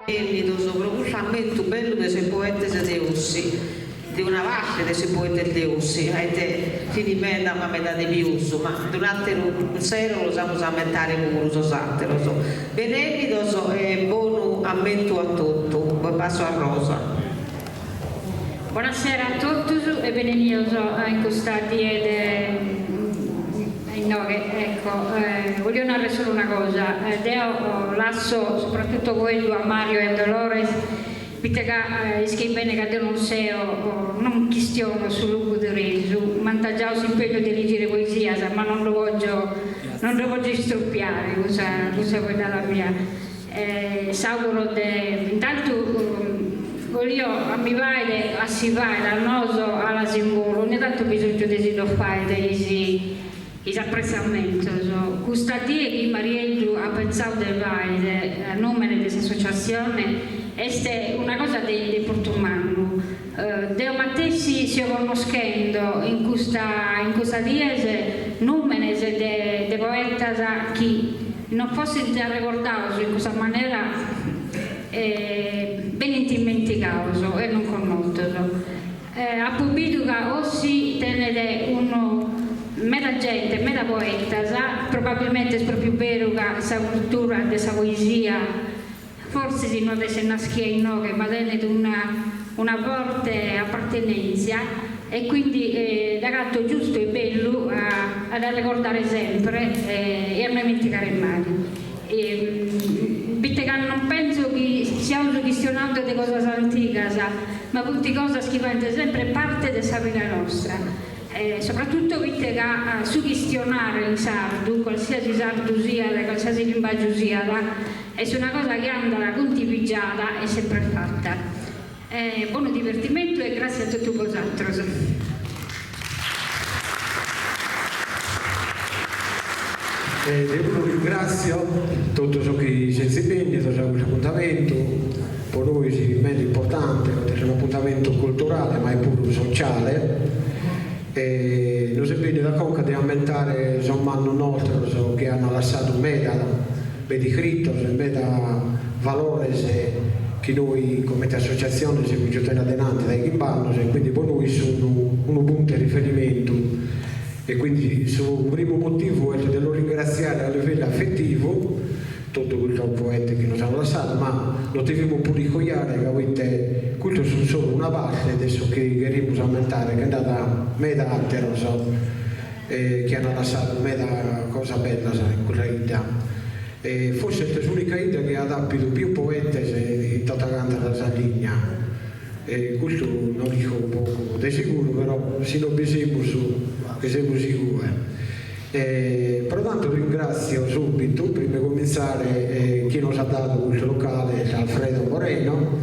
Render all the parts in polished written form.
Bennidos pro custu ammentu bellu de sos poetes de Ossi, de una parte de sos poetes de Ossi, ca ite fin meda ma meda de pius, ma d'un'ateru sero los amus a ammentare puru sos ateros. Benennidos e bonu ammentu a totu. Poi passo a Rosa. Bonasera a totus e benenidos in custa die de inoghe, ecco, voglio narrer solu una cosa, deo lasso soprattutto foeddu a Mario e a Dolores, poite ca ischis bene ca deo non seo, non chistiono su logudoresu, m'ant giau s'impegnu de ligere poesias, ma non ddu pògio, non ddu pògio istrupiare cun sa cun sa foeddada mia. S'auguro de intantu bolio a mi fàere a si fàere a noso alas in bolu, ogna tantu bisòngiu de si ddos fàere is is apretzamentos. Custa die chi Marieddu at pentzau de fàere a nùmene de s'associatzione est una cosa de importu mannu. Deo matessi seo connoschendo in custa in custas dies nùmenes de de poetas chi non fossint arregordados in custa manera benint immentigados e non connotos. Apo bidu ca Ossi tenet unu meda gente, meda poetas, probabilmente est propriu beru ca sa cultura de sa poesia Fortzis no at esser naschia inoghe ma tenet una una forte appartenentzia e quindi dd'agato giustu e bellu a a dd'arregordare sempre e a no imentigare mai. Poite ca non pentzo chi siaus chistionando de cosas antigas ma funt cosas chi faint sempre parte de sa vida nostra. Soprattutto poite ca su chistionare in sardu, qualsiasi sardu siat, qualsiasi limbàgiu siat, est una cosa chi andat contivigiada e sempre fata. Bonu divertimentu e gràtzias a totu bosatrus. Deo puru ringràtzio totu sos chi sezis bènnidos a custu apuntamentu, po nois meda importante, poita est un'apuntamentu culturale ma est puru sociale, e nos est bènnidu a conca de ammentare sos mannos nostros chi ant lassadu meda meda iscritos e meda valores chi nois comente associatzione semus giutende adenanti dae chimb'annos e quindi po nois sun unu puntu 'e riferimentu e quindi su primu motivu est de los ringratziare a livellu afetivu totu custos poetes chi nos an lassadu ma nos devimus puru iscoiare ca poite custos sun solu una parte de su chi cherimus ammentare che nd'at meda ateros chi an lassadu meda cosas bellas in custa 'idda e forsis est s'unica 'idda chi at apidu pius poetes in tota canta sa Sardigna e custu no l'isco pocu de siguru però si no bi semus che semus igue. E pro tantu ringratzio subitu, prima 'e comintzare, chie nos at dadu custu locale, est Alfredo Moreno,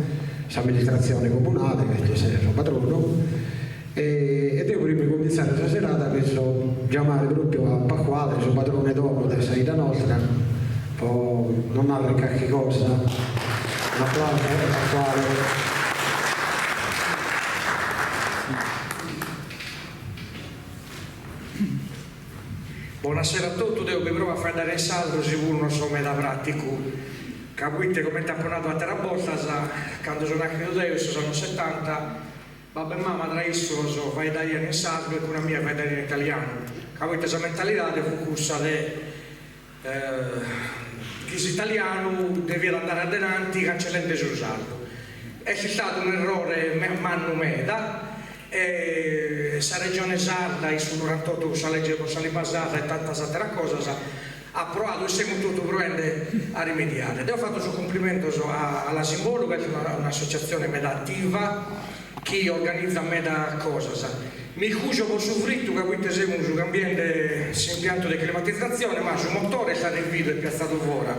s'amministratzione comunale, chi est su padronu, e deo prima 'e comintzare sa serada cherzo giamare propriu a Pasquale, su padronu 'e domo de sa 'idda nostra, po nos narrer carchi cosa. Un'aplausu a Pasquale. Bonasera a totu, deo bi provo a faeddare in sardu si puru non so meda pràticu, ca poite comente apo nadu àteras bortas, cando so nàschidu deo in sos annos setanta, babbu e mama tra issos faeddaian in sardu e cun a mie faeddaian in italianu, ca poite sa mentalidade fut cussa de chi s'italianu deviat andare adenanti cancellende su sardu. Est istadu un'errore mannu meda e sa Regione Sarda in su norantotto cun sa legge pro sa limba sarda e tantas àteras cosas at proadu e semus totu proende a rimediare. Deo fatto sos cumplimentos a Alas in Bolu ca est un'associatzione meda attiva chi organizat meda cosas. Mi iscuso po su fritu ca poite semus cambiende s'impiantu de climatizatzione, ma su motore est arrividu e piatzadu fora,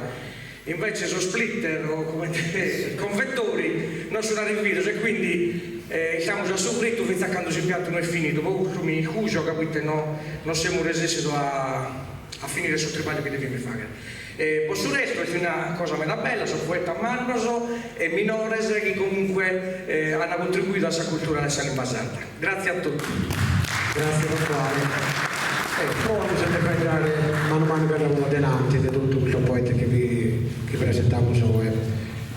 invece sos splitter o comente convettori non sun arrividos e quindi istamus a su fritu fintzas a cando s'impiantu no est finidu, po custu mi iscuso ca poite no non semus resessidos a a finire su tribagliu chi devimus fagher. E po su restu est una cosa meda bella, sos poetas mannos e minores chi comunque ant contribuidu a sa cultura de sa limba sarda. Gratzie a totu. Gratzie Pasquale. E proamus a nde faeddare manu manu chi andamus adenanti de totu custos poetas chi chi presentamus oe.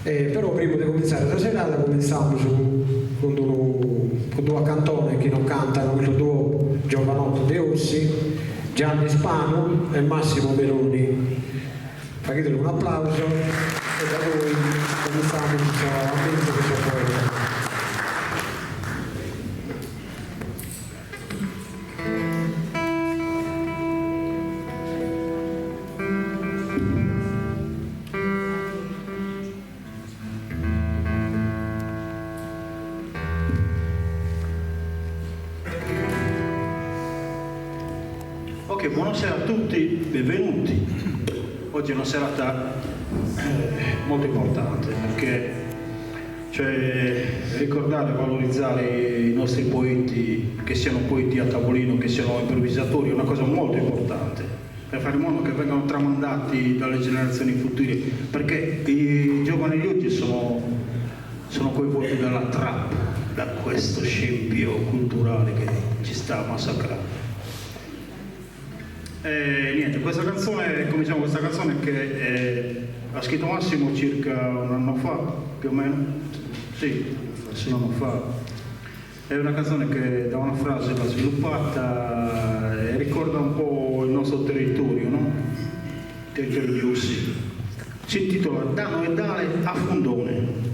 Però primu de cumintzare sa serada cumintzamus cun unu cun d'una cantone chi nos cantan custos duos giovanottos de Ossi, Gianni Spanu e Massimo Meloni. Faghideli unu applauso e da poi cumintzamus s'ammentu de sos poetas. Ok, buonasera a tutti, benvenuti. Oggi è una serata eh, molto importante perché cioè, ricordare e valorizzare i nostri poeti, che siano poeti a tavolino, che siano improvvisatori, è una cosa molto importante per fare in modo che vengano tramandati dalle generazioni future, perché i giovani di oggi sono, sono coinvolti dalla trap, da questo scempio culturale che ci sta massacrando. E niente, questa canzone, cominciamo questa canzone che eh, ha scritto Massimo circa un anno fa, più o meno. Sì, un anno fa. È una canzone che da una frase l'ha sviluppata e ricorda un po' il nostro territorio, no? Il territorio di Ossi. Si intitola Dano e Dale a Fundone.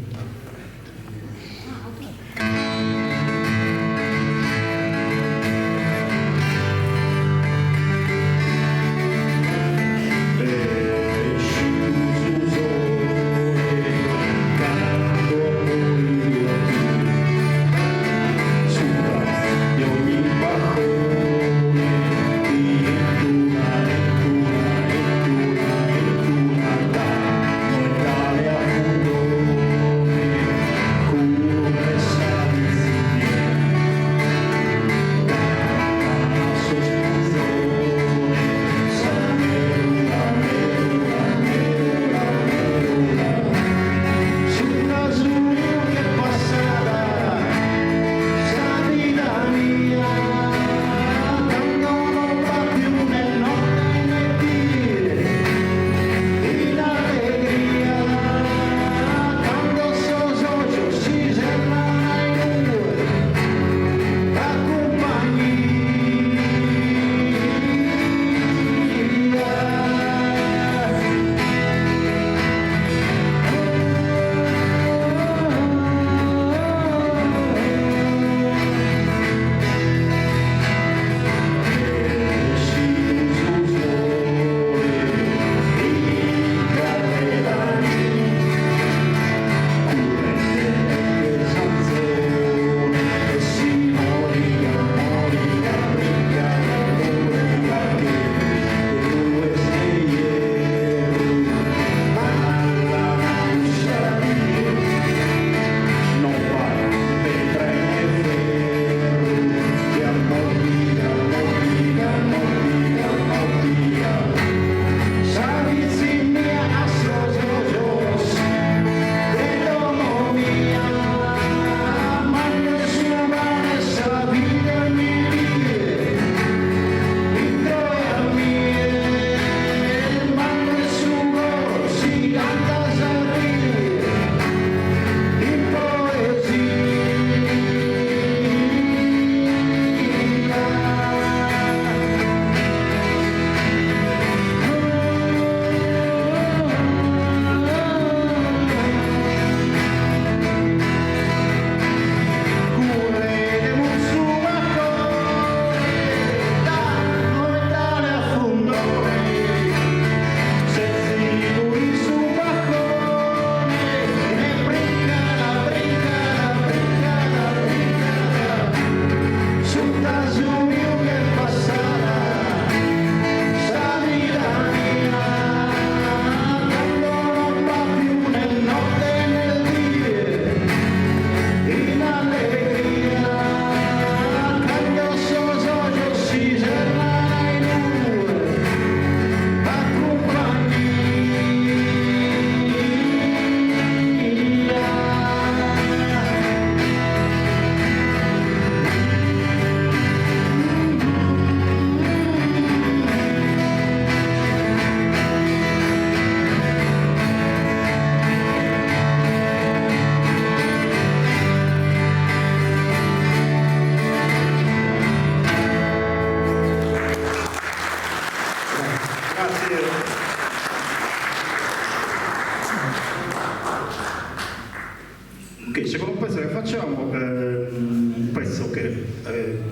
facciamo un pezzo che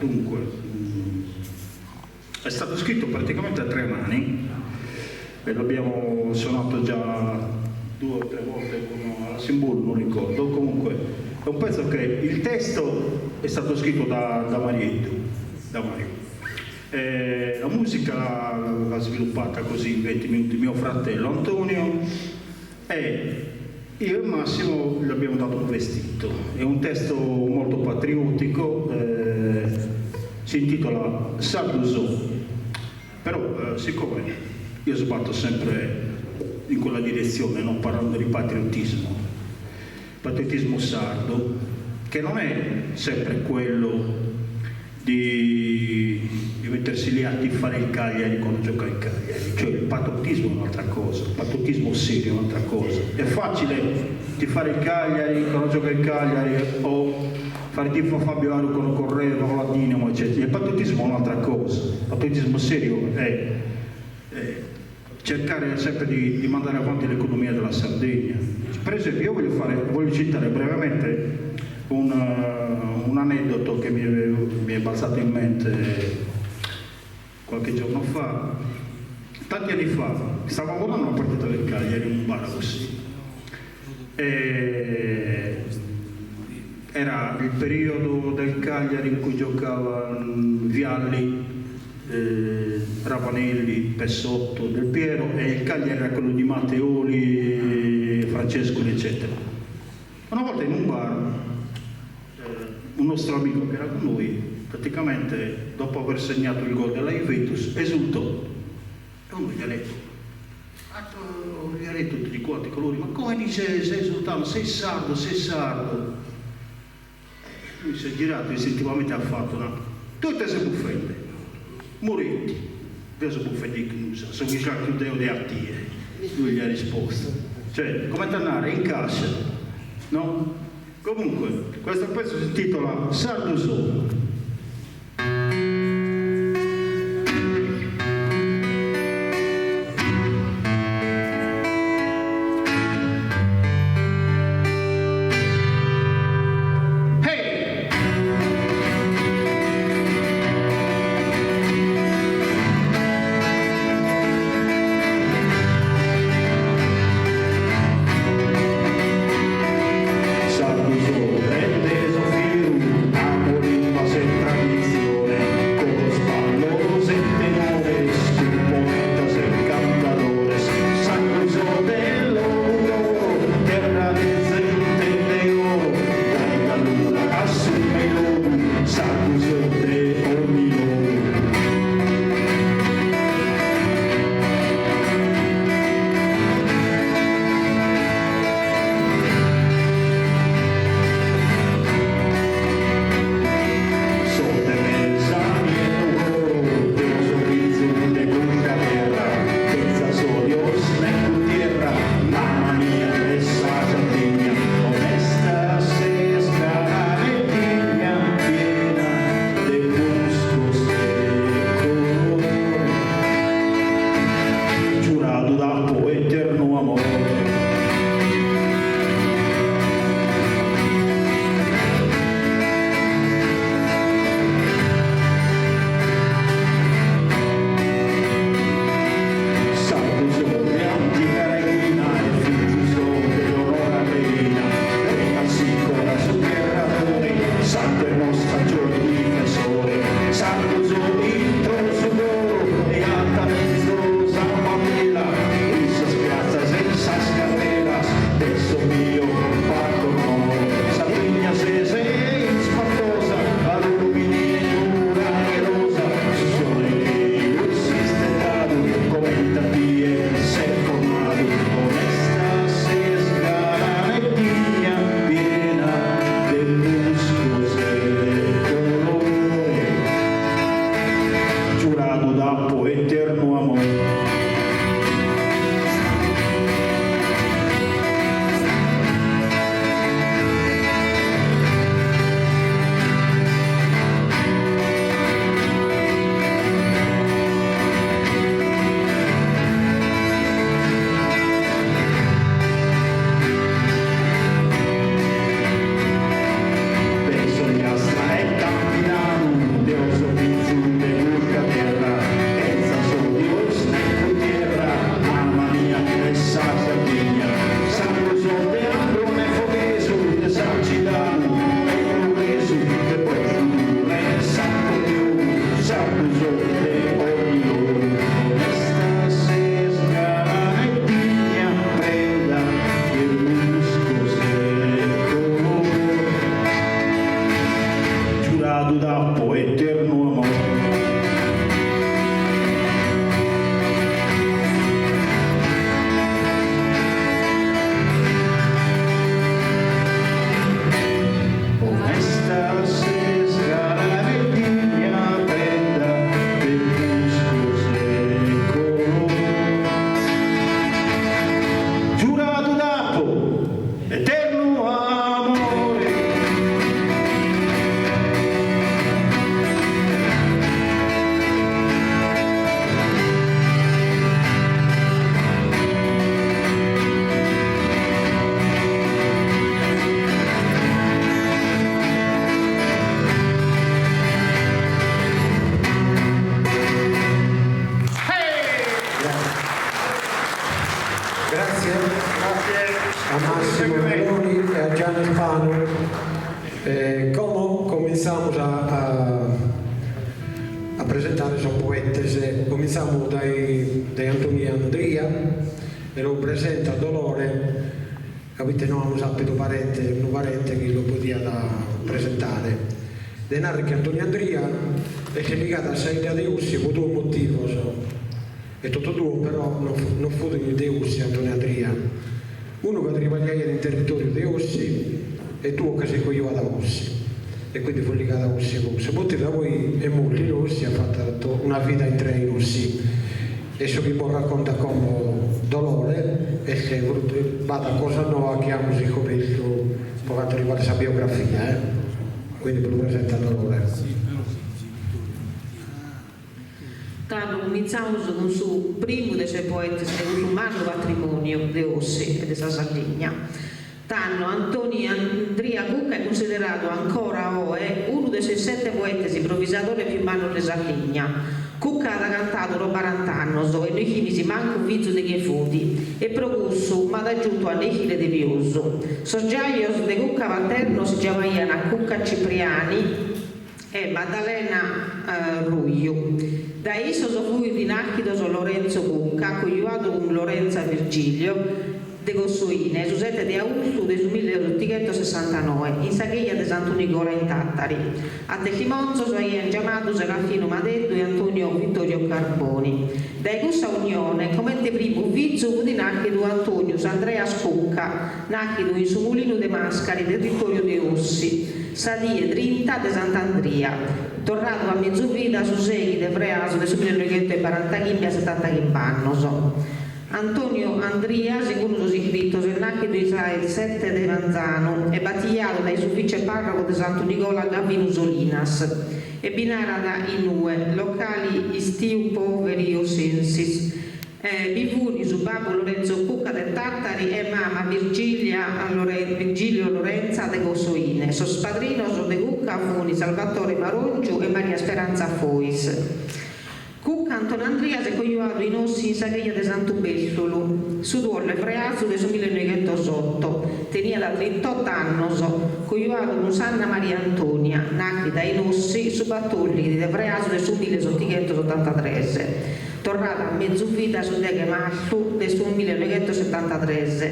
dunque è stato scritto praticamente a tre mani e l'abbiamo suonato già due o tre volte con la Simbul, non ricordo, comunque è un pezzo che il testo è stato scritto da, da Marietto, da Mario. Eh, la musica l'ha sviluppata così in 20 minuti mio fratello Antonio e io e Massimo gli abbiamo dato un vestito. È un testo molto patriottico, eh, si intitola Sardu so. Però eh, siccome io sbatto sempre in quella direzione, non parlando di patriottismo, patriottismo sardo, che non è sempre quello di, di mettersi lì a tifare il Cagliari quando gioca il Cagliari, cioè il patriottismo è un'altra cosa, il patriottismo serio è un'altra cosa. È facile tifare il Cagliari quando gioca il Cagliari o fare tifo a Fabio Aru quando correva con la Dinamo, eccetera. Il patriottismo è un'altra cosa, il patriottismo serio è, è cercare sempre di, di mandare avanti l'economia della Sardegna. Per esempio, io voglio, fare, voglio citare brevemente un, eh, un aneddoto che mi è, mi è balzato in mente qualche giorno fa. Tanti anni fa stavo guardando una partita del Cagliari in un bar così. E era il periodo del Cagliari in cui giocava Vialli, eh, Ravanelli, Pessotto, Del Piero e il Cagliari era quello di Matteoli, Francescoli, eccetera. Una volta in un bar, eh, un nostro amico che era con noi, praticamente dopo aver segnato il gol della Juventus, esultò. E uno gli ha detto, gli ha detto di quanti colori, ma come dice sei esultando? Sei sardo, sei sardo. Lui si è girato e istintivamente ha fatto una... Tutte se buffette, Moretti, adesso buffette chiusa, sono già chiudevo di artie. Lui gli ha risposto. Cioè, come tornare in cassa, no? Comunque, questo pezzo si intitola Sardo Solo. Hey! Sardu so, e nde so fieru, amo limba. A Massimo Meloni e a Gianni Spanu. Como comintzamus a a presentare sos poetes. Comintzamus dae dae Antoni Andria e lu presentat Dolore ca poite no amus apidu parente unu parente chi lu podiat presentare. De narrer chi Antoni Andria est ligadu a sa 'idda de Ossi pro duos motivos. E totu duos però no no fut de Ossi Antoni Andria. Unu ca tribagliaiat in territoriu de Ossi e duos ca s'est cojuadu a Ossi e quindi fut ligadu a Ossi puru. Su motivu poi est mortu in Ossi e at fatu una vida intrea in Ossi. E su chi bos raccontat como Dolore est b'at cosa noa chi amus iscobertu pro cantu riguardat sa biografia eh. Quindi bos lu presentat Dolore. Tando cumintzamus cun su primu de sos poetes de cussu mannu patrimòniu de Ossi e de sa Sardigna. Tando Antoni Andria Cucca est cunsideradu ancora oe unu de sos sete poetes improvisadores pius mannos de Sardigna. Cucca at cantadu pro barant'annos e no ischimis mancu fizu de chie fut e pro cussu m'at giutu a nde ischire de pius. Sos giajos de Cucca paternos si giamaian Cucca Cipriani, e Maddalena Ruiu. Dae issos fuint nàschidos Lorenzo Cucca, cojuadu cun Lorenza Virgilio de Cossoine, su sete de austu de su milleotighentosessantanoe, in sa cheja de Santu Nigola in Tàtari. A testimonzos aiant giamadu Serafinu Madeddu e Antonio Vittorio Carboni. Dae cussa unione, comente primu fizu fut nàschidu Antonius Andreas Cucca, nàschidu in su Mulinu de Mascari, territòriu de Ossi. Sa die trinta de Sant'Andria, torradu a mezu vida su sèighi de freazu de su millenoighentoebarantachimbe a setantachimb'annos. Antonio Andria, segundu sos iscritos, est nàschidu in sa 'e sete de manzanu e batijadu dae su vice pàrroco de Santu Nigola Gavinu Solinas e bi narat in ue, locali istiu poveri ossensis. Bi funi su babbu Lorenzo Cucca de Tàtari e mama Virgilia Virgilio Lorenza de Cossoine. Sos padrinos de Cucca funi Salvatore Marongiu e Maria Speranza Fois. Cucca Antonandria s'est cojuadu in Ossi in sa cheja de Santu Bèssulu, su duos de freazu de su millenoighentosotto. Teniat trintot'annos, cojuadu cun Sanna Maria Antonia, nàschida in Ossi su batòrdighi de freazu de su millesottighentosotantatres. Torrada a mezu vida su deghe martzu de su millenoighentosetantatres.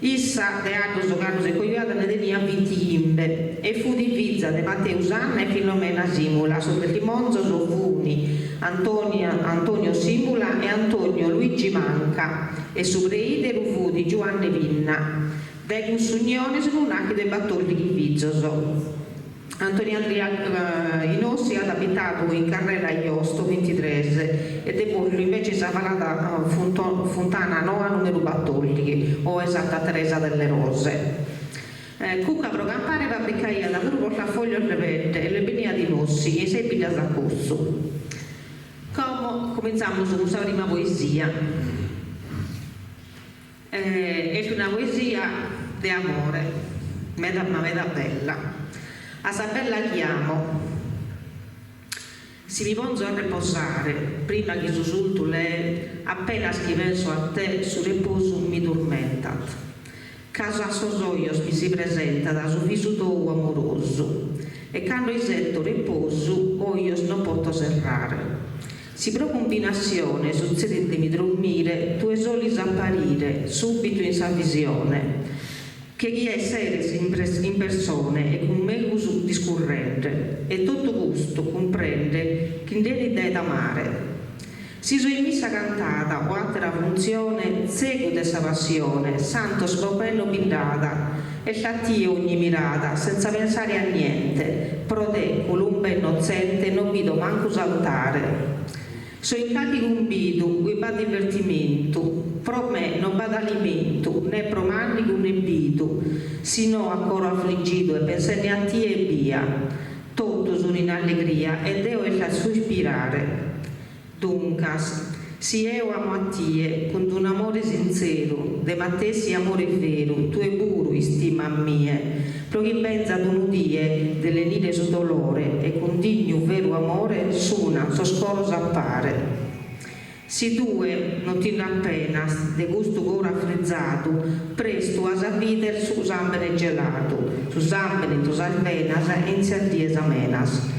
Issa, de annos cando s'est cojuada nde teniat bintighimbe e fut fiza de Mateu Sanna e Filomena Simula, sos testimonzos funi Antonio Simula e Antonio Luigi Manca e su preideru fut Giuanne Pinna. Dae cuss'unione sun nàschidos batòrdighi fizos. Antoni Andria in Ossi at abitadu in carrera Josto bintitres e de mortu invece in sa falada Funtana Noa numeru batòrdighi, oe Santa Teresa delle Rose. Cucca pro campare fabricaiat puru portafoglios de pedde e los bendiat in Ossi e in sas biddas a costzu. Como comintzamus cun sa prima poesia. Est una poesia de amore, meda ma meda bella. A sa bella chi amo. Si mi ponzo a reposare, prima chi su sultu lee, apenas chi penso a te su reposu mi turmentat. Ca a sos ojos mi si presentat su visu tou amorosu, e cando isetto reposu ojos no poto serrare. Si pro cumbinassione sutzedit de mi drommire, tue solis apparire subitu in sa visione, che chi esseres in persone e cun megus discurrende, e totu custu cumprende chi nd'enit dae t'amare. Si so in missa cantada o àtera funtzione, tzegu de sa passione, santos pro me no bi nd'at, est a tie ogni mirada, senza pensare a niente, pro te, columba innotzente, no bido mancu s'altare. So in calchi cumbidu ue b'at divertimentu, pro me no b'at alimentu, ne pro màndigu ne bidu, si no a coro afligidu e pensende a tie ebbia. Totu sun in allegria e deo est a suspirare. Duncas, si eo amo a tie cun d'un'amore sintzeru, de matessi amore veru, tue puru istima a mie, pro chi benzat unu die de lenire su dolore e cun dignu veru amore s'unan sos coros a pare. Si tue non ti nd'apenas de custu coro afrizadu, prestu as a bider su sambene geladu, su sambene intro sas venas e in sas dies amenas.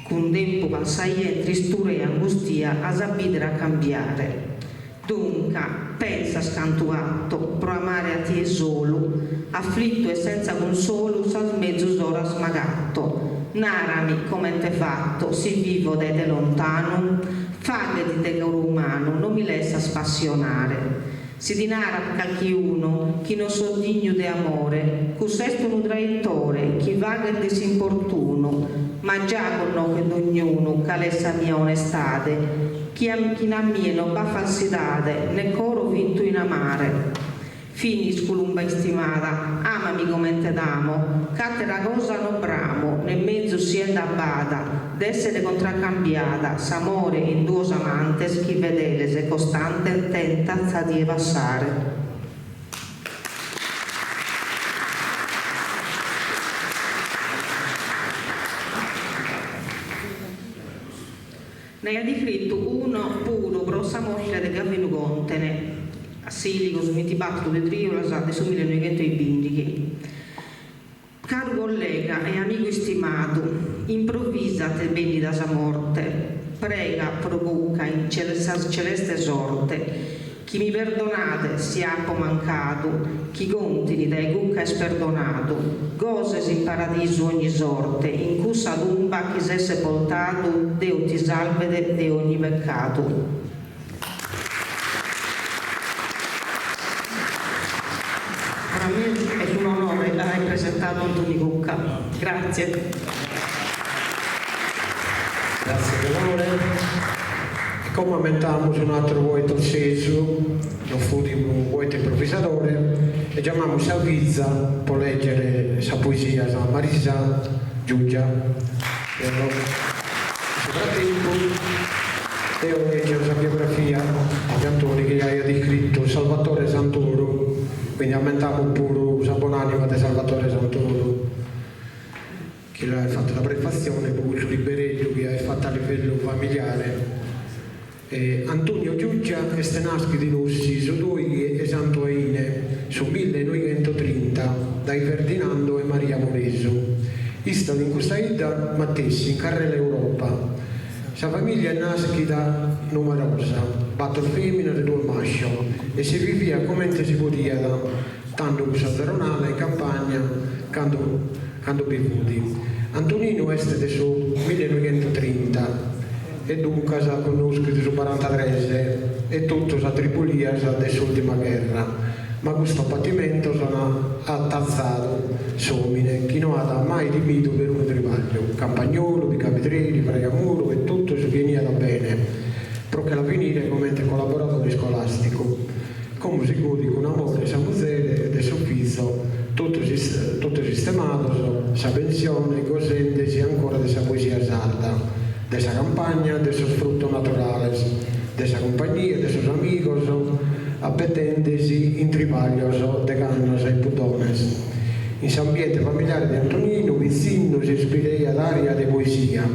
Cun tempu passaia in tristura e angustia as a bider a cambiare. Dunca, pensas cantu ato pro amare a tie solu, aflitu e senza consolu sas mezus oras m'agato. Narami comente fato si vivo dae te lontanu? Faghedi de coro umanu, non mi lessas passionare. Si ti narat calchiunu chi non so dignu de amore, cuss'est unu traitore chi faghet de s'importunu, ma già connochet dognunu cal'est sa mia onestade, chi in a mie non b'at falsidade, ne coro fintu in amare. Finis, culumba istimada, amami comente t'amo, ch'atera cosa no bramo, ne mezus sienda b'ada, d'essere contracambiada s'amore in duos amantes chi fedeles e costantes tentat sa die passare. Nd'aiat iscritu unu puru pro sa morte de Gavinu Còntene, a Sìligo, su bintibatru de trìulas de su millenoghentoebìndighi. Caru collega e amigu istimadu, improvisa t'est bènnida sa morte, prega pro Cucca in sa celeste sorte, Chi mi perdonades si apo mancadu, chi Contini dae Cucca est perdonadu, goses in paradisu ogni sorte, in cussa tumba chi ses sepoltadu Deu ti salvet de ogni peccadu. Pro me est un'onore aer presentadu Antoni Cucca. Grazie. Grazie Dolore. E como ammentamus un'atteru poeta ossesu, no fut unu poeta improvvisadore, e giamamus sa fiza po leggere sa poesia sa Marisa Giuggia. In su frattempu deo leggio sa biografia de Antoni chi aiat iscrittu Salvatore Santoru, quindi ammentamus puru sa bonanima de Salvatore Santoru. chi l'at fatu sa prefatzione po cussu libereddu chi at fatu a livellu familiare. Antonio Giuggia est nàschidu in Ossi su doighi 'e Santu 'Aine su millenoighentotrinta dae Ferdinando e Maria Muresu. Istat in custa 'idda matessi in carrela Europa. Sa famìllia est nàschida numerosa, bator fèminas e duos màscios, e si viviat comente si podiat, Tando cussa zeronada in campagna cando cando bi fut. Antoninu est de su millenoighentotrinta e duncas at connoschidu su barantatres e totu sas tribulias de s'ultima gherra, ma custos patimentos an atazadu s'omine chi no at mai timidu perunu tribagliu, campagnolu, picapedreri, fraigamuru e totu su chi 'eniat bene pro che la finire comente collaboradore iscolasticu. Como si godit cun amore sa muzere e de sos fizos, totu totu sistemados, sa pensione, gosendesi ancora de sa poesia sarda, de sa campagna, de sos frutos naturales, de sa cumpagnia de sos amigos, apetendesi in tribaglios de cannas e pudones. In s'ambiente familiare de Antoninu, pitzinnu, si respiraiat aria de poesia,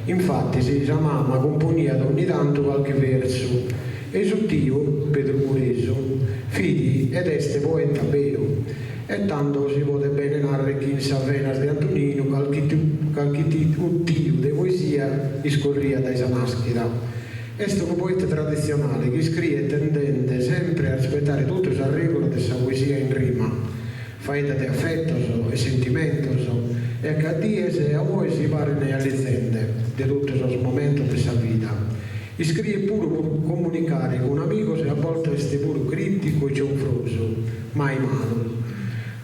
infatis sa mama cumponiat ogni tantu calchi versu, E su tiu, Pedru Muresu, fit ed est poeta beru, e tando si podet bene narrer chi in sas venas de Antoninu calchi utiu de poesia iscurriat dae sa naschida. Est unu poeta traditzionale chi iscriet tendende sempre a rispetare totu sas regulas de sa poesia in rima. Faeddat de afetos e sentimentos e che a dies a oe si paren allizende de totu sos momentos de sa vida. Iscriet puru pro comunicare cun amigos e a boltas est puru crìticu e cionfrosu, mai malu.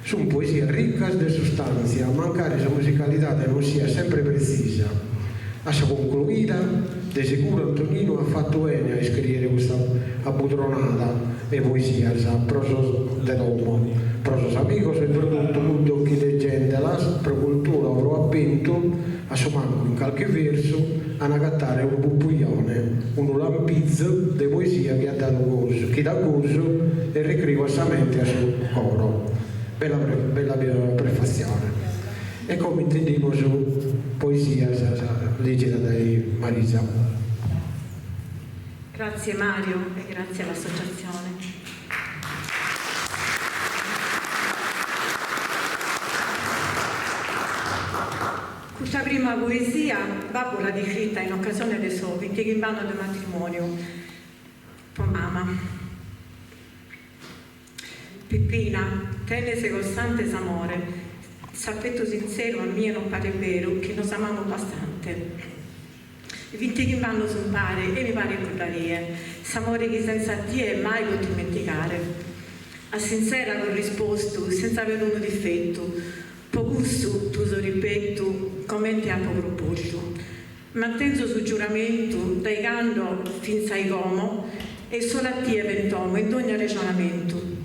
Sunt poesias riccas de sustàntzia, mancari sa musicalidade non siat sempre pretzisa. A sa concluida, de seguru Antoninu at fatu 'ene a iscrìere custa abbudronada 'e poesias pro sos de domo, pro sos amigos e pro totu cuddos chi legendelas pro cultura o pro apentu, a su mancu in calchi versu, an agatare unu pupujone, unu lampizu de poesia chi at dadu gosu, chi dat gosu e recreu a sa mente e a su coro. Bella bella prefatzione. E como intendimus poesias lègidas dae Marisa. Grazie Mario e grazie all'associazione. Custa prima poesia babbu l'at iscrita in occasione de su bintichimb'annos de matrimoniu po mama. Pippina, tenes costante s'amore, s'affettu sintzeru a mie non paret beru chi nos amamus bastante. Bintichimb'annos umpare e mi paret cudda die, s'amore chi senza tie mai potto ismentigare. A sintzera corrispostu senza perunu difettu, po cussu t'uso rispettu comente apo propostu. Mantenzo su giuramentu dae cando fintz'a como e solu a tie fentomo in dogni arrejonamentu.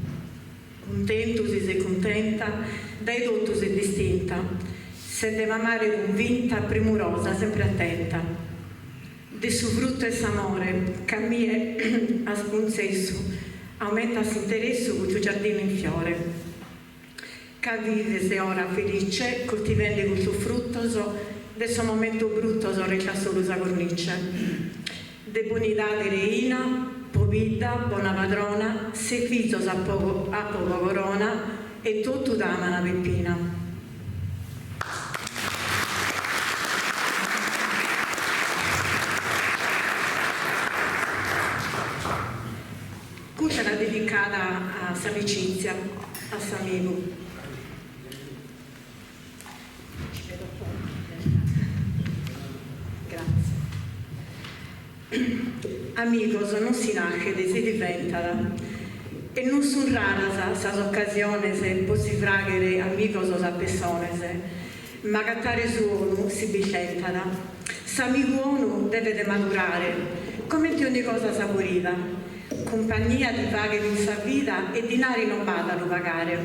Cuntentu si ses cuntenta, dae totu ses distinta, ses de m'amare cunvinta, premurosa, sempre attenta. De su fruttu 'e s'amore ch'a mie as cuntzessu, aumentat s'interessu custu giardinu in fiore. Ca vives ora felice coltivende custos fruttos, de sos momentos bruttos restat solu sa cornice. De bonidade reina, pobidda, bona padrona, ses fizos apo po corona e totu t'aman Peppina. Custa est dedicada a s'amicizia, a s'amigu. Ci vedo poco. Grazie. Amigos non si naschet, si diventat. E non sunt raras sas ocasiones po si fraghere amigos sas pessones, ma agattare su 'onu si bistentat. S'amigu 'onu devet madurare, comente ogni cosa saborida. Cumpagnia ti faghet in sa vida e dinari non b'at a lu pagare.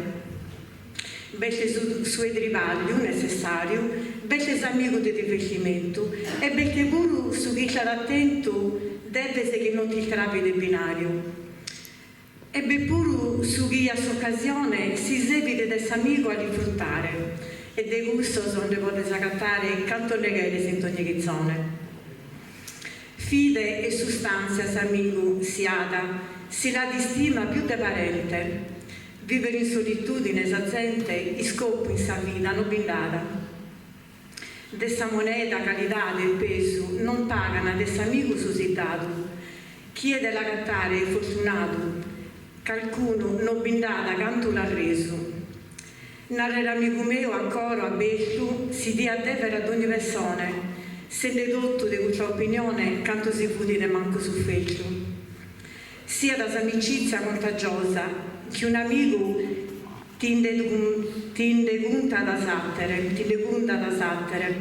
B'est su su 'e tribagliu netzessariu, b'est s'amigu de divertimentu e b'est puru su chi istat atentu deves chi non t'istraviet de binariu. E b'est puru su chi a s'occasione si servit de s'amigu a l'isfruttare e de cussos nde podes agattare cantos nde cheres in dogni chizone. Fide e sustantzia s'amigu si at, si l'at istima pius de parente. Vivere in solitudine sa zente iscopu in sa vida no bi nd'at. De sa moneda calidade e pesu non pagan de s'amigu su siddadu. Chie de l'agattare est fortunadu, calcunu no bi nd'at cantu l'at resu. Narrer amigu meu a coro abertu si diat dever a dogni pessone, sende totu de custa opinione cantu si fut de mancu suffertu. Siat s'amicizia contagiosa chi un'amigu ti nde contat s'àtere, ti nde contat s'àtere,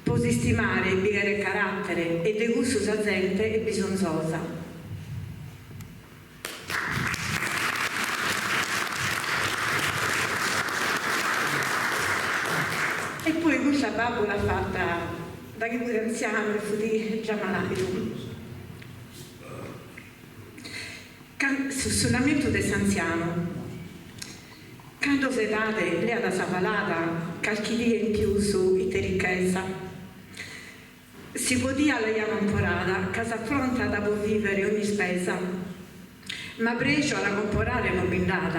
po s'istimare bi cheret caràtere e de cussu sa zente est bisonzosa. E poi custa babbu l'at fata da chi fut antzianu e fut già malàidu. Su lamentu de s'antzianu. Cando s'edade leat sa falada calchi die in pius ite ricchesa. Si podia l'aia comporada ca s'affrontat po vivere ogni ispesa. Ma preju a la comporare non bi nd'at.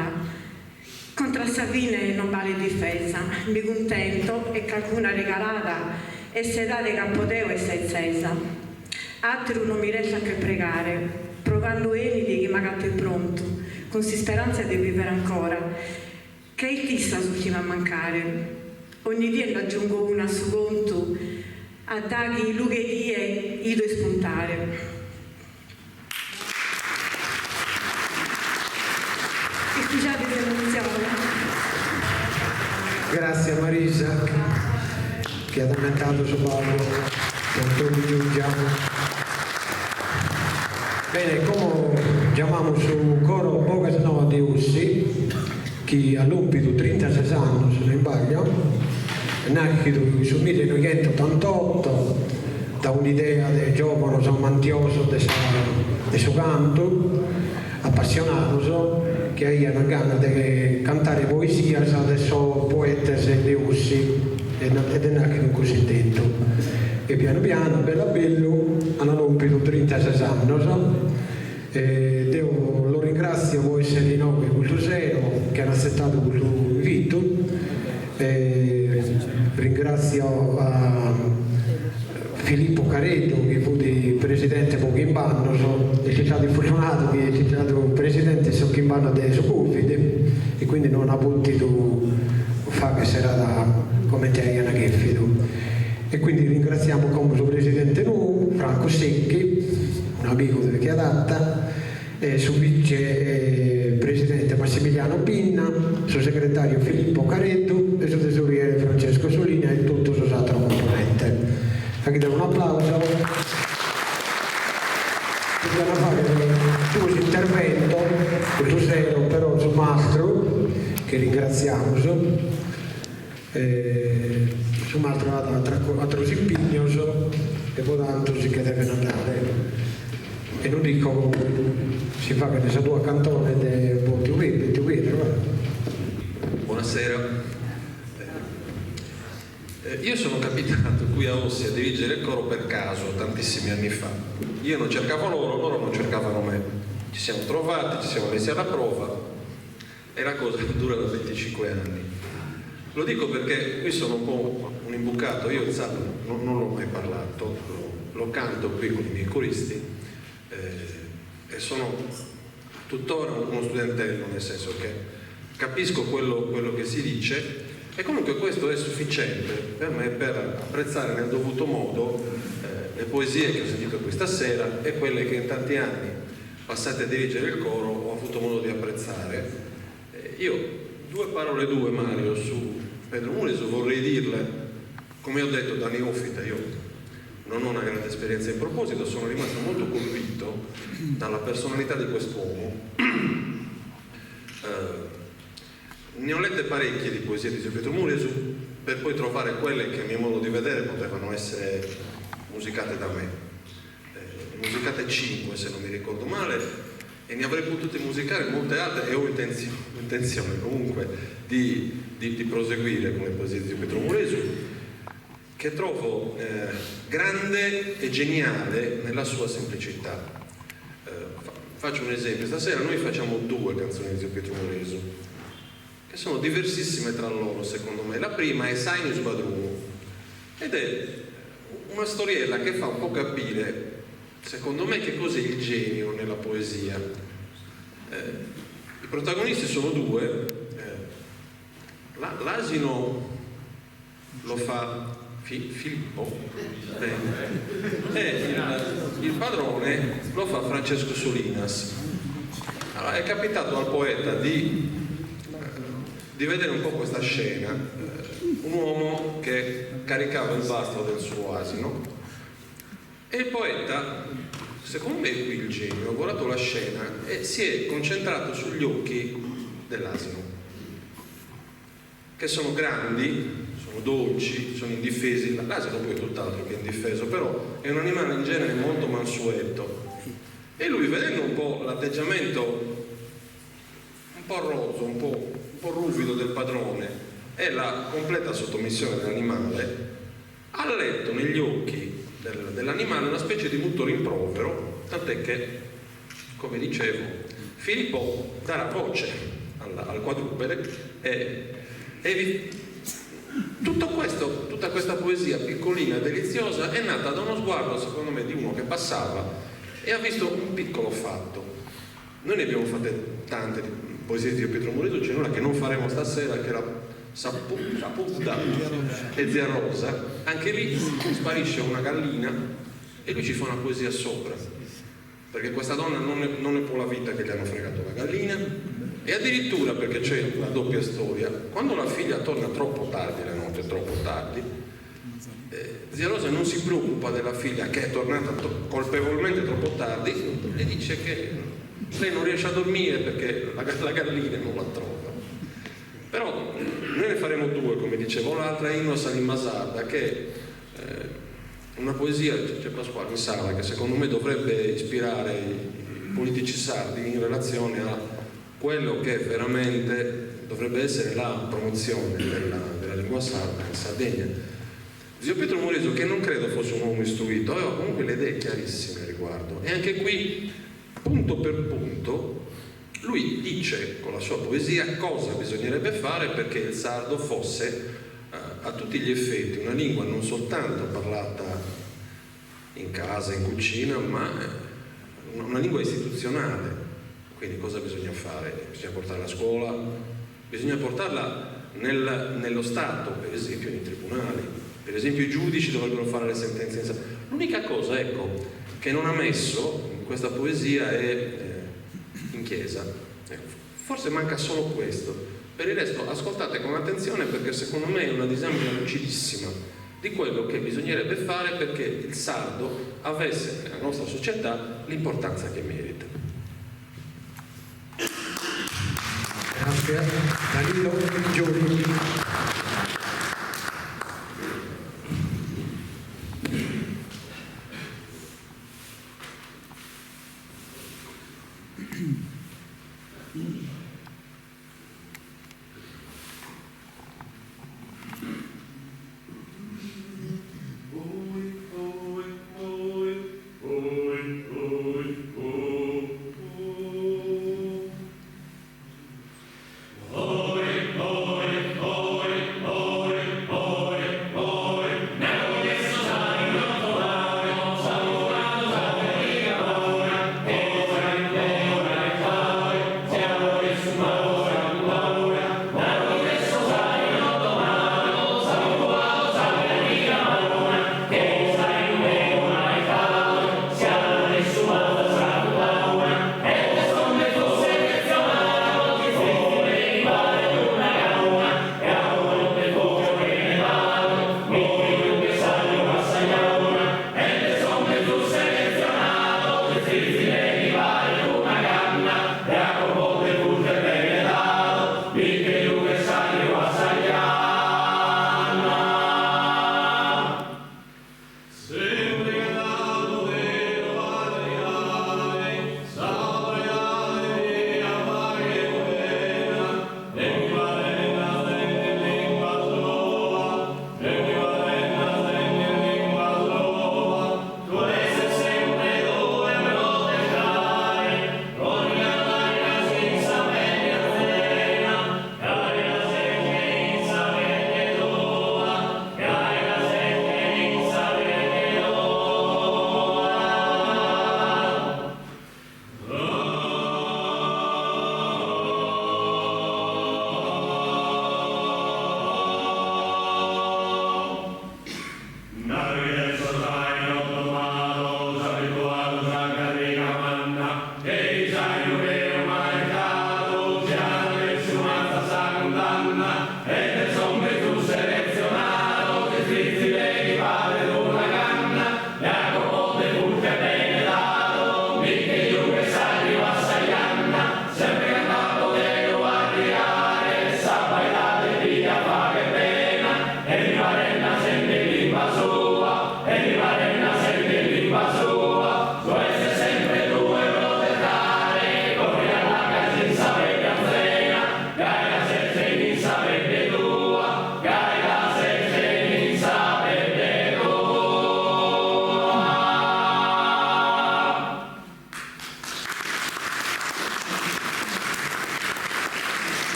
Contra sa fine non balet difesa. Mi cuntento 'e calcuna regalada 'e s'edade ch'apo deo 'e sa 'etzesa. Ateru non mi restat che pregare pro cando 'enit chi m'agatet prontu cun s'isperantzia de vivere ancora ca est issa s'ultima a mancare. Ogni die nd'aggiungo una a su contu a daghi lughe 'e die 'ido ispuntare. Iscusade s'emotzione. Gràtzias Marisa chi at ammentadu su babbu de Antoni Giuggia. Bene, como giamamus su coro Boghes Noas de Ossi chi at lòmpidu trintases annos, si no isbaglio, est nàschidu in su millenoighentotantoto da un'idea de giòvanos amantiosos de sa de su cantu, apassionados, chi aiant gana de cantare poesias de sos poetes de Ossi. Ed est nàchidu cussu intentu e pianu pianu, a bellu a bellu, an lòmpidu trintases annos e deo los ringràtzio po èssere inoghe custu sero chi an atzetadu custu invitu e ringràtzio a Filippo Careddu chi fut presidente po chimb'annos, est istadu isfortunadu chi est istadu presidente sos chimb'annos de su Covid e quindi no an potidu fagher serada comente aian cherfidu e quindi ringratziamus como su presidente nou Franco Secchi, un'amigu de vecchia data, e su vice presidente Massimiliano Pinna, su segretàriu Filippo Careddu e su tesoriere Francesco Solina e totu sos àteros cumponentes. Faghide un'aplàusu. Podiant fàghere duos interventos custu sero, però su mastru, chi ringratziamus, su mastru at àteros impignos e po tantu si che devet andare. E non dico como si faghet sa tua cantone de po tiu tiu Pedru. Buonasera. Io sono capitato qui a Ossi a dirigere il coro per caso tantissimi anni fa. Io non cercavo loro, loro non cercavano me. Ci siamo trovati, ci siamo messi alla prova e la cosa dura da 25 anni. Lo dico perché qui sono un po' un imbucato, io il sardo non, non l'ho mai parlato, lo, lo canto qui con i miei coristi eh, e sono tuttora uno studentello, nel senso che capisco quello, quello che si dice e comunque questo è sufficiente per me per apprezzare nel dovuto modo eh, le poesie che ho sentito questa sera e quelle che in tanti anni passati a dirigere il coro ho avuto modo di apprezzare. Eh, io due parole due Mario su Pedro Muresu vorrei dirle, come ho detto da neofita, io non ho una grande esperienza in proposito, sono rimasto molto colpito dalla personalità di quest'uomo. Eh, ne ho lette parecchie di poesie di Pietro Muresu per poi trovare quelle che a mio modo di vedere potevano essere musicate da me. Eh, musicate 5 se non mi ricordo male e ne avrei potute musicare molte altre e ho intenzione, intenzione comunque di, di, di proseguire con le poesie di Pietro Muresu che trovo eh, grande e geniale nella sua semplicità. Eh, faccio un esempio, stasera noi facciamo due canzoni di Zio Pietro Muresu, che sono diversissime tra loro secondo me. La prima è Sinus Badruno ed è una storiella che fa un po' capire, secondo me, che cos'è il genio nella poesia. Eh, I protagonisti sono due, eh, l'asino lo fa Filippo eh, e il, il padrone lo fa Francesco Solinas. Allora, è capitato al poeta di, di vedere un po' questa scena, eh, un uomo che caricava il basto del suo asino e il poeta, secondo me qui il genio, ha guardato la scena e si è concentrato sugli occhi dell'asino, che sono grandi, sono dolci, sono indifesi. L'asino poi è tutt'altro che indifeso, però è un animale in genere molto mansueto. E lui, vedendo un po' l'atteggiamento un po' rozzo, un po', un po' ruvido del padrone e la completa sottomissione dell'animale, ha letto negli occhi del, dell'animale una specie di muto rimprovero, tant'è che, come dicevo, Filippo darà voce al, al quadrupede e, e vi, tutto questo, tutta questa poesia piccolina e deliziosa è nata da uno sguardo, secondo me, di uno che passava e ha visto un piccolo fatto. Noi ne abbiamo fatte tante di poesie di Pietro Muresu, c'è una che non faremo stasera, che è la Sapudda e Zia Rosa. Anche lì sparisce una gallina e lui ci fa una poesia sopra, perché questa donna non ne, non ne può la vita che gli hanno fregato la gallina. E addirittura, perché c'è la doppia storia, quando la figlia torna troppo tardi, la notte troppo tardi, eh, zia Rosa non si preoccupa della figlia che è tornata to- colpevolmente troppo tardi e dice che lei non riesce a dormire perché la, la gallina non la trova. Però noi ne faremo due, come dicevo, l'altra è Inno Salima Sarda, che è eh, una poesia, c'è Pasquale in sala, che secondo me dovrebbe ispirare i politici sardi in relazione a quello che veramente dovrebbe essere la promozione della, della lingua sarda in Sardegna. Zio Pietro Muresiu, che non credo fosse un uomo istruito, aveva comunque le idee chiarissime a riguardo e anche qui, punto per punto, lui dice con la sua poesia cosa bisognerebbe fare perché il sardo fosse eh, a tutti gli effetti una lingua non soltanto parlata in casa, in cucina, ma eh, una lingua istituzionale. Quindi cosa bisogna fare? Bisogna portarla a scuola, bisogna portarla nel, nello Stato, per esempio nei tribunali, per esempio i giudici dovrebbero fare le sentenze in sardo. L'unica cosa, ecco, che non ha messo in questa poesia è eh, in chiesa. Ecco, forse manca solo questo. Per il resto ascoltate con attenzione perché secondo me è una disamina lucidissima di quello che bisognerebbe fare perché il sardo avesse nella nostra società l'importanza che merita. Grazie. Danilo Giorgi. Oi, oi,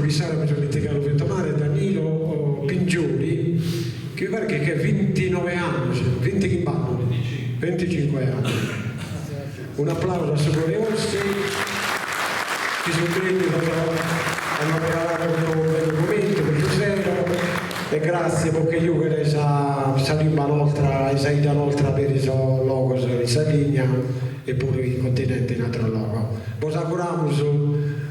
Issara mi so immentigadu a lu fentomare, Danilo Pingioni, chi mi paret chi ch'est vintinoe annos, vintichimb'annos, venticinque anni. Un'aplausu a su coro 'e Ossi chi sun bennidos a nos regalare unu bellu momentu custu sero e gratzie pro che giughere sa sa limba nostra e sa 'idda nostra peri sos logos in Sardigna e puru in continente in ateros logos. Bos auguramus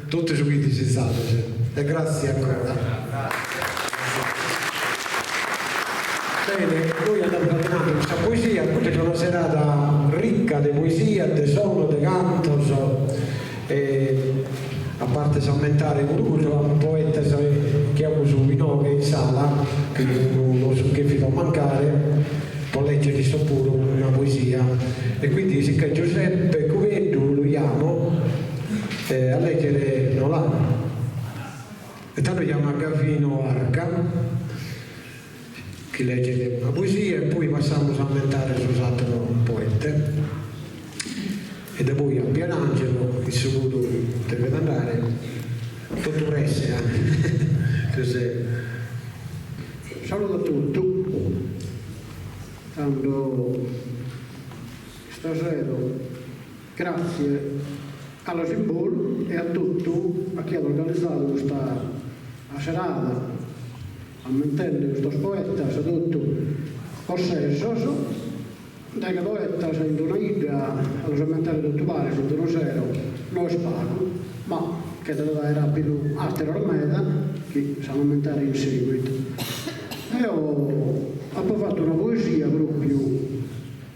totu su chi disizades e gratzie ancora. Bene, nois andamus adenanti cun sa poesia, custa est una serada ricca de poesia, de sonos, de cantos e a parte s'ammentare puru custu amus poetas chi amus inoghe in sala chi non sunt chèrfidos mancare pro leggere issos puru una poesia e quindi si ch'est Giuseppe Cubeddu lu jamo a leggere no là e tando jamo a Gavino Arca chi legget una poesia e poi passamus a ammentare sos ateros poetes e da poi a Pierangelo issu puru devet andare totu presse Giuseppe. Saludu a totu, tando istasero gratzie a Alas in Bolu e a totu a chie at organizadu custa serada ammentende custos poetas totu ossesos, deghe poetas in d'una 'idda a los ammentare totu paris in d'unu sero no est pagu, ma che depet aer apidu ateros meda chi s'an ammentare in seguitu. Eo apo fatu una poesia propriu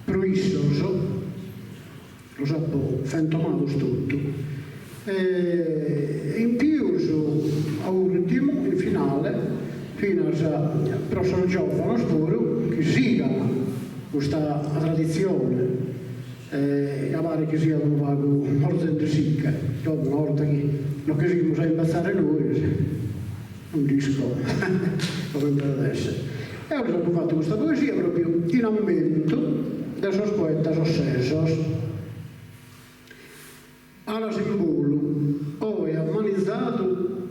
pro issos, los apo fentomados totu e in pius a urtimu, in finale, finas pro sos giovanos puru chi sigan custa traditzione ca paret chi siat unu pagu morzende sicca, como una 'orta chi no che sighimus a imbetzare nois non nd'isco comente at esser. Eo lis apo fatu custa poesia propriu in ammentu de sos poetas ossesos. Alas in bolu, oe at manizadu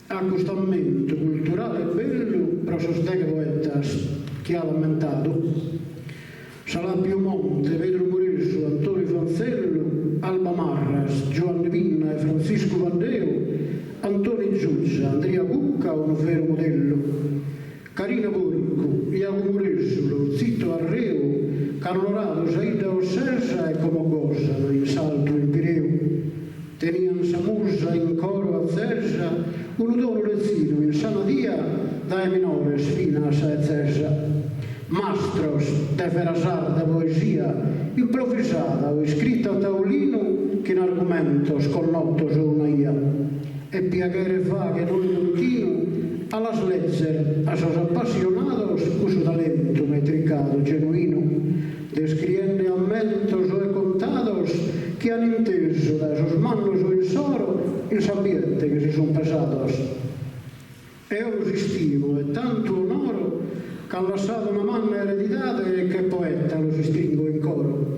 a custu ammentu culturale bellu pro sos deghe poetas chi at ammentadu, Salàpiu Monte, Pedru Muresu, Antoni Fanzellu, Alba Marras, Giuanni Pinna e Frantziscu Paddeu, Antoni Giuggia, Andria Cucca, unu veru modellu, Carina Porcu, Jagu Muresu, Zito Arreu, ch'an onoradu sa 'idda ossesa e como gosan in s'altu Empireu. Tenian sa musa in coro atzesa, unu donu retzidu in sa nadia dae minores fina a sa 'etzesa. Mastros de vera sarda poesia, improvisada o iscrita a taulinu chin argumentos connotos o una 'ia. E piaghere faghet oe continu a las lezer a sos apassionados cussu talentu metricadu genuinu, descriende ammentos oe contados chi an intesu dae sos mannos insoro in s'ambiente chi si sun pesados. Eo los istimo e tantu onoro ch'an lassadu una manna eredidade e che poeta los istringo in coro.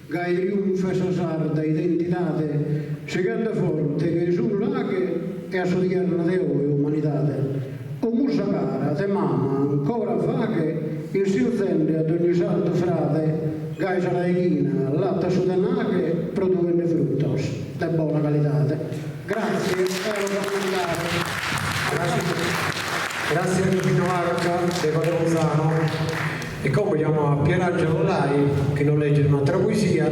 Gai triunfet sa sarda identidade sighende forte che-i su nuraghe e a s'odierna de oe umanidade. O musa cara de mama ancora faghe insinzende a dogni sardu frade gai sa raighina allata su tenaghe produende fruttos de bona calidade. Grazie e a los ammentare. Grazie a Gavino Arca de Codronzano. E como jamo a Pierangelo Lai chi nos legget un'atera poesia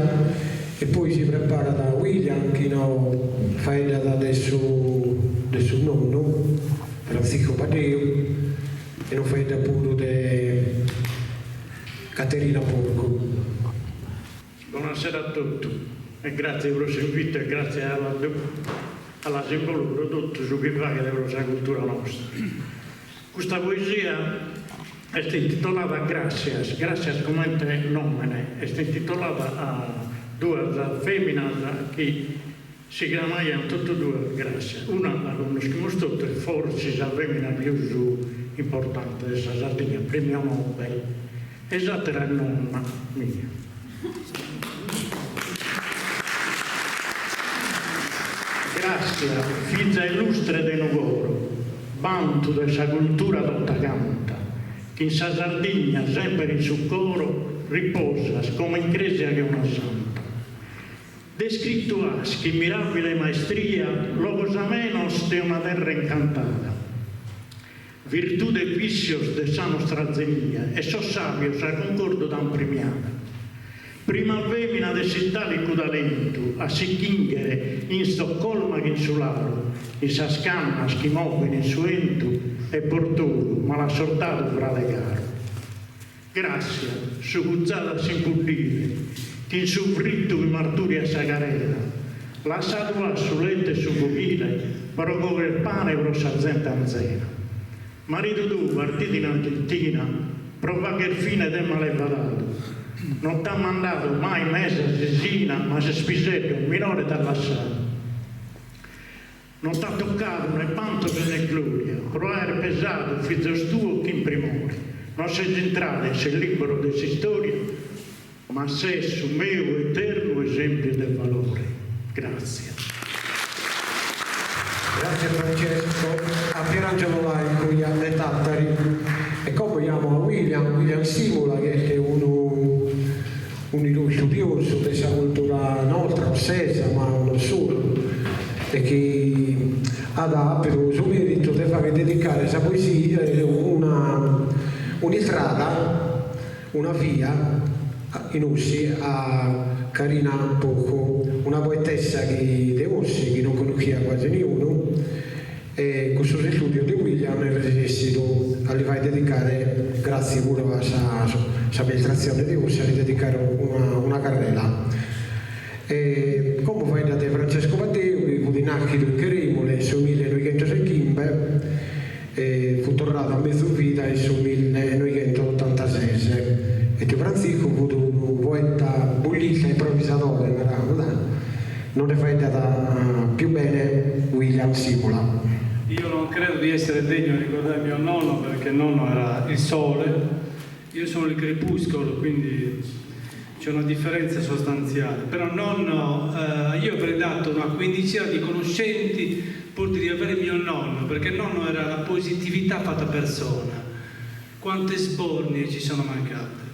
e poi si preparat William chi nos faeddat de su de su nonnu Frantziscu Paddeu e nos faeddat puru de Caterina Porcu. Bonasera a totu e gratzie pro s'invitu e gratzie a Alas in Bolu pro totu su chi faghet pro sa cultura nostra. Custa poesia est intitolada Gràssias, Gràssias comente nòmene, est intitolada a duas fèminas chi si cramaiant totu duas Gràssia. Una la connoschimus totu, est forsis sa fèmina pius importante de sa Sardigna, premio Nobel, e s'àtera est nonna mia. Gràssias. Grassia, fiza illustre de Nugoro, bantu de sa cultura tota canta, chi in sa Sardigna semper in su coro riposas como in cresia che una santa. Descritu as chin mirabile maestria logos amenos de una terra incantada. Virtude e vissios de sa nostra zenia e sos sabios a cuncordu t'an premiada. Prima femina de s'italicu talentu a si chinghere in Stoccolma chin su laru, in sas cannas chi moven in su 'entu e Portolu malassortadu frade caru. Grassia, suguzada a s'impuddile, chin su frittu chi marturiat sa carena, lassadu as su lettu e su foghile pro cogher pane pro sa zente anzena. Maridu tou partidu in Argentina pro fagher fine de malevadadu, non t'at mandadu mai mesa sesina ma ses piseddos minore t'at lassadu. Non t'at toccadu ne bantos e ne gloria pro aer pesadu fizos tuos chin primore, non ses intrada in sos libros de s'istoria, ma ses su meu eternu esempiu de valore. Grazie. Grazie Francesco, a Pierangelo Laicu de Tattari e como jamo a William, William Simula chi est unu unu istudiosu de sa cultura nostra, ossesa, ma non solu, e chi at àpidu su meritu de fagher dedicare sa poesia una un'istrada, una via in Ossi a Carina Porcu, una poetessa chi de Ossi chi non connoschiat quasi niunu E cun sos istùdios de William est resessidu a li fagher dedicare, gràtzie puru a sa s'amministratzione de Ossi, a li dedicare una una carrela. E como faeddat de Francesco Paddeu chi fut nàschidu in Cherèmule in su millenoighentoschimbe e fut torradu a mezus vida in su millenoighentootantases. E tiu Frantziscu fut unu poeta bullista e improvisadore, naramus, da. Non nde faeddat pius bene William Simula. Io non credo di essere degno di ricordare mio nonno perché nonno era il sole, io sono il crepuscolo, quindi c'è una differenza sostanziale. Però nonno, eh, io avrei dato una quindicina di conoscenti pur di riavere mio nonno, perché nonno era la positività fatta persona. Quante sbornie ci sono mancate.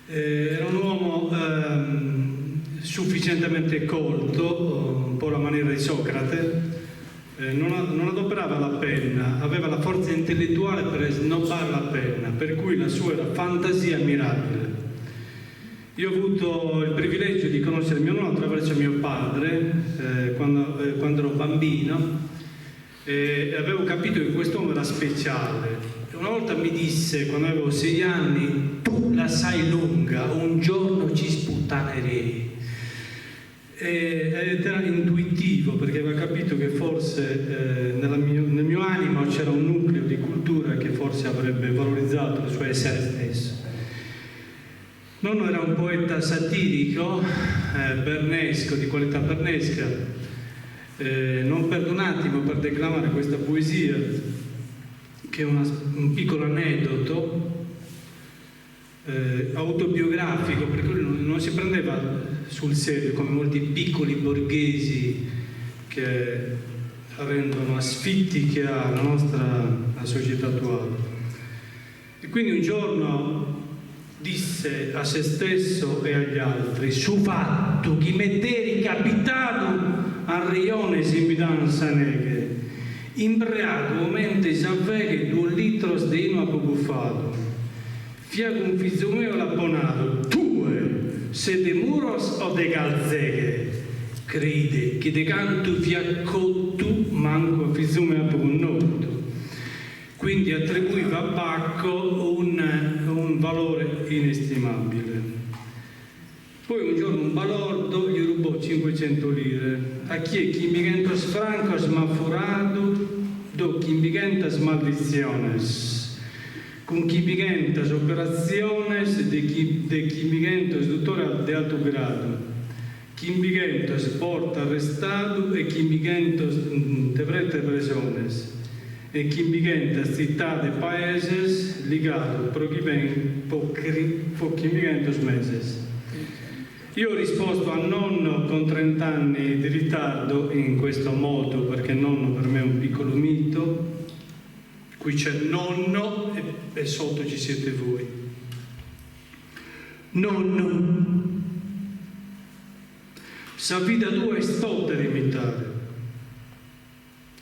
Eh, era un uomo ehm, sufficientemente colto, un po' alla maniera di Socrate, eh, non, non adoperava la penna, aveva la forza intellettuale per snobbare la penna, per cui la sua era fantasia mirabile. Io ho avuto il privilegio di conoscere mio nonno attraverso mio padre eh, quando, eh, quando ero bambino e avevo capito che quest'uomo era speciale. E una volta mi disse, quando avevo 6 anni, tu la sai lunga, un giorno ci sputtanerei. Ed era intuitivo perché aveva capito che forse eh, mio, nel mio animo c'era un nucleo di cultura che forse avrebbe valorizzato il suo essere stesso. Nonno era un poeta satirico, eh, bernesco, di qualità bernesca. Eh, non perdo un attimo per declamare questa poesia, che è una, un piccolo aneddoto eh, autobiografico, perché lui non, non si prendeva sul serio come molti piccoli borghesi che rendono asfittica la nostra la società attuale. E quindi un giorno disse a se stesso e agli altri, su fattu chi m'est capitadu arrejones mi dan sa neghe, imbriagu comente sa feghe duos litros de 'inu apo bufadu. Fia cun fizu meu e l'apo nadu, tue ses de Muros o de Calzeghe? Creide chi de cantu fia cottu mancu a fizu meu apo connotu. Quindi attribuiva a Bacco un, un valore inestimabile. Poi un giorno un balordo gli rubò 500 lire. A chie chimbighentos francos m'at furadu, do chimbighentas malditziones. Cun chimbighentas operatziones de, chi, de chimbighentos duttores de altu gradu. Chimbighentos bortas arrestadu e chimbighentos de prete presones e chimbighentas tzitade e paeses ligadu pro, chi ben, pro, pro chimbighentos meses. Io ho risposto a nonno con 30 anni di ritardo in questo modo, perché nonno per me è un piccolo mito. Qui c'è nonno e, e sotto ci siete voi. Nonno, sa vida tua est tota de imitare,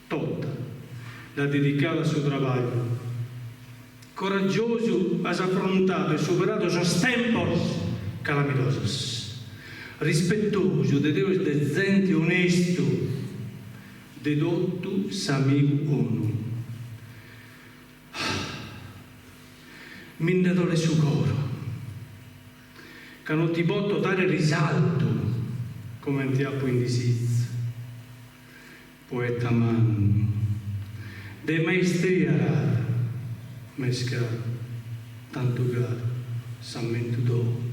tota l'as dedicada a su trabagliu. Coraggiosu as afrontadu e superadu sos tempos calamidosos. Rispettosu de Deus e de zente onestu, de totu s'amigu 'onu. Mi nde dolet su coro ca non ti poto dare risaltu comente apo in disizu. Poeta mannu, de maestria rara, m'est caru, tantu caru, s'ammentu tou.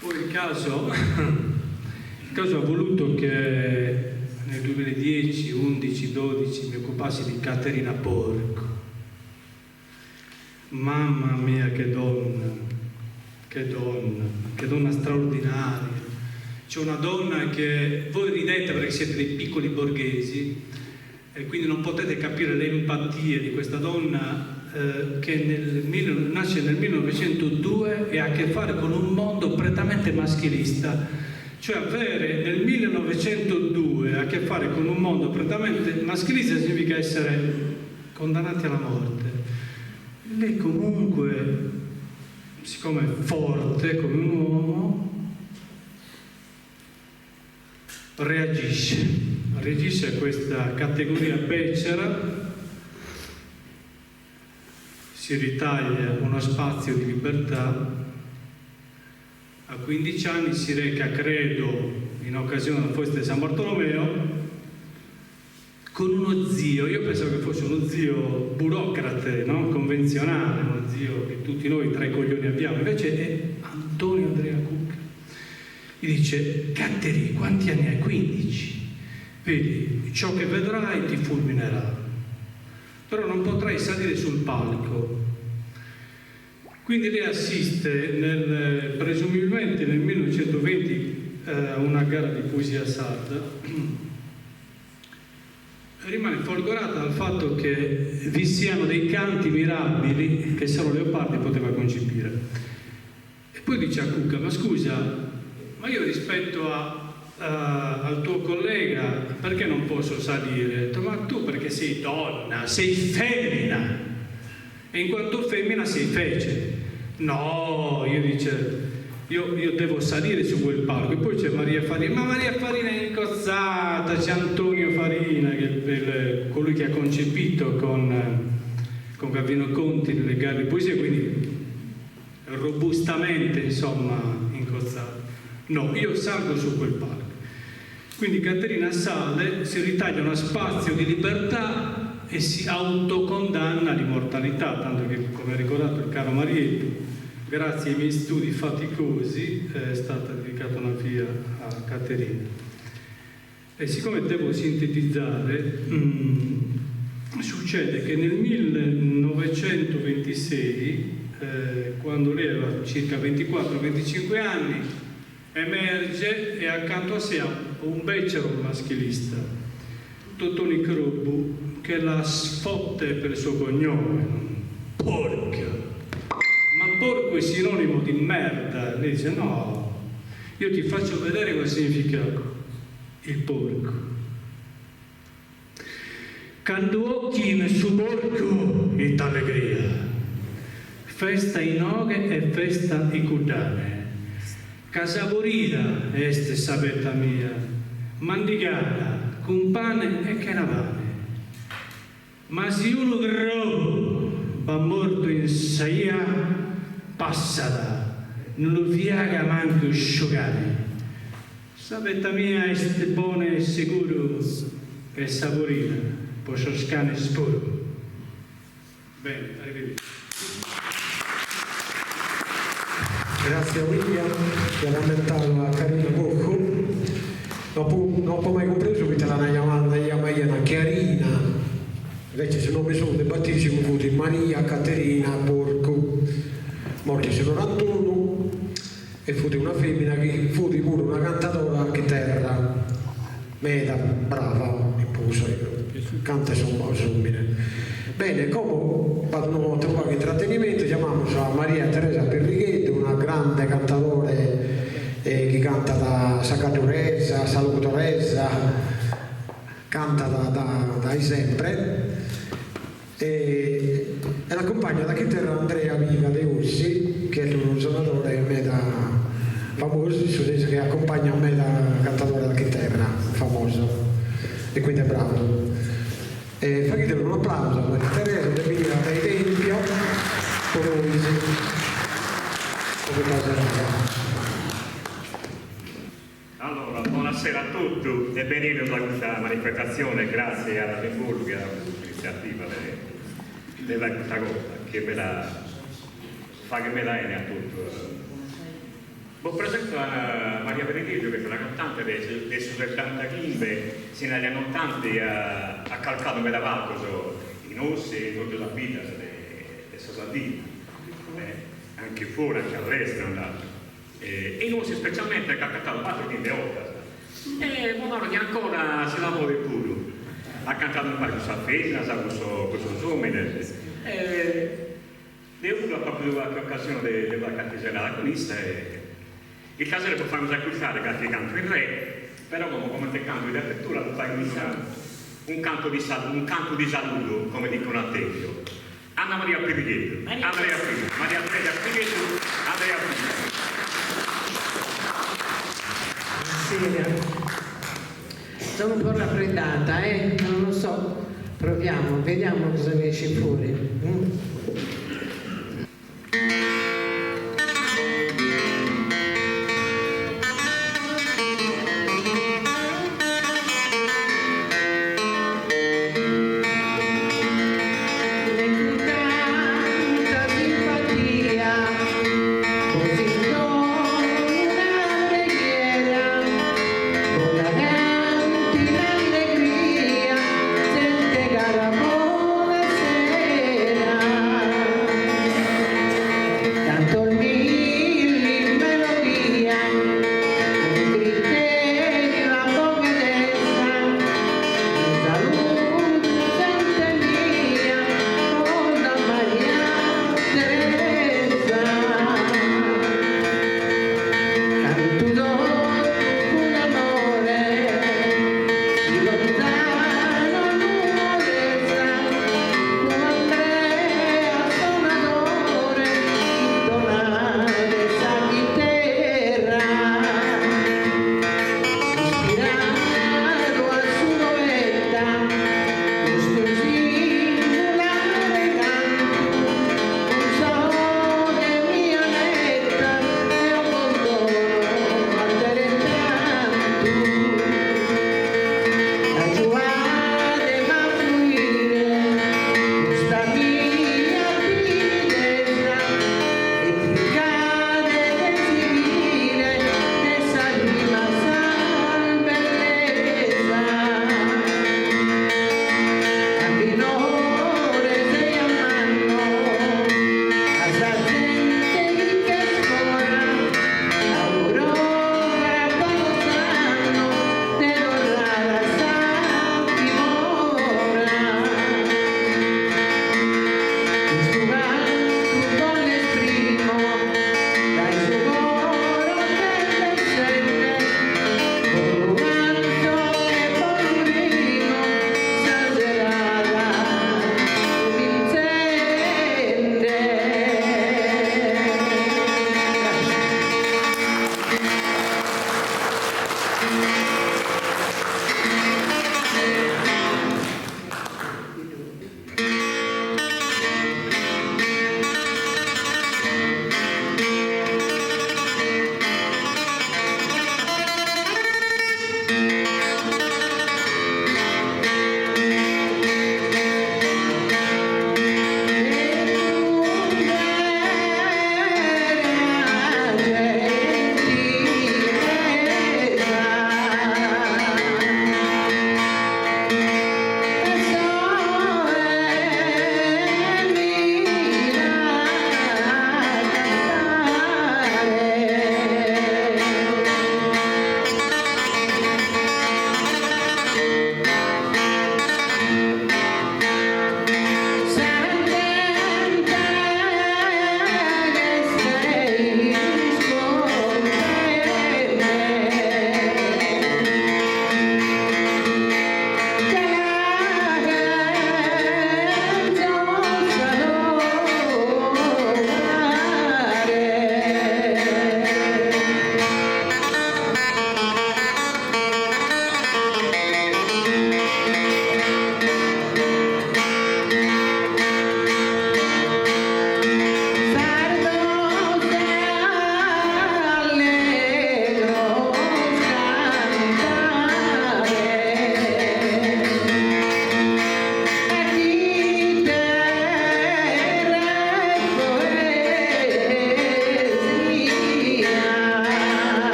Poi il caso, il caso ha voluto che nel 2010, 11, 12 mi occupassi di Caterina Porco. Mamma mia che donna, che donna, che donna straordinaria. C'è una donna che voi ridete perché siete dei piccoli borghesi e quindi non potete capire l'empatia di questa donna eh, che nel, nasce nel 1902 e ha a che fare con un mondo prettamente maschilista. Cioè avere nel 1902 a che fare con un mondo prettamente maschilista significa essere condannati alla morte. Lei comunque, siccome è forte come un uomo, reagisce, reagisce a questa categoria becera, si ritaglia uno spazio di libertà, a 15 anni si reca, credo, in occasione della festa di San Bartolomeo, con uno zio, io pensavo che fosse uno zio burocrate, no? convenzionale, uno zio che tutti noi tra i coglioni abbiamo, invece è Antonio Andrea Cucca. Gli dice, Catteri, quanti anni hai? 15. Vedi, ciò che vedrai ti fulminerà, però non potrai salire sul palco. Quindi lei assiste nel, presumibilmente nel 1920 a una gara di poesia sarda rimane folgorata dal fatto che vi siano dei canti mirabili che solo Leopardi poteva concepire. E poi dice a Cucca, ma scusa, ma io rispetto a, uh, al tuo collega perché non posso salire? Detto, ma tu perché sei donna, sei femmina e in quanto femmina sei fece. No, io dice, io, io devo salire su quel palco. E poi c'è Maria Farina, ma Maria Farina è incozzata, c'è Antonio Farina, che è il, colui che ha concepito con, con Gavino Conti le gare di poesia, quindi robustamente insomma incozzato. No, io salgo su quel palco. Quindi Caterina sale, si ritaglia uno spazio di libertà e si autocondanna all'immortalità, tanto che, come ha ricordato il caro Marietto, grazie ai miei studi faticosi è stata dedicata una via a Caterina. E siccome devo sintetizzare, mh, succede che nel 1926, eh, quando lei aveva circa 24-25 anni, emerge e accanto a sé ha un becero maschilista, Totoni Crobu, che la sfotte per il suo cognome. Porca! Ma porco è sinonimo di merda. Lei dice no, io ti faccio vedere cosa significa il porco. Cando 'ochin su porcu it'allegria, festa inoghe e festa icuddane, ca saborida est sa petta mia, mandigada cun pane e chena pane. Ma si unu crobu b'at mortu in sa 'ia, passat, non lu fiagat mancu su cane. Sa petta mia est bona e seguru ca est saborida po sos canes puru. Bene, arrivederci. Grazie a William chi at ammentadu a Carina Cocco. No apo no apo mai cumpresu poita la jamaian Chiarina. Invece su nome sou de battisimu fut Maria Caterina Porcu. Morta in su norantunu e fut una femina chi fut puru una cantadora a chiterra meda brava in prus canta s'omine. Bene, como b'at unu ateru pagu 'e intrattenimentu, giamamus a Maria Teresa Pirrigheddu, una grande cantadore chi cantat sa gadduresa, sa logudoresa, cantat dae sempre e l'acumpagnat a chiterra Andrea Piga de Ossi, chi est unu sonadore meda famosu, in su sensu chi acumpagnat meda cantadores a chiterra famosos e quindi est bravu. E faghideli unu applausu a Maria Teresa de benida dae Tempio po nois po custa serada. Allora, buonasera a tutti e benvidos a custa manifestazione, grazie a Rimburgo chi at avuto s'iniziativa de de fai custa cosa, chi est meda faghet meda 'ene a totu. Bos presento a Maria Pirrigheddu chi est una cantante de de su setantachimbe sino agli anni ottanti at calcadu meda palcos in Ossi e in totu sas biddas de de sa Sardigna, anche fuori, anche all'estero è andata. E in Ossi specialmente at cantadu battor chimbe 'ortas e bos naro chi ancora si la movet puru. At cantadu umpare cun sas feminas, cun sos cun sos omines e deo puru apo apidu calchi occasione de de fagher calchi serada cun issa e istasera bos faghimus acurtare calchi cantu in re, però como comente cantu de apertura bos faghimus una un canto di un cantu di saludo, come dicono a Tempio. Anna Maria Pirrigheddu, Andrea Piga, Maria Teresa Pirrigheddu, Andrea Piga. Buonasera. Sono un po' raffreddata, eh? Non lo so. Proviamo, vediamo cosa ne esce fuori. Mm.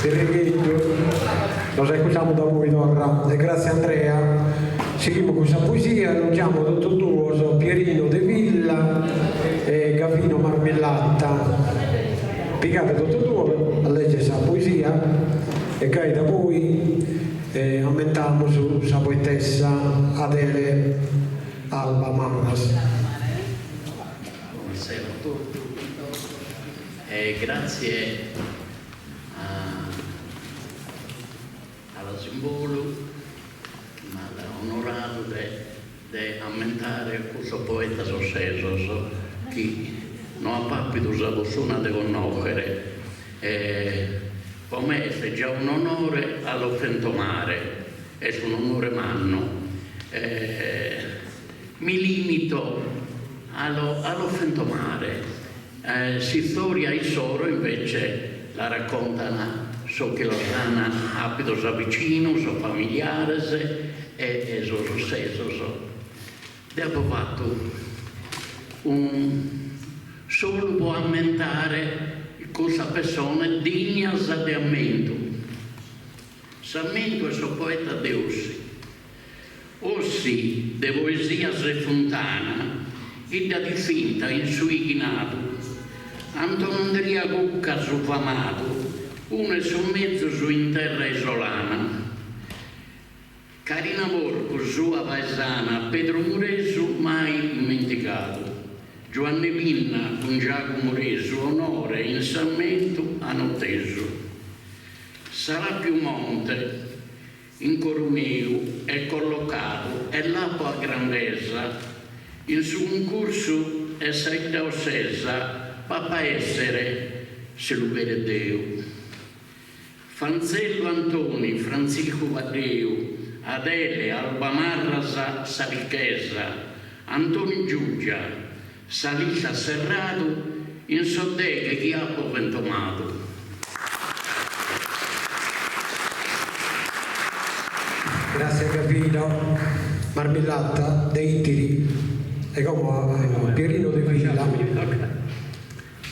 Pirrigheddu, nos iscutamus da poi torra e gratzie Andrea. Sighimus cun sa poesia, elogiamus totus duos Pierino De Villa e Gavino Marmillatta. Pigade totus duos a leger sa poesia e gai da poi ammentamus sa poetessa Adele Alba Marras. Bonasera a totu e gratzie a Alasimbolu chi m'at onoradu de de ammentare cussos poetas ossesos chi no apo àpidu sa fortuna de connòchere e pro me est già un'onore a los fentomare, est un'onore mannu e mi limito a lo a los fentomare, s'istòria issoro invece la raccontan sos chi los an àpidos a vicinu, sos familiares e sos ossesos. Deo apo fatu un solu pro ammentare cussas pessones dignas de ammentu. S'ammentu 'e sos poetas de Ossi. Ossi de poesias est funtana, 'idda distinta in su 'ighinadu. Antonandria Cucca su famadu, unu 'e sos mezus in terra isolana. Carina Porcu sua paesana, Pedru Muresu mai immentigadu. Giuanne Pinna cun Giagu Muresu onore in s'ammentu an otesu. Sarapiu Monte in coru meu est collocadu e l'apo a grandesa, in su cuncursu 'e sa 'idda ossesa b'ap'a essere si lu cheret Deu. Fanzellu Antoni, Frantziscu Paddeu, Adele, Alba Marras, sa richesa, Antoni Giuggia, sa lista serradu in sos deghe chi apo fentomadu. Gràtzias Gavino Marmillatta de Ìtiri e como a Pierino De Villa.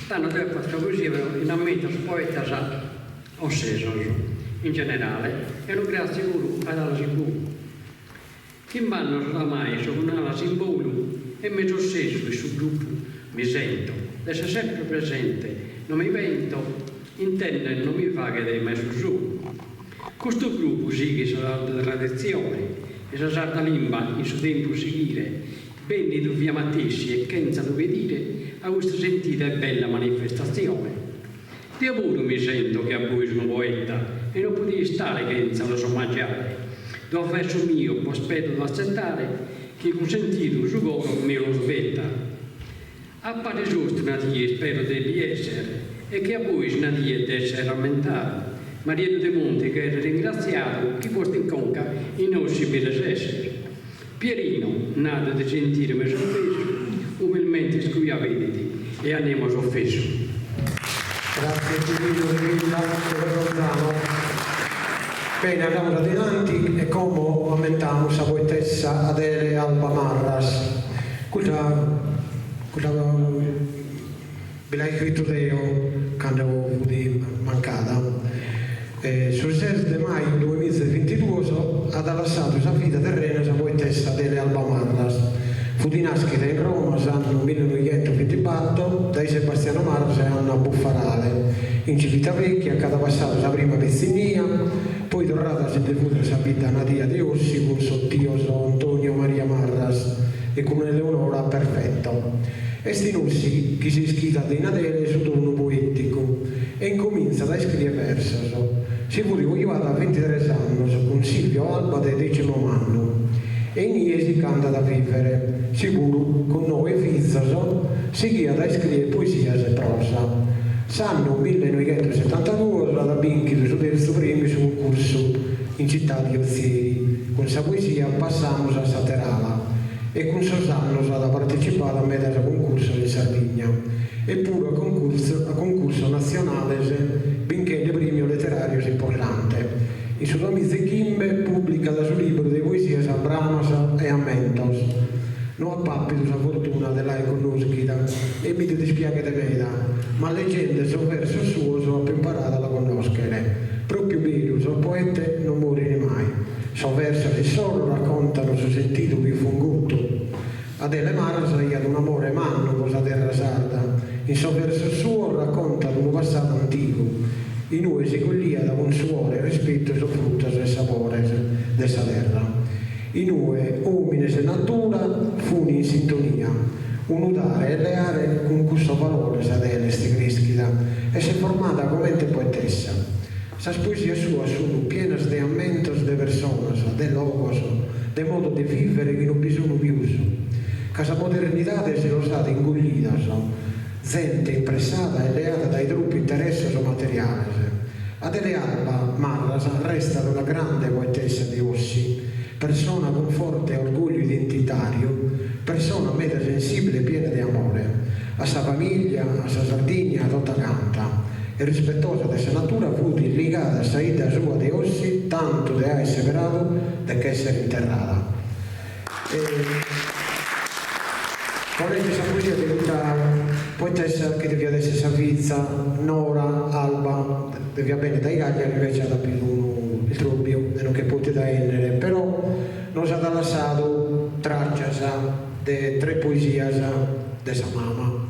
Tando deo apo fatu sa poesia però in ammentu a sos poetas ossesos in generale e unu gràtzie puru a Alasimbolu. Chimb'annos oramai so cun Alasimbolu e mesu ossesu in su gruppu mi sento, d'esser sempre presente no mi pento, intender no mi faghet mai su solu. Custu gruppu sighit sa sarda traditzione e sa sarda limba in su tempus sighire Bennidu fia matessi e chentza lu pedire a custa sentida e bella manifestatzione. Deo puru mi sento che a bois unu poeta e non podia istare chentza los omaggiare. Duos versos mios bos pedo de atzettare chi cun sentidu su coro meu los betta. A paris 'ostru una die ispero de bi esser e che a bois una die d'esser ammentadu. Marieddu Demonti cheret ringratziadu chi postu in conca in Ossi bi resesset. Pierino, nadu de sentire mesu offesu, umilmente iscuja pedit e a nemos offesu. Grazie Pierino De Villa de Codronzanu. Bene, andamus adenanti e como ammentamus sa poetessa Adele Alba Marras. Custa custa bi l'aia iscritu deo cando fut mancada. Su ses de maju duamiza e bintiduos at lassadu sa vida terrena sa poetessa Adele Alba Marras. Fut naschida in Roma s'annu millenoighentos-bintibatto dae Sebastiano Marras e Anna Buffarale, in Civitavecchia ch'at passadu sa prima pitzinnia, Poi torrada si nde fut a sa bidda nadia de Ossi cun sos tios Antonio Maria Marras e cun Eleonora Perfetto. Est in Ossi chi si ischidat in Adele su donu poeticu e incomintzat a iscrier versos. Si fut cojuada a bintitres annos cun Silvio Alba de Decimomannu e inie si ch'andat a vivere, si puru cun noe fizos sighiat a iscrier poesias e prosa. S'annu millenoighentosetantaduos at bìnchidu su tertzu prèmiu in su cuncursu in citade de Otzieri cun sa poesia Passamus a s'àter'ala e cun sos annos at partecipadu a medas cuncursos in Sardigna e puru a cuncursos natzionales binchende prèmios leteràrios importantes. In su duamizaechimbe pùblicat su libru de poesias Bramas e Ammentos. No apo àpidu sa fortuna de l'aer connòschida e mi nde dispiaghet meda, ma legende sos versos suos apo imparadu a la connòschere. Sos poetes non morin mai. Sos versos issoro raccontan su sentidu pius fungutu. Adele Marras aiat un'amore mannu pro sa terra sarda. In sos versos suos raccontat unu passadu antigu, in ue si colliat cun suore e rispetu sos frutos e sabores de sa terra, in ue òmines e natura fun in sintonia, unu dare e leare cun cussos valores Adele est crèschida e s'est formada comente poetessa. Sas poesias suas sun pienas de ammentos de personas, de logos, de modos de vìvere chi non bi sun pius, ca sa modernidade si los at ingullidos, zente impressada e leada dae tropu interessos materiales. Adele Alba Marras restat una grande poetessa de Ossi, persona cun forte orgogliu identitàriu, persona meda sensìbile e piena de amore a sa famìllia, a sa Sardigna tota canta e rispetosa de sa natura fut ligada a sa 'idda sua de Ossi tantu de aer seberadu de ch'esser interrada. Pro lègere sa poesia de custa poetessa chi deviat esser sa fiza Nora Alba, deviat bennere dae Cagliari invece at apidu unu istrobbiu e non ch'est potida 'ennere, però nos at lassadu tràgias de tres poesias de sa mama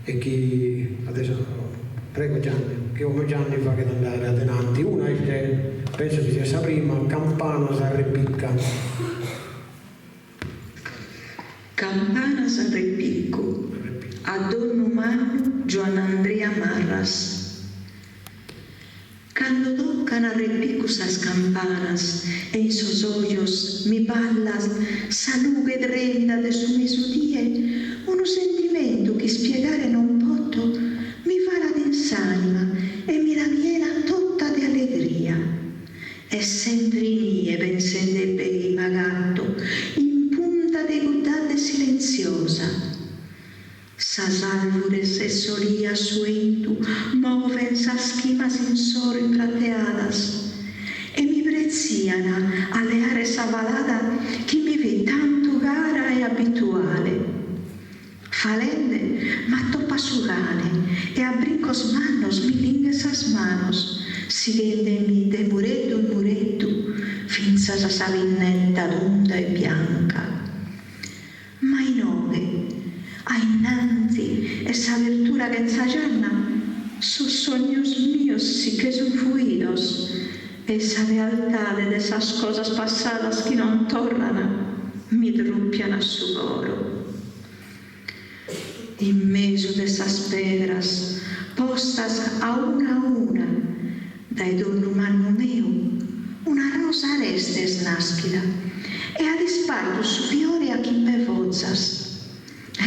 e chi adesso prego Gianni, chi como Gianni faghet andare adenanti, una est, penso chi siat sa prima, Campanas a repicca. Campanas a repiccu a donnu mannu Giuannandria Marras. Cando toccan a repiccu sas campanas e in sos ojos mi ballat sa lughe tremida de su mesudie, unu sentimentu chi ispiegare non poto mi falat in s'anima e mi la pienat tota de allegria. E sempre inie pensendebei m'agatto in punta de cudd'adde silenziosa. Sas alvures 'e s'olia a su 'entu moven sas chimas insoro imprateadas e mi pretzian a leare sa falada chi mi fit tantu cara e abituale. Falende m'attopat su cane e a brincos mannos mi linghet sas manos, sighendemi de mureddu in mureddu fintzas a sa pinnetta tunda e bianca. Ma inoghe, a innanti 'e s'abertura chentza gianna, sos sognos mios si che sun fuidos e sa realtade de sas cosas passadas chi non torran mi truppian su coro. In mesu de sas pedras postas a una a una dae donnu mannu meu, una rosa areste est naschida e at ispartu su fiore a chimbe fozas.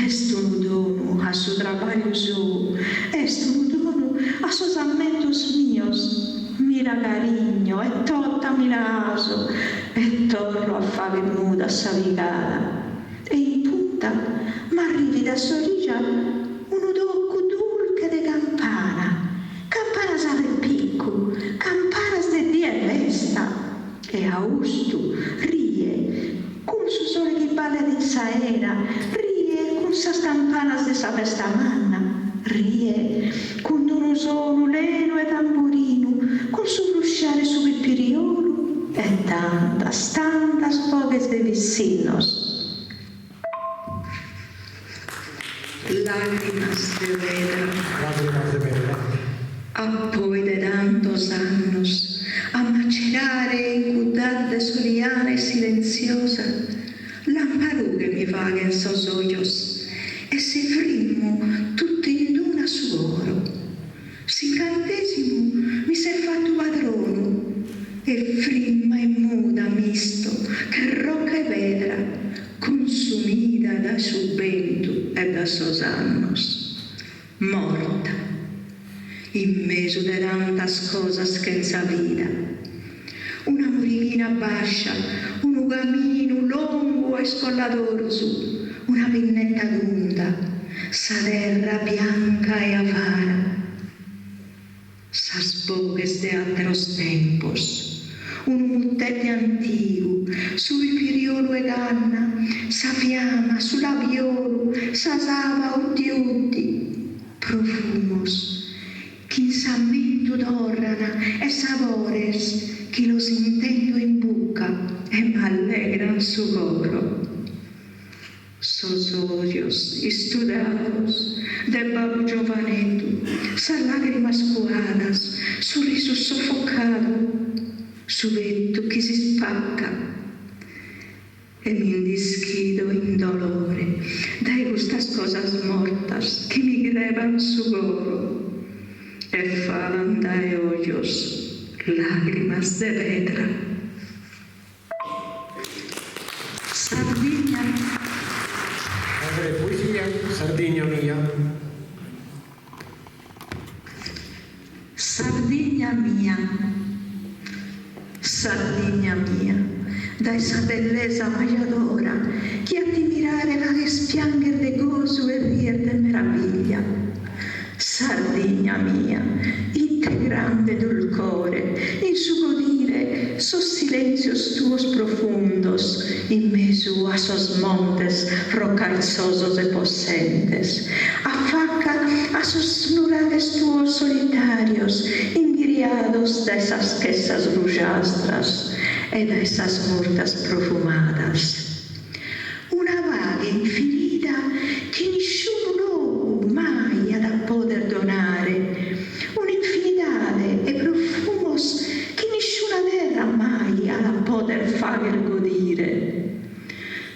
Est unu donu a su trabagliu sou, est unu donu a sos ammentos mios, mi la carigno e tota mi la 'aso e torro a fagher muda sa pigada e in punta m'arrivit a s'orija unu toccu dulche de campana, campanas a repiccu, campanas de die 'e festa e austu, rie Cun su sole chi ballat in s'aera, rie cun sas campanas de sa festa manna, rie cun d'unu sonu lenu 'e tamburinu, cun su frusciare 'e su pipiriolu e tantas, tantas boghes de pitzinnos. Lagrimas de pedra. Lagrimas de pedra. A poi de tantos annos a m'accerare in cudd'adde soliana e silenziosa, lamparughe mi faghen sos ojos e si frimmo tott'in d'una su coro. S'incantesimu mi s'est fattu padronu e frimma e muda m'isto che rocca 'e pedra consumida dae su bentu e da sos annos. Morta in mesu de tantas cosas chentza vida. Una murighina bascia, unu caminu longu a iscolladorzu, una pinnetta tunda, sa terra bianca e avara. Sas boghes de àteros tempos, unu mutete antigu, su pipiriolu 'e canna, sa fiama, su labiolu, sa saba 'uddi 'uddi, profumos. Ch'in s'ammentu torran e sabores chi los intendo in bucca e m'allegran su coro. Sos ojos istudados de babbu giovaneddu, sas lagrimas cuadas, su risu soffocadu, su pettu chi s'ispaccat e mi nd'ischido in dolore dae custas cosas mortas chi mi creban su coro e falan dae ojos lagrimas de pedra. Sardigna. Altra poesia, Sardigna mia. Sardigna mia, Sardigna mia, dae sa bellesa ammajadora chi a ti mirare faghes piangher de gosu e rier de meraviglia. Sardigna mia, ite grande dulcore in su godire sos silentzios tuos profundos in mesu a sos montes rocalzosos e possentes, affaca a sos nuraghes tuos solitarios inghiriados dae sas chessas rujastras e dae sas murtas profumadas. Una paghe infinida chi nisciunu logu mai at a poder donare, un'infinidade 'e profumos chi nisciuna terra mai at a poder fagher godire.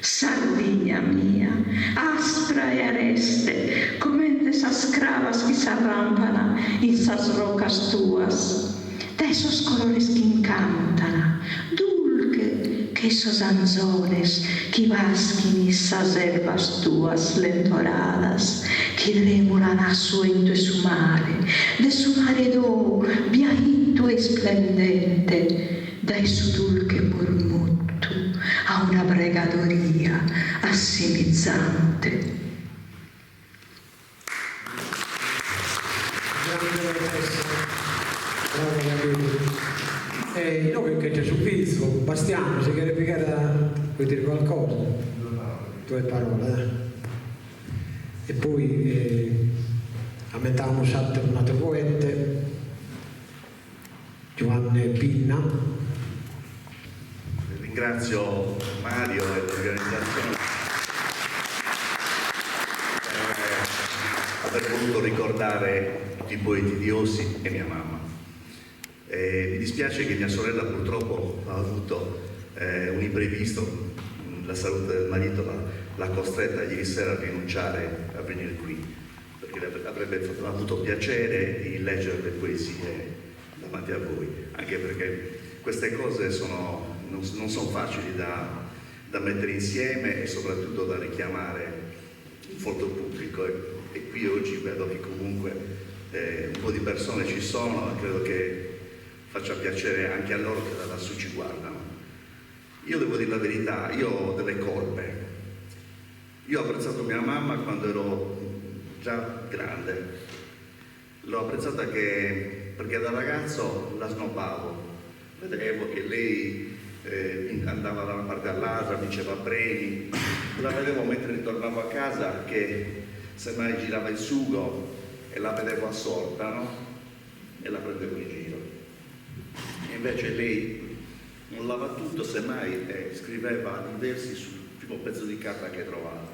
Sardigna mia, aspra e areste, comente sas crabas chi s'arrampana in sas rocas tuas, dae sos colores chi incantana, dulche che sos anzones chi paschin in sas erbas tuas lentoradas, chi tremulan a su 'entu 'e su mare, de su mare tou biaittu e isplendente, dae su dulche murmuttu a una pregadoria assimizante. Grande poetessa, brava Gabriele. E inoghe nche c'è su fizu, Bastiano, si cheret pigare a vuoi dire qualcosa? Due parole, eh. E poi ammentamus s'atteru un'atteru poete, Giuanne Pinna. Ringrazio Mario e l'organizzazione per aver voluto ricordare tutti i poeti di Ossi e mia mamma. Eh, mi dispiace che mia sorella purtroppo ha avuto eh, un imprevisto, la salute del marito l'ha costretta ieri sera a rinunciare a venire qui, perché avrebbe avuto piacere di leggere le poesie davanti a voi, anche perché queste cose sono, non, non sono facili da, da mettere insieme e soprattutto da richiamare un folto pubblico e, e qui oggi vedo che comunque eh, un po' di persone ci sono e credo che faccia piacere anche a loro che da lassù ci guardano. Io devo dire la verità, io ho delle colpe. Io ho apprezzato mia mamma quando ero già grande. L'ho apprezzata che, perché da ragazzo la snobbavo. Vedevo che lei eh, andava da una parte all'altra, vinceva premi. La vedevo mentre ritornavo a casa che semmai girava il sugo e la vedevo assorta, no? E la prendevo in giro. E invece lei mollava tutto, semmai e scriveva i versi sul primo pezzo di carta che trovava,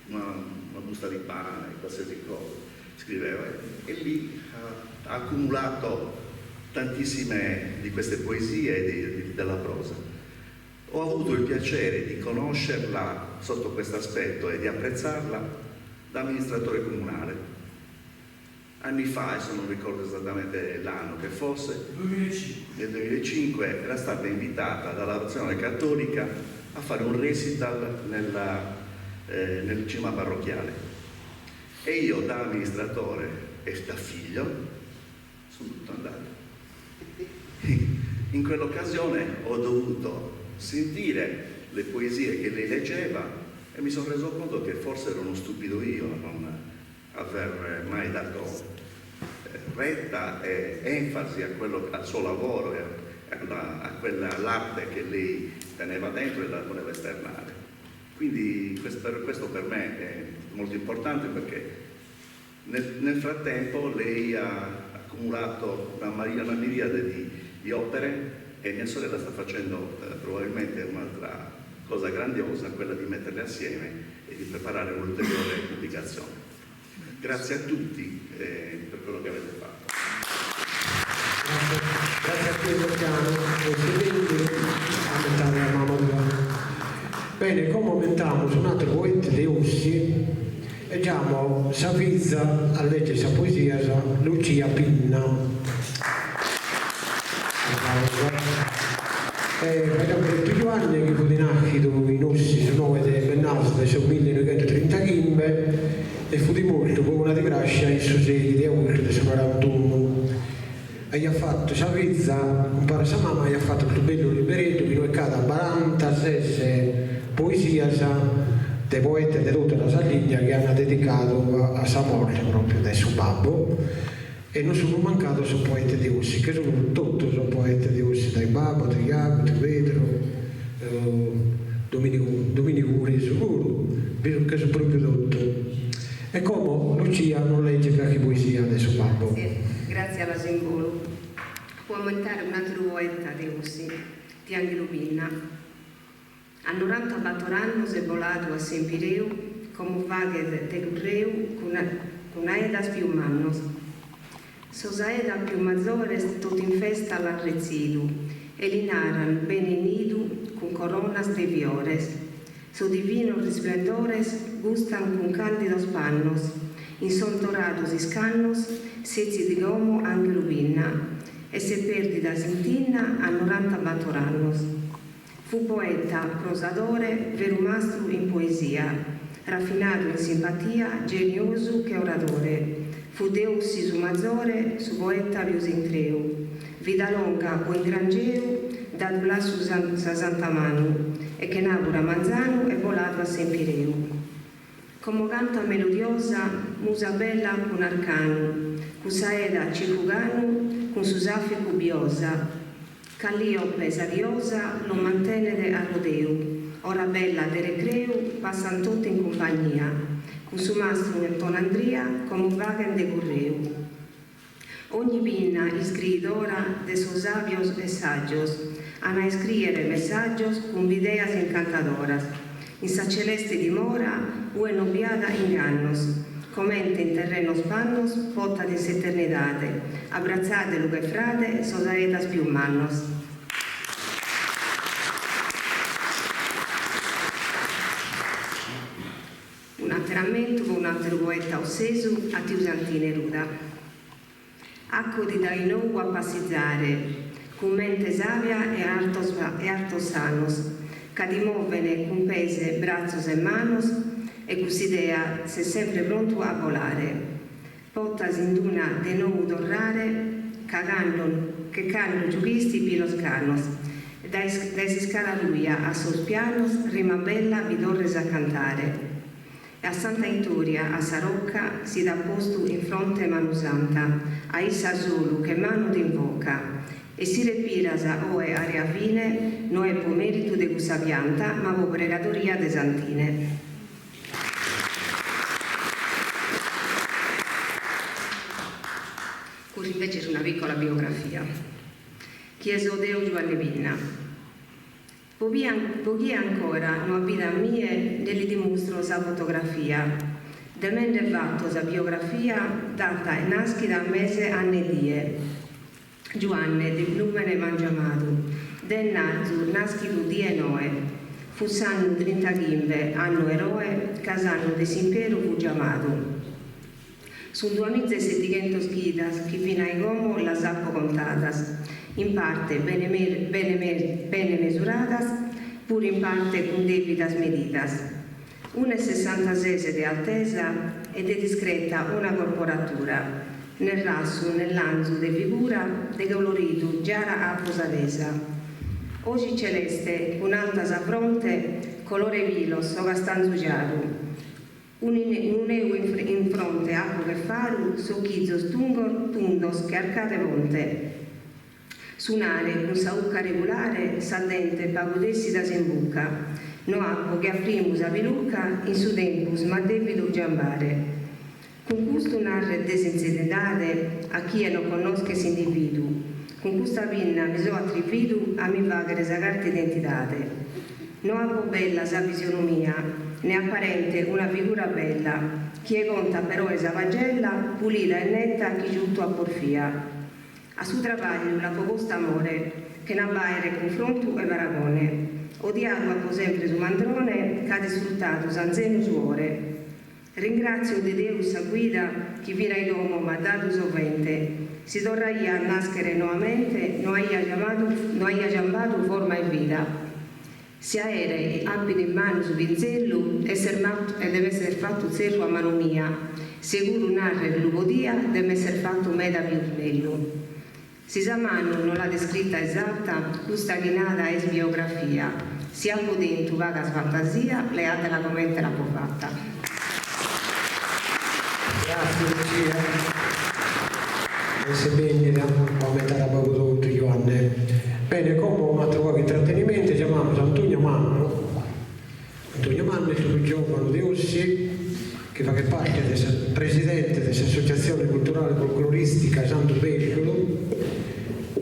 una, una busta di pane, qualsiasi cosa, scriveva. E lì ha, ha accumulato tantissime di queste poesie e di, di, della prosa. Ho avuto il piacere di conoscerla sotto questo aspetto e di apprezzarla da amministratore comunale. Anni fa, adesso non ricordo esattamente l'anno che fosse, 2005. nel 2005 era stata invitata dalla Nazione Cattolica a fare un recital nella, eh, nel cinema parrocchiale. E io da amministratore e da figlio sono dovuto andare. In quell'occasione ho dovuto sentire le poesie che lei leggeva e mi sono reso conto che forse ero uno stupido io a non aver mai dato eh, retta e enfasi a quello, al suo lavoro e alla, a quella, all'arte che lei teneva dentro e la voleva esternare. Quindi questo, questo per me è molto importante perché Nel, nel frattempo lei ha accumulato una, una miriade di, di opere e mia sorella sta facendo eh, probabilmente un'altra cosa grandiosa, quella di metterle assieme e di preparare un'ulteriore pubblicazione. Grazie a tutti eh, per quello che avete fatto. Grazie, grazie a te Graziano e ammentare la mamma tua. Bene, come ammentamus un'ateru poeta de Ossi e giamo sa fiza a leggere sa poesia Lucia Pinna. E faeddamus de Giuanne chi fut nàschidu in Ossi su noe de bennarzu de su millenoighentotrintaghimbe e fut mortu po una digràscia in su seighi de austu de su norantunu. Aiat fatu sa fiza, umpare a sa mama, aiat fatu custu bellu libereddu chi inue c'at barantases poesias de poetes de totu sa Sardigna chi an dedicadu a sa morte propriu de su babbu e non sun mancados sos poetes de Ossi, che sun totu sos poetes de Ossi, dae babbu a tiu Jacu, tiu Pedru, Dominigu Dominigu Uresu puru, bi che sun propriu totu. E como Lucia nos legget carchi poesia de su babbu. Grazie, grazie a Lasimbolu. Po ammentare un'ateru poeta de Ossi, tiu Anghelu Pinna. A norantabator annos est boladu a s'Empireu, como faghet de curreu cun cun aedas pius mannos. Sos aedas pius mazores totu in festa l'an retzidu e li naran bene 'ennidu cun coronas de fiores. Sos divinos risplendores gustan cun candidos pannos, in sos dorados iscannos setzit como Anghelu Pinna e s'est perdida s'intinna a norantabator annos. Fu poeta, prosadore, veru mastru in poesia, rafinadu in simpatia, geniosu che oradore. Fu de Ossi su mazore, su poeta pius intreu. Vida longa po ingrangeu, dadu l'at su sa santa manu, e chenabura manzanu est boladu a s'Empireu. Como cantat melodiosa, musa bella cun arcanu, cun s'aeda Cicu Canu, cun su sàficu Biosa. Calliope sa diosa los mantenet a rodeu, ora bella de recreu passan totu in cumpagnia, cun su mastru Antonandria como faghen de curreu. Ogni pinna iscriidora de sos sàbios e sàgios an a iscrìere messàgios cun bideas incantadoras in sa celeste dimora ue non bi at ingannos comente in terrenos pannos potat in s'eternidade abbratzàdelu che frade sos aedas pius mannos. Un'ater'ammentu po un'ateru poeta ossesu a tiu Santine Ruda. Acodi dae nou a passizare, cun mente sàbia e artos e artos sanos, ca ti moven cun pes, bratzos e manos e cun s'idea ses sempre prontu a bolare. Potas in d'una de nou torrare ca cando che cando giughisti pilos canos. Dae dae s'iscala ruja a sos pianos rima bella bi torres a cantare. E a Santa 'Itoria a sa rocca si t'at postu in fronte manu santa, a issa solu che manu t'invoca. E si repiras oe aria fine no est po meritu de cussa pianta ma po pregadoria de Santine. Custa invece est una piccola biografia. Chie so deo Giuanne Pinna? Po chie ancora no at bidu a mie nde li dimustro sa fotografia. De me nde fato sa biografia data 'e naschida mese annu e die. Giuanne de nùmene m'an giamadu, de 'ennarzu nàschidu die noe. Fut s'annu trintaghimbe, annu eroe, ca s'annu de s'imperu fut giamadu. Sun duamiza e setighentos chidas chi fina ai como las apo contadas, in parte bene bene mesuradas, puru in parte cun dèvidas medidas. Unu e sessantases de altesa e de discreta una corporatura, ne rassu ne lanzu de figura, de coloridu giara apo sa tesa. Oji celeste cun alta sa fronte, colore pilos so castanzu giaru. Unu neu in fronte apo che faru, sos chizos tundos che arcade ponte. Su nare cun sa 'ucca regulare, sa dente pagu tessidas in bucca. No apo che a primu sa pilucca, in su tempus m'at devidu giambare. Cun custu narrer de sinzeridade a chie no connoschet s'individuu, cun custa pinna mi so atrividu a mi fagher sa carta identidade. No apo bella sa fisionomia, ne aparente una figura bella, chie contat peroe sa pagella, pulida e netta chi giuto a porfia. A su trabagliu l'apo postu amore, chena b'aere cunfrontu e paragone. Odiadu apo sempre su mandrone ch'at isfrutadu s'anzenu suore. Ringrazio de Deus sa guida chi fin'a i como m'at dadu sovente. Si torraia a naschere noamente no aia giamadu no aia giambadu forma 'e vida. Si aere apidu in manu su pinzellu esser e de m'esser fatu zertu a manu mia, seguru narrer lu podia de m'esser fatu meda pius bellu. Si sa manu no l'at iscrita esatta, custa chi nada est biografia, si apo tentu paga fantasia, leatela comente l'apo fata. Grazie Lucia. Est bennida a ammentare a babbu tou Juanne. Bene, como un'atteru pagu intrattenimento, giamamus Antonio Mannu. Antonio Mannu est unu giovanu de Ossi chi faghet parte de sa presidente de s'associatzione culturale folcloristica Santu Bèsciulu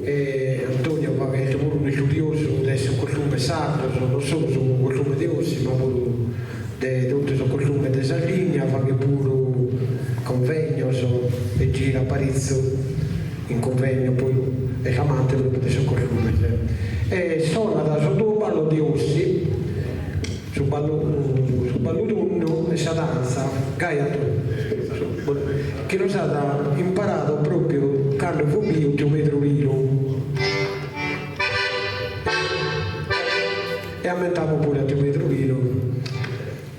e Antonio faghet puru unu istudiosu de sos costumes sardos, non solu su costume de Ossi ma puru de totu sos costumes de Sardigna, faghet puru convegnos e girat paritzu in convegno poi est amante propriu de sos costumes e sonat sos duos ballos de Ossi, su ballu su ballu tundu e sa danza gai chi nos at imparadu propriu cando fut biu tiu Pedru Pilu. E ammentamus puru a tiu Pedru Pilu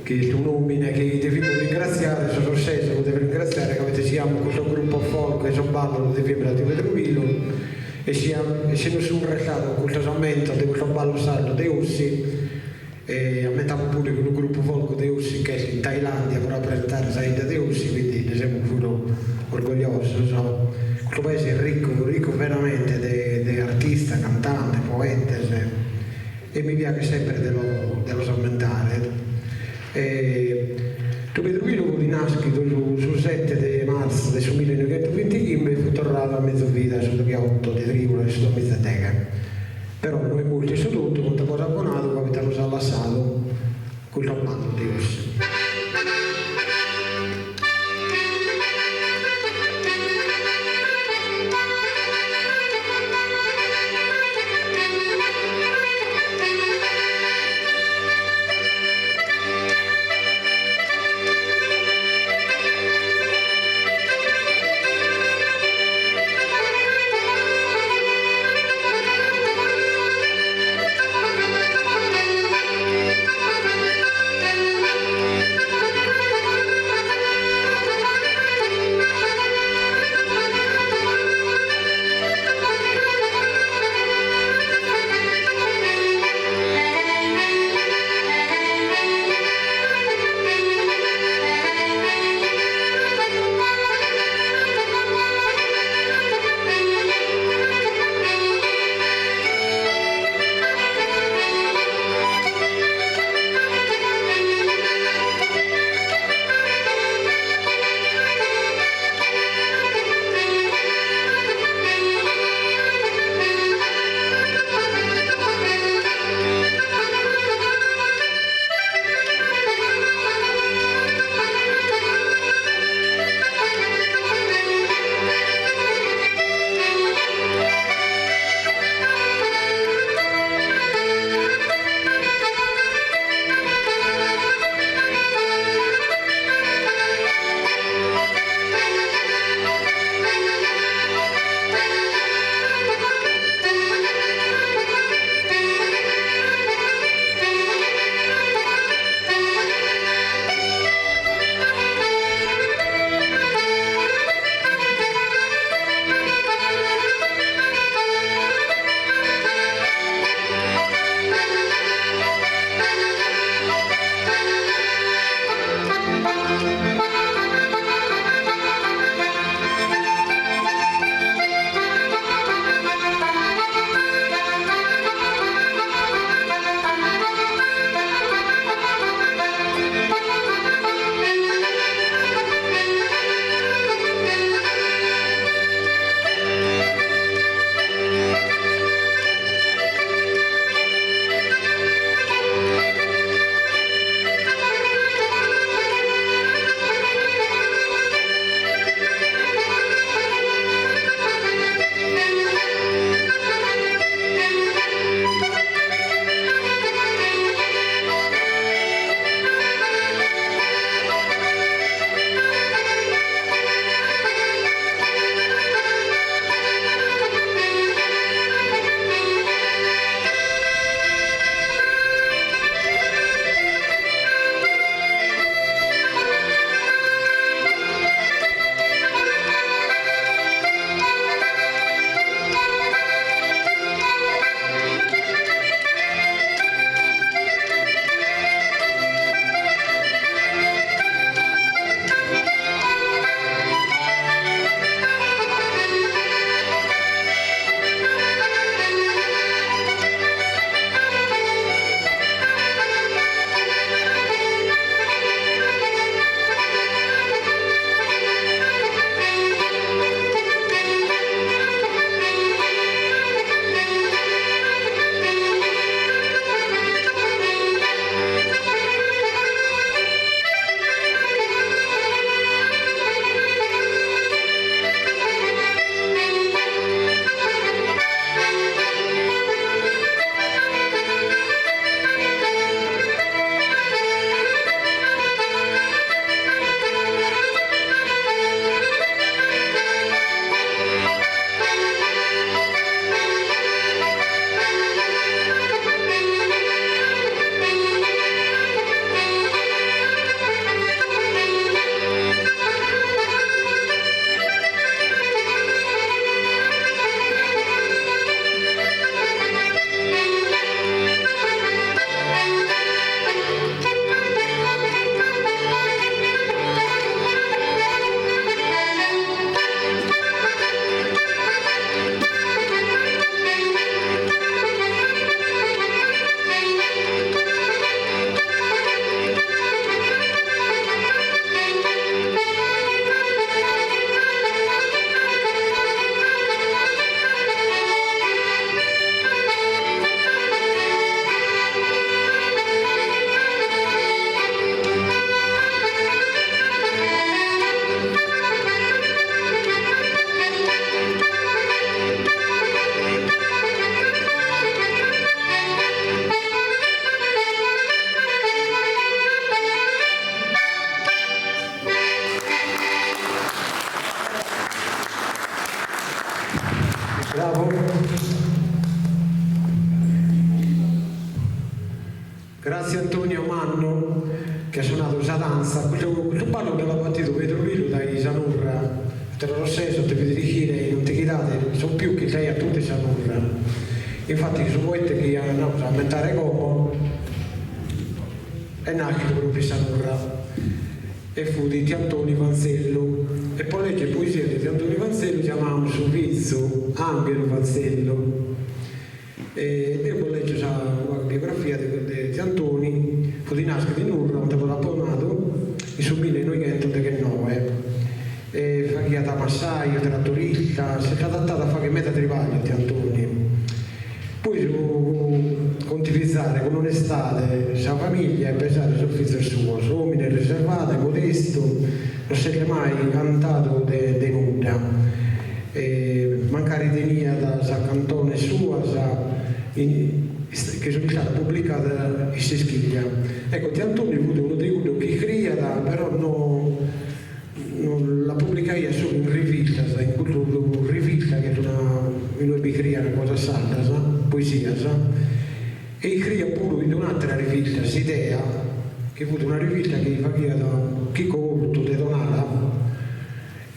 chi est un'omine chi devimus ringraziare, sos ossesos lu devent ringraziare ca poite si amus custos grupos folk e sos ballos lu devimus a tiu Pedru Pilu e si e si nos sun restados custos ammentos de custos ballos sardos de Ossi e ammentamus puru chi unu gruppu folk de Ossi ch'est in Thailandia pro rapresentare sa 'idda de Ossi, quindi nde semus puru orgogliosos. Custu paese est riccu, riccu veramente de de artistas, cantantes, poetes e mi piaghet sempre de lo de los ammentare. E tiu Pedru Pilu fut naschidu su su sette de martzu de su millenoighentovintichimbe e fut torradu a mezus vida su degheotto de trìulas de su duamizadeghe. Però no est mortu 'e su totu, comente bos apo nadu, ca poita nos at lassadu custos ballos de Ossi. Grazie Antonio Mannu chi at sonadu sa danza, custu custu ballu nde l'at batidu Pedru Pilu dae sa Nurra, poita sos ossesos deviat ischire in antighidade su pius chi istaiat totu in sa Nurra, infati su poete chi andamus a ammentare como est naschidu propriu in sa Nurra e fut tiu Antoni Fanzellu e po legger poesia de tiu Antoni Fanzellu giamamus su fizu Anghelu Fanzellu. E deo bos lègio sa biografia de tiu Antoni, fut nàschidu in Nurra, comente bos apo nadu, in su millenoghentodeghenoe. E faghiat massaju, tratorista, s'est adattadu a fagher meda tribagliu tiu Antoni. Poi su contivizare cun onestade sa familia e pesare sos fizos suos, omine riservadu e modestu, non s'est mai antadu de nudda. E mancari teniat sas cantones suas chi sunt istadas publicadas in S'Ischiglia. Ecco, tiu Antoni fut unu de cuddos chi iscriiat però no no la publicaiat solu in rivistas, in custu rivista chi est una inue bi iscriian cosas sardas, poesias, e iscriiat puru in un'atera rivista, S'Idea, chi fut una rivista chi faghiat Chicco Ortu de Tonara,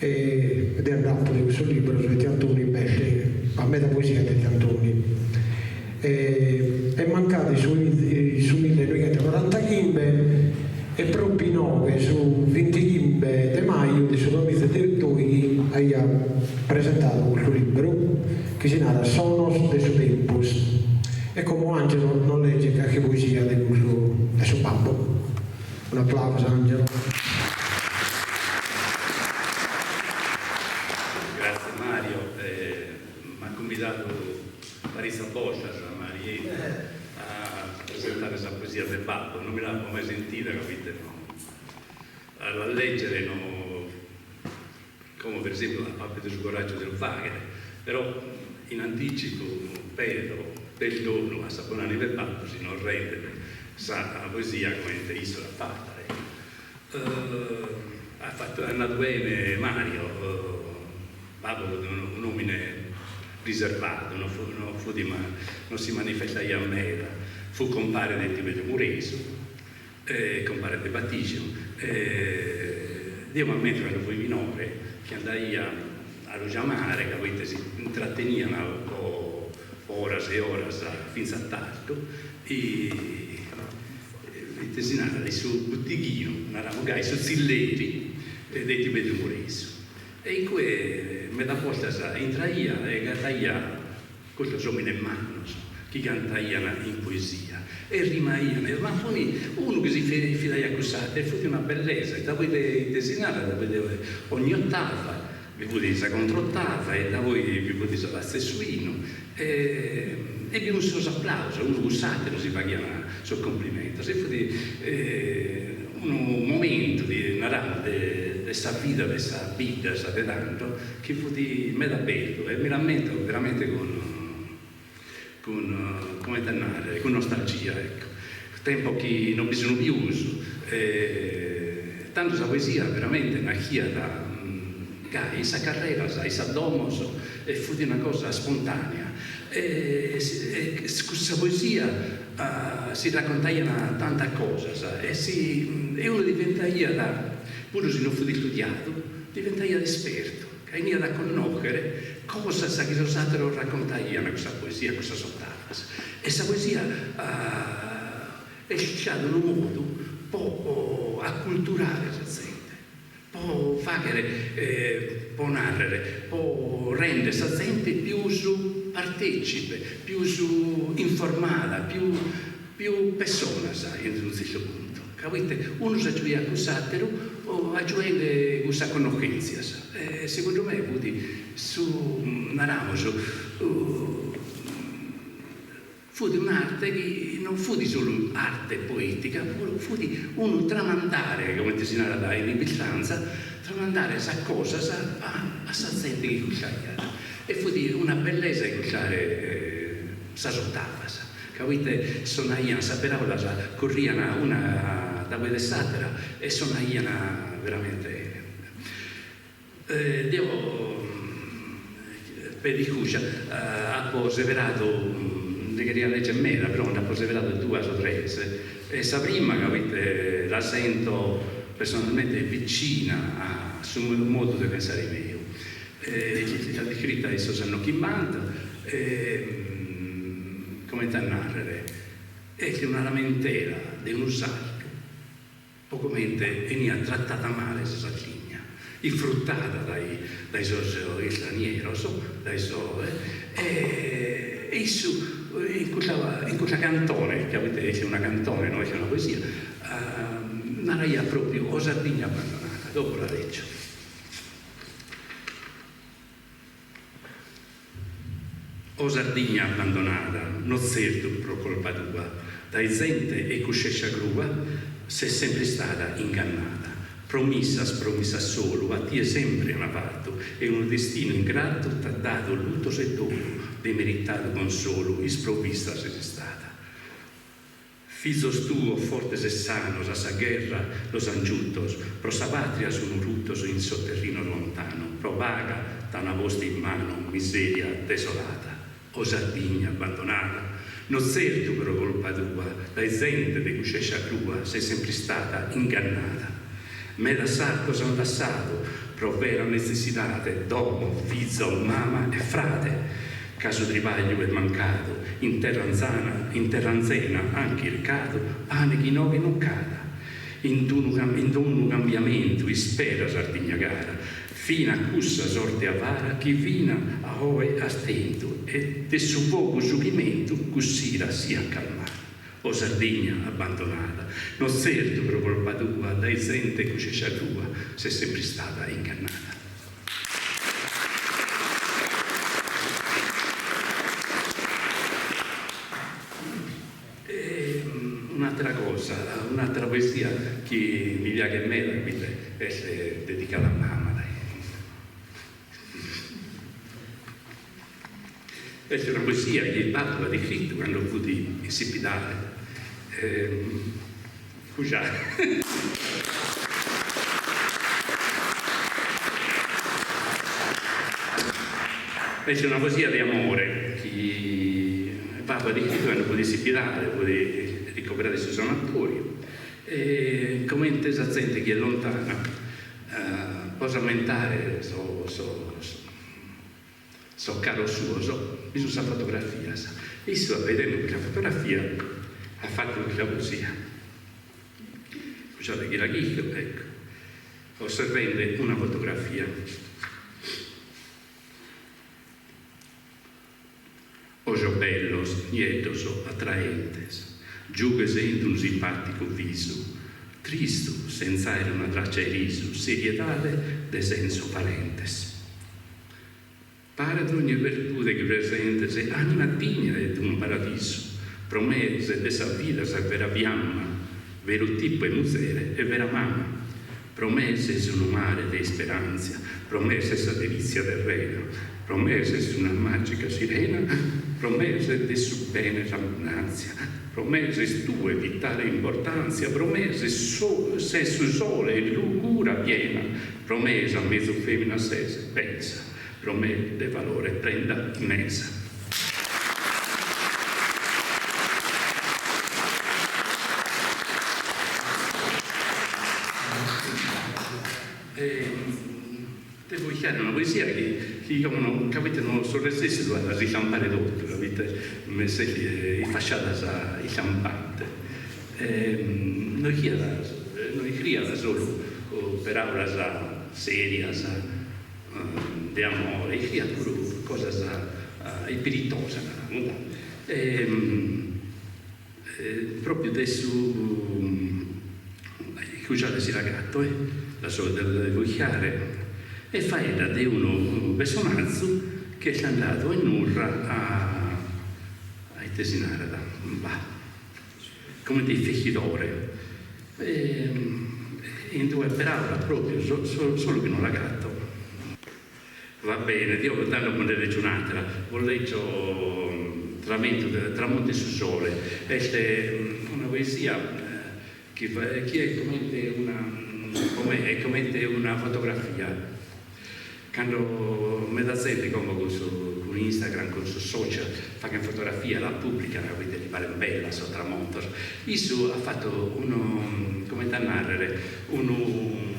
E deo nd'apo de cussos libros de tiu Antoni b'est b'at meda poesia de tiu Antoni. E est mancadu in su in su millenoighentonorantachimbe e propriu inoghe su bintichimbe de maju de su duamiza e doighi aiat presentadu custu libru chi si narat Sonos de su tempus. E como Angelo nos legget carchi poesia de cussu de su babbu. Un'aplausu Angelo. Grazie Mario, m'at cumbidadu paritzas bortas Marieddu a presentare sa poesia de babbu, non mi l'apo mai sentida ca poite no a la leggere no, como per esempiu apo apidu su coraggiu de lu faghere, però in anticipu pedo perdonu a sa bonanima 'e babbu si non rendet sa poesia comente issu l'at fata ecco. At fatu at nadu bene Mario, babbu fut un'omine riservadu, no fut no fut no si manifestaiat meda, fut compare de tiu Pedru Muresu e compare de batiju e deo m'ammento cando fui minore chi andaia a lu giamare ca poite si intrattenian po oras e oras finzas a tardu e ite si narat in su buttighinu, naramus gai, su zilleri de tiu Pedru Muresu e in cue meda bortas intraia e agataia Custos omines mannos chi cantaian in poesia e rimaian, ma fun unu chi si fidaiat cun s'ateru e fut una bellesa, e dapoi de ite si narat, dapoi de ogni ottava bi fut sa controttava e dapoi bi fut sa tazza 'e su 'inu e e bi fun sos applausos, unu cun s'ateru si faghian sos cumplimentos e fut unu momentu, naramus, de sa vida de sas biddas de tando chi fut meda bellu e mi l'ammento veramente cun cun comente a narrer cun nostalgia ecco, tempos chi non bi sun pius e tando sa poesia veramente naschiat gai in sas carreras, in sas domos e fut una cosa spontanea e cussa poesia si raccontaian tantas cosas e si e unu diventaiat puru si non fut istudiadu Diventaiat espertu, ca 'eniat a connòchere cosas chi sos àteros racontaian cun sa poesia, cun sas otavas. E sa poesia est istada unu modu po aculturare sa zente, po fàghere, po nàrrere, po rèndere sa zente pius partècipe, pius informada, pius pius pessonas in unu tzertu puntu, ca poite unu s'agiuiat cun s'ateru agiuende cussas connoschentzias e segundu me fut su, naramus, fut un'arte chi non fut solu arte poetica, fut unu tramandare, comente si narat in limba istranza, tramandare sas cosas a sa zente chi iscurtaiat e fut una bellesa iscurtare sas otavas. Ca poite sonaian sas peraulas currian una dapoi de s'atera e sonaian veramente 'ene. Deo pedo iscuja apo seberadu, nde cheria legger meda, però nd'apo seberadu duas o tres. E sa prima ca poite la sento personalmente vicina a su modu de pensare meu. L'at iscrita in sos annos chimbanta e comente a nàrrere est una lamentela de unu sardu pro comente 'eniat tratada male sa Sardigna, isfrutada dae dae sos istranieros, dae sos e issu in custa in custa cantone, ca poite est una cantone no est una poesia, naraiat propriu o Sardigna abbandonada, dopo la leggio. O Sardigna abbandonada, no tzertu pro colpa tua, dae zente 'e cuscescia crua ses sempre istada ingannada. Promissas, promissas solu, a tie sempre an fatu e unu destinu ingratu t'at dadu lutos e dolu, de meritadu consolu isprovista ses istada. Fizos tuos fortes e sanos a sa gherra los an giutos, pro sa patria sun rutos in sos terrinos lontano, pro paga t'an postu in manu miseria desolada. O Sardigna abbandonada, no tzertu pro colpa tua, dae zente de cuscescia crua ses sempr'istada ingannada. Medas sardos an lassadu pro vera netzessidade domo, fizos, mama e frade, ca su tribagliu est mancadu, in terra anzana, in terra anzena an chircadu pane chi inoghe non ch'ada. In d'unu in d'unu cambiamentu ispera Sardigna cara, fina a cussa sorte avara chi fina a oe as tentu e de su fogu su chimentu cuss'ira siat calmada. O Sardigna abbandonada, no tzertu pro colpa tua, dae zente 'e cuscescia crua ses sempr'istada ingannada. E un'atera cosa, un'atera poesia chi mi piaghet meda, poite est dedicada a mama, dai. Est una poesia chi babbu at iscritu cando fut in s'ispidale. Scusate. Est una poesia de amore chi babbu at iscritu cando fut in s'ispidale, fut ricoveradu in su sanatoriu e comente sa zente chi est lontana po s'ammentare sos sos caros suos bi sun sas fotografias. Issu abbaidende custa fotografia at fatu custa poesia. Scusate chi la chirco, ecco, osservende una fotografia. Ojos bellos, nieddos, atraentes, giughes in unu simpàticu visu, tristu, sentz'àere una tràcia 'e risu, seriedade de sensos valentes. Paret ogni virtude chi presentes ànima digna 'e unu paradisu, pro me ses de sa vida sa vera fiamma, veru tipu 'e muzere e vera mama. Pro me ses unu mare de isperantzia, pro me ses sa delìtzia terrena, pro me ses una màgica sirena, pro me ses de su bene s'abbundantzia, pro me ses tue vitale importantzia, pro me ses ses su sole e lugura piena, pro me sa mezus femina ses, pensa, pro me de valore prenda immensa. E devo ischiare una poesia chi chi como no ca poite no so resessidu a las istampare totu ca poite mi s'est isfasciada sa istampante e no ischiat no iscriat solu peraulas serias de amore, iscriat puru cosas ispiritosas, naramus, e propriu de su scusade si l'agato eh, la so la devo ischiare, e faeddat de unu personazu chi est andadu a Nurra a a ite si narat, bah, comente ifechidore E in duas peraulas propriu, solu chi no l'agato. Va bene, deo tando bos nde leggio un'atera, bos leggio Tramentu Tramontu 'e su sole, est una poesia chi chi est comente una, pro me est comente una fotografia. Cando meda zente como cun su cun Instagram, cun sos social, faghen fotografia, la publican proite li paren bellas sos tramontos, issu at fatu unu, comente a narrer, unu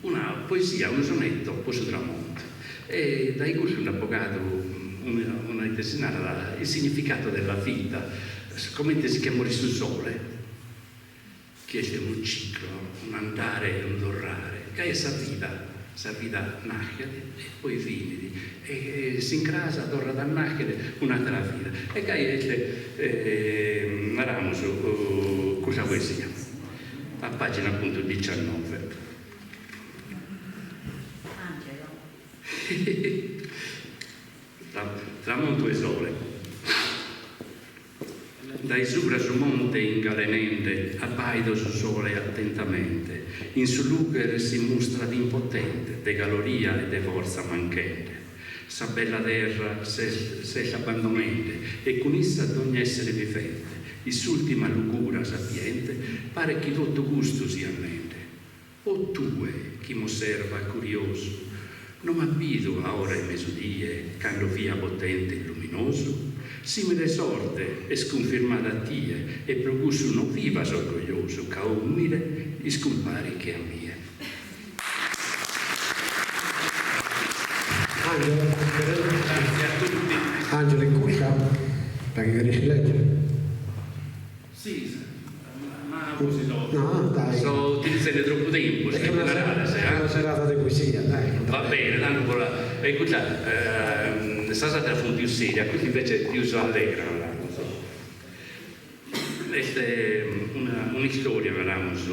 una poesia, unu sonetto po su tramontu e dae cussu nd'at bogadu una una ite si narat, il significato della vita, comente si che morit su sole. Chi est unu ciclo, un'andare e unu torrare, gai est sa vida, sa vida naschet e poi finit e s'incras torrat a nàschere un'àtera vida e gai est naramus custa poesia a pàgina apuntu diciannove. Angelo. Tramontu 'e sole. Dae subra su monte ingalenende abbàido su sole attentamente, in su lugher si mustrat impotente de caloria e de fortza manchende. Sa bella terra s'est abbandonende e cun issa dogn'essere vivente, in s'ultima lugura sapiente paret chi totu custu siat nende. O tue chi m'osservas curiosu, no m'as bidu a ora 'e mesudie cando fia potente e luminosu? Simile sorte est cunfirmada a tie e pro cussu no vivas orgogliosu ca umile iscumparit che a mie. Angelo, Grazie a tutti. Angelo in custa, da chi cheres leggere. Si, ma forsis so No, dai. so utilizende tropu tempus, Est una eh? una serada de poesia, dai. Va bene, tantu pro la e custa sas ateras funt pius serias, custa invece est pius allegra, naramus. Est una un'istoria, naramus,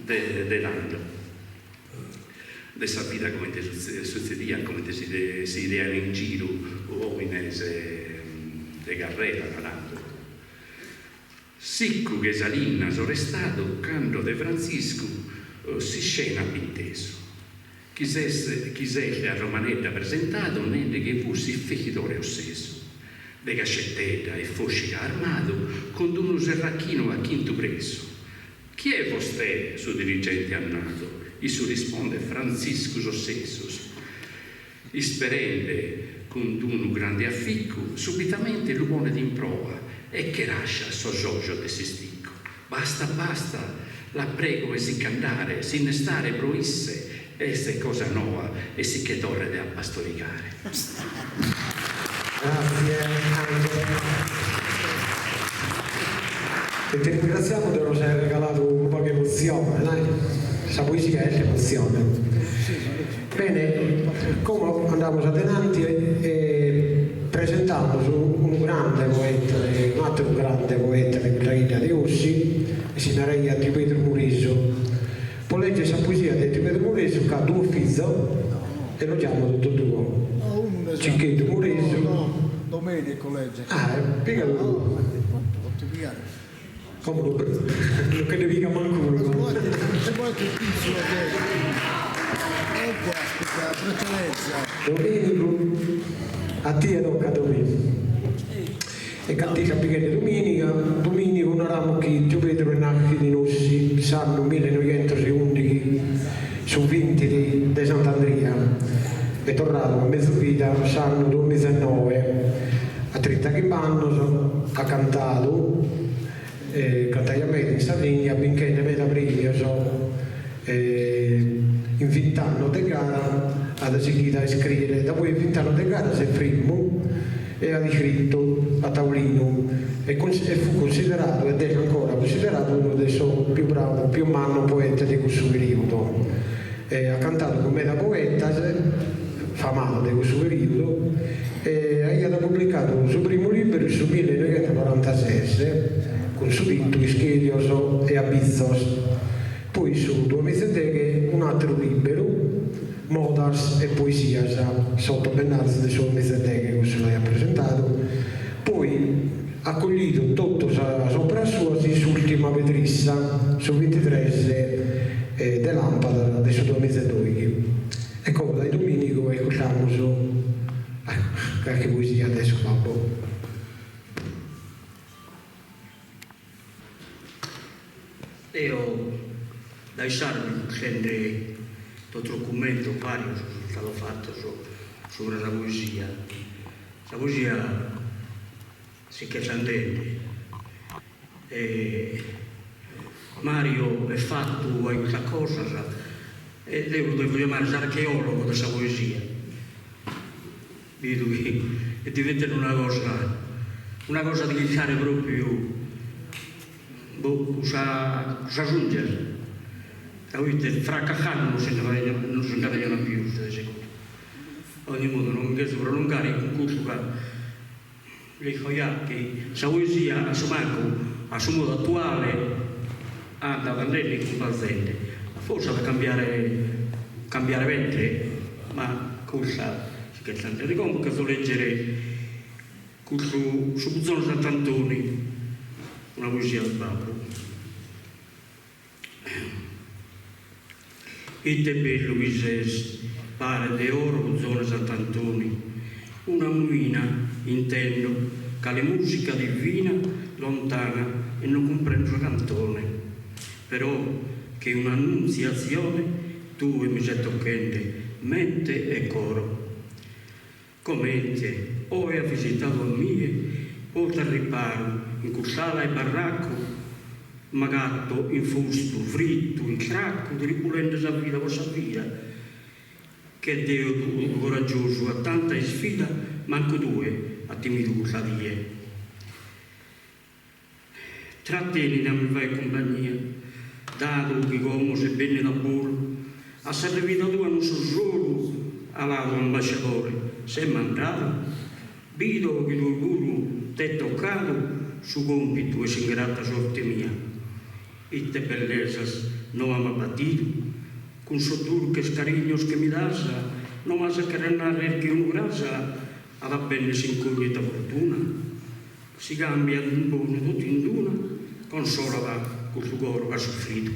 de de tando, de sa vida comente sutzediat, comente si si 'idian in giru omines de carrera, naramus. Siccu che sa linna so restadu cando de Frantziscu s'iscena ap'intesu, chi s'est chi s'est a Romanedda presentadu nende chi fussit fechidore ossesu, de cascettedda e fosciga armadu cun d'unu serracchinu a chintu presu. Chi est vostè? Su dirigente at nadu. Issu rispondet Frantziscu s'ossesu. Isperende cun d'unu grande afficcu, subitamente lu ponet in proa e che rasciat sos ojos de s'isticcu. Basta, basta, la prego 'e si ch'andare, s'innestare pro isse est cosa noa e si che torret a pastorigare. Grazie Angelo. E ti ringraziamo de nos aer regaladu unu pagu 'e emotzione, dai, sa poesia est emotzione. Bene, como andamus adenanti e presentamus unu grande poeta, un'ateru grande poeta de custa 'idda de Ossi, e si naraiat tiu Pedru Muresu. Po leggere sa poesia de tiu Pedru Muresu ca duos fizos e los giamat totu duos, Ciccheddu Muresu. Domenico legge. Ah, pigalu tue. Como non che nde pigat mancu unu. Domenico, a tie tocat Domenico. E cantica pighende Dominiga, Dominigu naramus chi tiu Pedru est naschidu in Ossi s'annu millenoighentos e undighi, su vinti de Sant'Andria, e torradu a mezus vida s'annu duamiza e noe, a trintachimb'annos at cantadu, cantaiat meda in Sardigna binchende meda premios, in vint'annos de gara at sighidu a iscriere, dapoi 'e vint'annos de gara s'est frimmu e at iscritu a taulinu e fut cunsideradu ed est ancora cunsideradu unu de sos pius bravos, pius mannos poetas de cussu periodu. At cantadu cun meda poetas famados de cussu periodu e aiat publicadu su primu liberu in su millenoighentonorantases cun su titulu Ischèlios e Abizos. Poi in su duamiza e deghe un'àteru lìberu, Modas e poesias, s'oto bennarzu de su duamiza e deghe cussu l'aiat presentadu, poi at collidu totu sas òperas suas in s'ùrtima pedrissa, su bintitres de làmpadas de su duamiza e dòighi. E como dae Domìnigu iscurtamus carchi poesia de su babbu. Deo. Dae issara sende totu documentos varios sunt istados fatos subra sa poesia. Sa poesia si ch'est andende e Mario est fatu a custas cosas e deo lu devo giamare s'archeologo de sa poesia, bidu chi est diventende una cosa una cosa de chircare propriu boh cun sa cun sas ungias, ca poite fracacadu non si nde non si nd'arrejonat pius de seguru. A ogni modu non mi cherzo prolungare cun custu ca L'isco ja chi sa poesia a su mancu a su modu atuale andat andende e cumbalzende, forsis at a cambiare cambiare pete, ma cussa si ch'est andende. Como cherzo leggere cussu Su puzone Sant'Antoni, una poesia de babbu. Ite bellu chi ses, paret de oro puzone Sant'Antoni, una muina intendo, cale musica divina, lontana e non cumprendo sa cantone, però che un'annunziazione tue mi ses tocchende mente e coro. Comente oe as visitadu a mie, portas riparu in cuss'ala 'e barraccu, m'agatto infustu, frittu, istraccu, tribulende sa vida po sa via, che deo coraggiosu a tanta isfida, mancu tue as timidu cussa die. Trattenidi a mi fagher cumpagnia, dadu chi como ses bennidu a bolu, a s'arrivida tua non so solu, aladu ambasciadore, ses mandadu? Bido chi tue puru t'est toccadu su compitu 'e s'ingrata sorte mia. Ite bellesas no m'as batidu, cun sos durches carignos chi mi das, no m'as a cherrer narrer chi unu cras at a benner s'incognita fortuna? Si cambiat in bonu totu in d'una, consolat custu coro ch'at sufridu.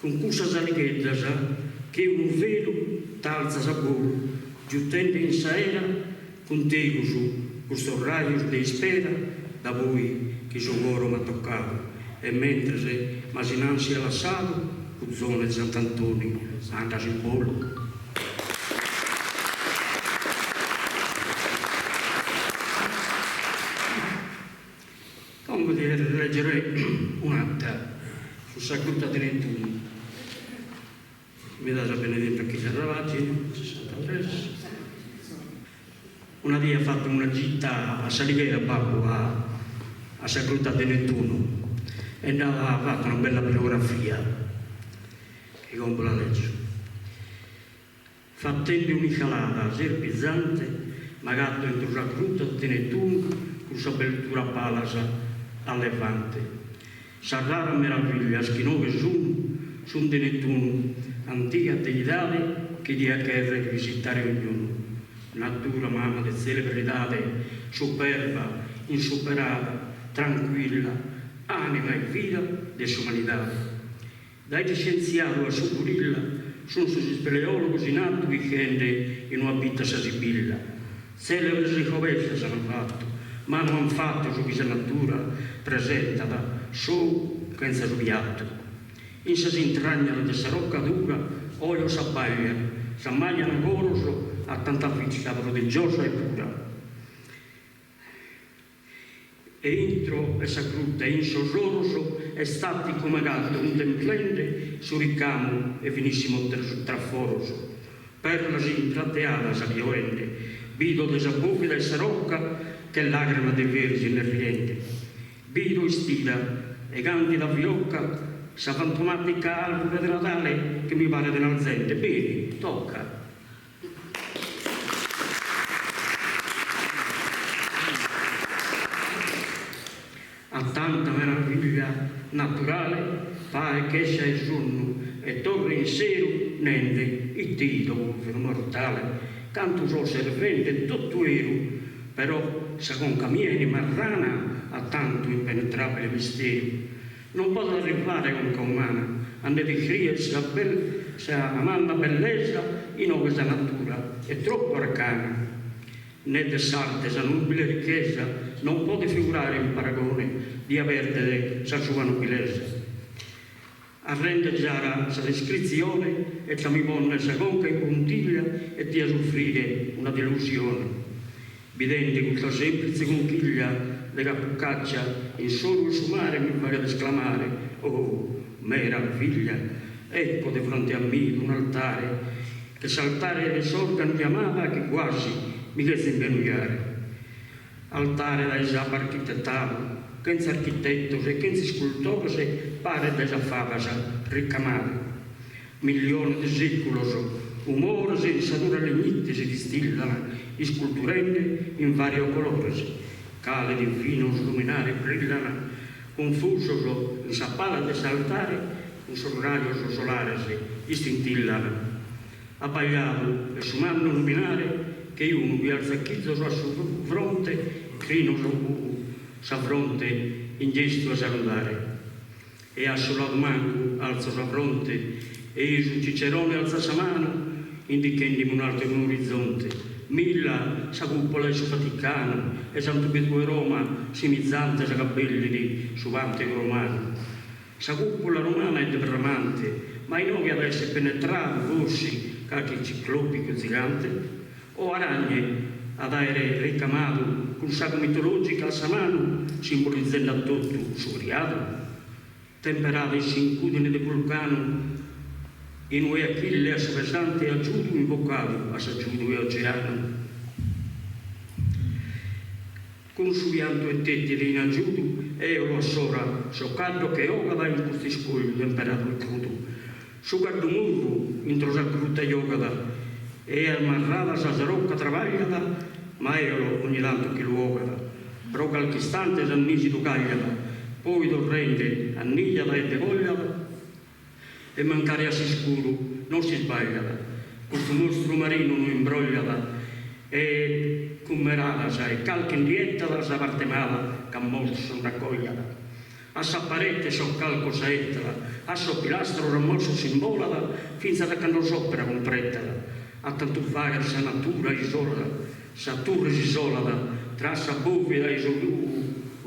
Cun cussas aligheddas che unu velu t'alzas a bolu, giutende in s'aera cun tegus custos rajos de ispera, daboi chi su coro m'at tocadu e mentres m'as in ansia lassadu, puzone de Sant'Antoni andas in bolu. Como ti leggerei un'attera su sa grutta de Netunu. Mi das a benedire chi sa pagina sessantatres. Una die at fatu una gita a S'Alighera babbu a a sa grutta de Netunu e nd'at fatu una bella biografia chi como la leggio. Fatende un'iscalada serpizante m'agatto intro sa grutta de Netunu cun s'abertura a palas a levante. Sas raras meraviglias chi inoghe sun, sun de Netunu, antiga deidade chi diat cherrer visitare ognunu. Natura mama de tzelebridade, superba, insuperada, trancuilla, anima e vida de s'umanidade. Dae s'iscientziadu a su gorilla sun sos ispeleologos in atu chirchende inue abitat sa Sibilla. Tzelebres iscobertas an fatu, ma no an fatu su chi sa natura presentat s'ou chentza su piatu. In sas intragnas de sa rocca dura ojos s'abbaglian, s'ammaglian coros a tanta vista prodigiosa e pura. E intro 'e sa grutta e in sos oros estaticu m'agatto cuntemplende su ricamu 'e finissimos traforos, perlas imprateadas pioende, bido de sa bovida 'e sa rocca che lagrima de vergine riende, bido 'estida 'e candida fiocca sa fantomatica alvure de Nadale chi mi paret nalzende, beni, tocca. A tanta meraviglia naturale paret ch'escia 'e sonnu e torre in seru nende, ite 'ido poveru mortale, cantu so osservende totu 'eru, però sa conca mia 'enit marrana a tantu impenetrabile misteru. Non podet arrivare conca umana a nde descrier sa sa manna bellesa inoghe sa natura est troppu arcana ne de s'arte sa nobile ricchesa non podet figurare in paragone dia perder sa sua nobilesa. A render giara sa descritzione est a mi ponner sa conca in puntiglia e dia sufrire una delusione. Bidende custa semplitze conchiglia de Capucaccia in s'oru 'e su mare mi faghet esclamare, oh, meraviglia! Ecco de fronte a mie un'altare che s'altare de s'organu giamada chi guasi mi cherzo imbenujare. Altare dae s'abba architetadu, chentza architetos e chentza iscultores paret dae sas fadas ricamadu. Milliones de sèculos, umores in sa dura lignite si distillan isculturende in vàrios colores, cale divinos luminares brillan confusos in sa pala de s'altare cun sos rajos solares istintillan. Abbagliadu 'e su mannu luminare che unu chi alzat chizos a su fronte crino sa fronte in gestu 'e saludare. E a su ladu mancu alzo sa fronte e-i su cicerone alzat sa manu indichendemi un'altu orizzonte. Milla sa cupola 'e su Vaticanu 'e Santu Pedru 'e Roma simizante sa ch'abbellit su Panteon romanu. Sa cùpula romana est de bramante, ma inoghe at a èssere penetradu forsi calchi ciclòpicu zigante? O Aragne at a àere ricamadu cun s'agu mitològica a sa manu simbolizende a totu su criadu? Temperada in s'incùdine de Vulcanu in ue Achille a su pesante agiudu invocadu at s'agiudu 'e Oceanu. Cun su piantu 'e Tetide in agiudu, Eolo assora so caddu che 'ogat in custu iscogliu temperadu e crudu. Su caddu murru intro sa grutta giogat e amarrada sa rocca trabagliat, ma Eolo ogni tantu che lu 'ogat. Pro calchi istante s'annìsidu cagliat, poi torrende annigliat e degogliat e mancari a s'iscuru non s'isbagliat, custu mostru marinu no imbrogliat e cun meradas e calche ndi 'ettat sa parte mala ch'at morsu nd'accogliat. A sa parete sos calcos saettat, a sos pilastros a mossos s'imbolat fintzas a cando s'opera cumpretat. A tantu fagher sa natura isolat, sa turre s'isolat tra sa bovida e su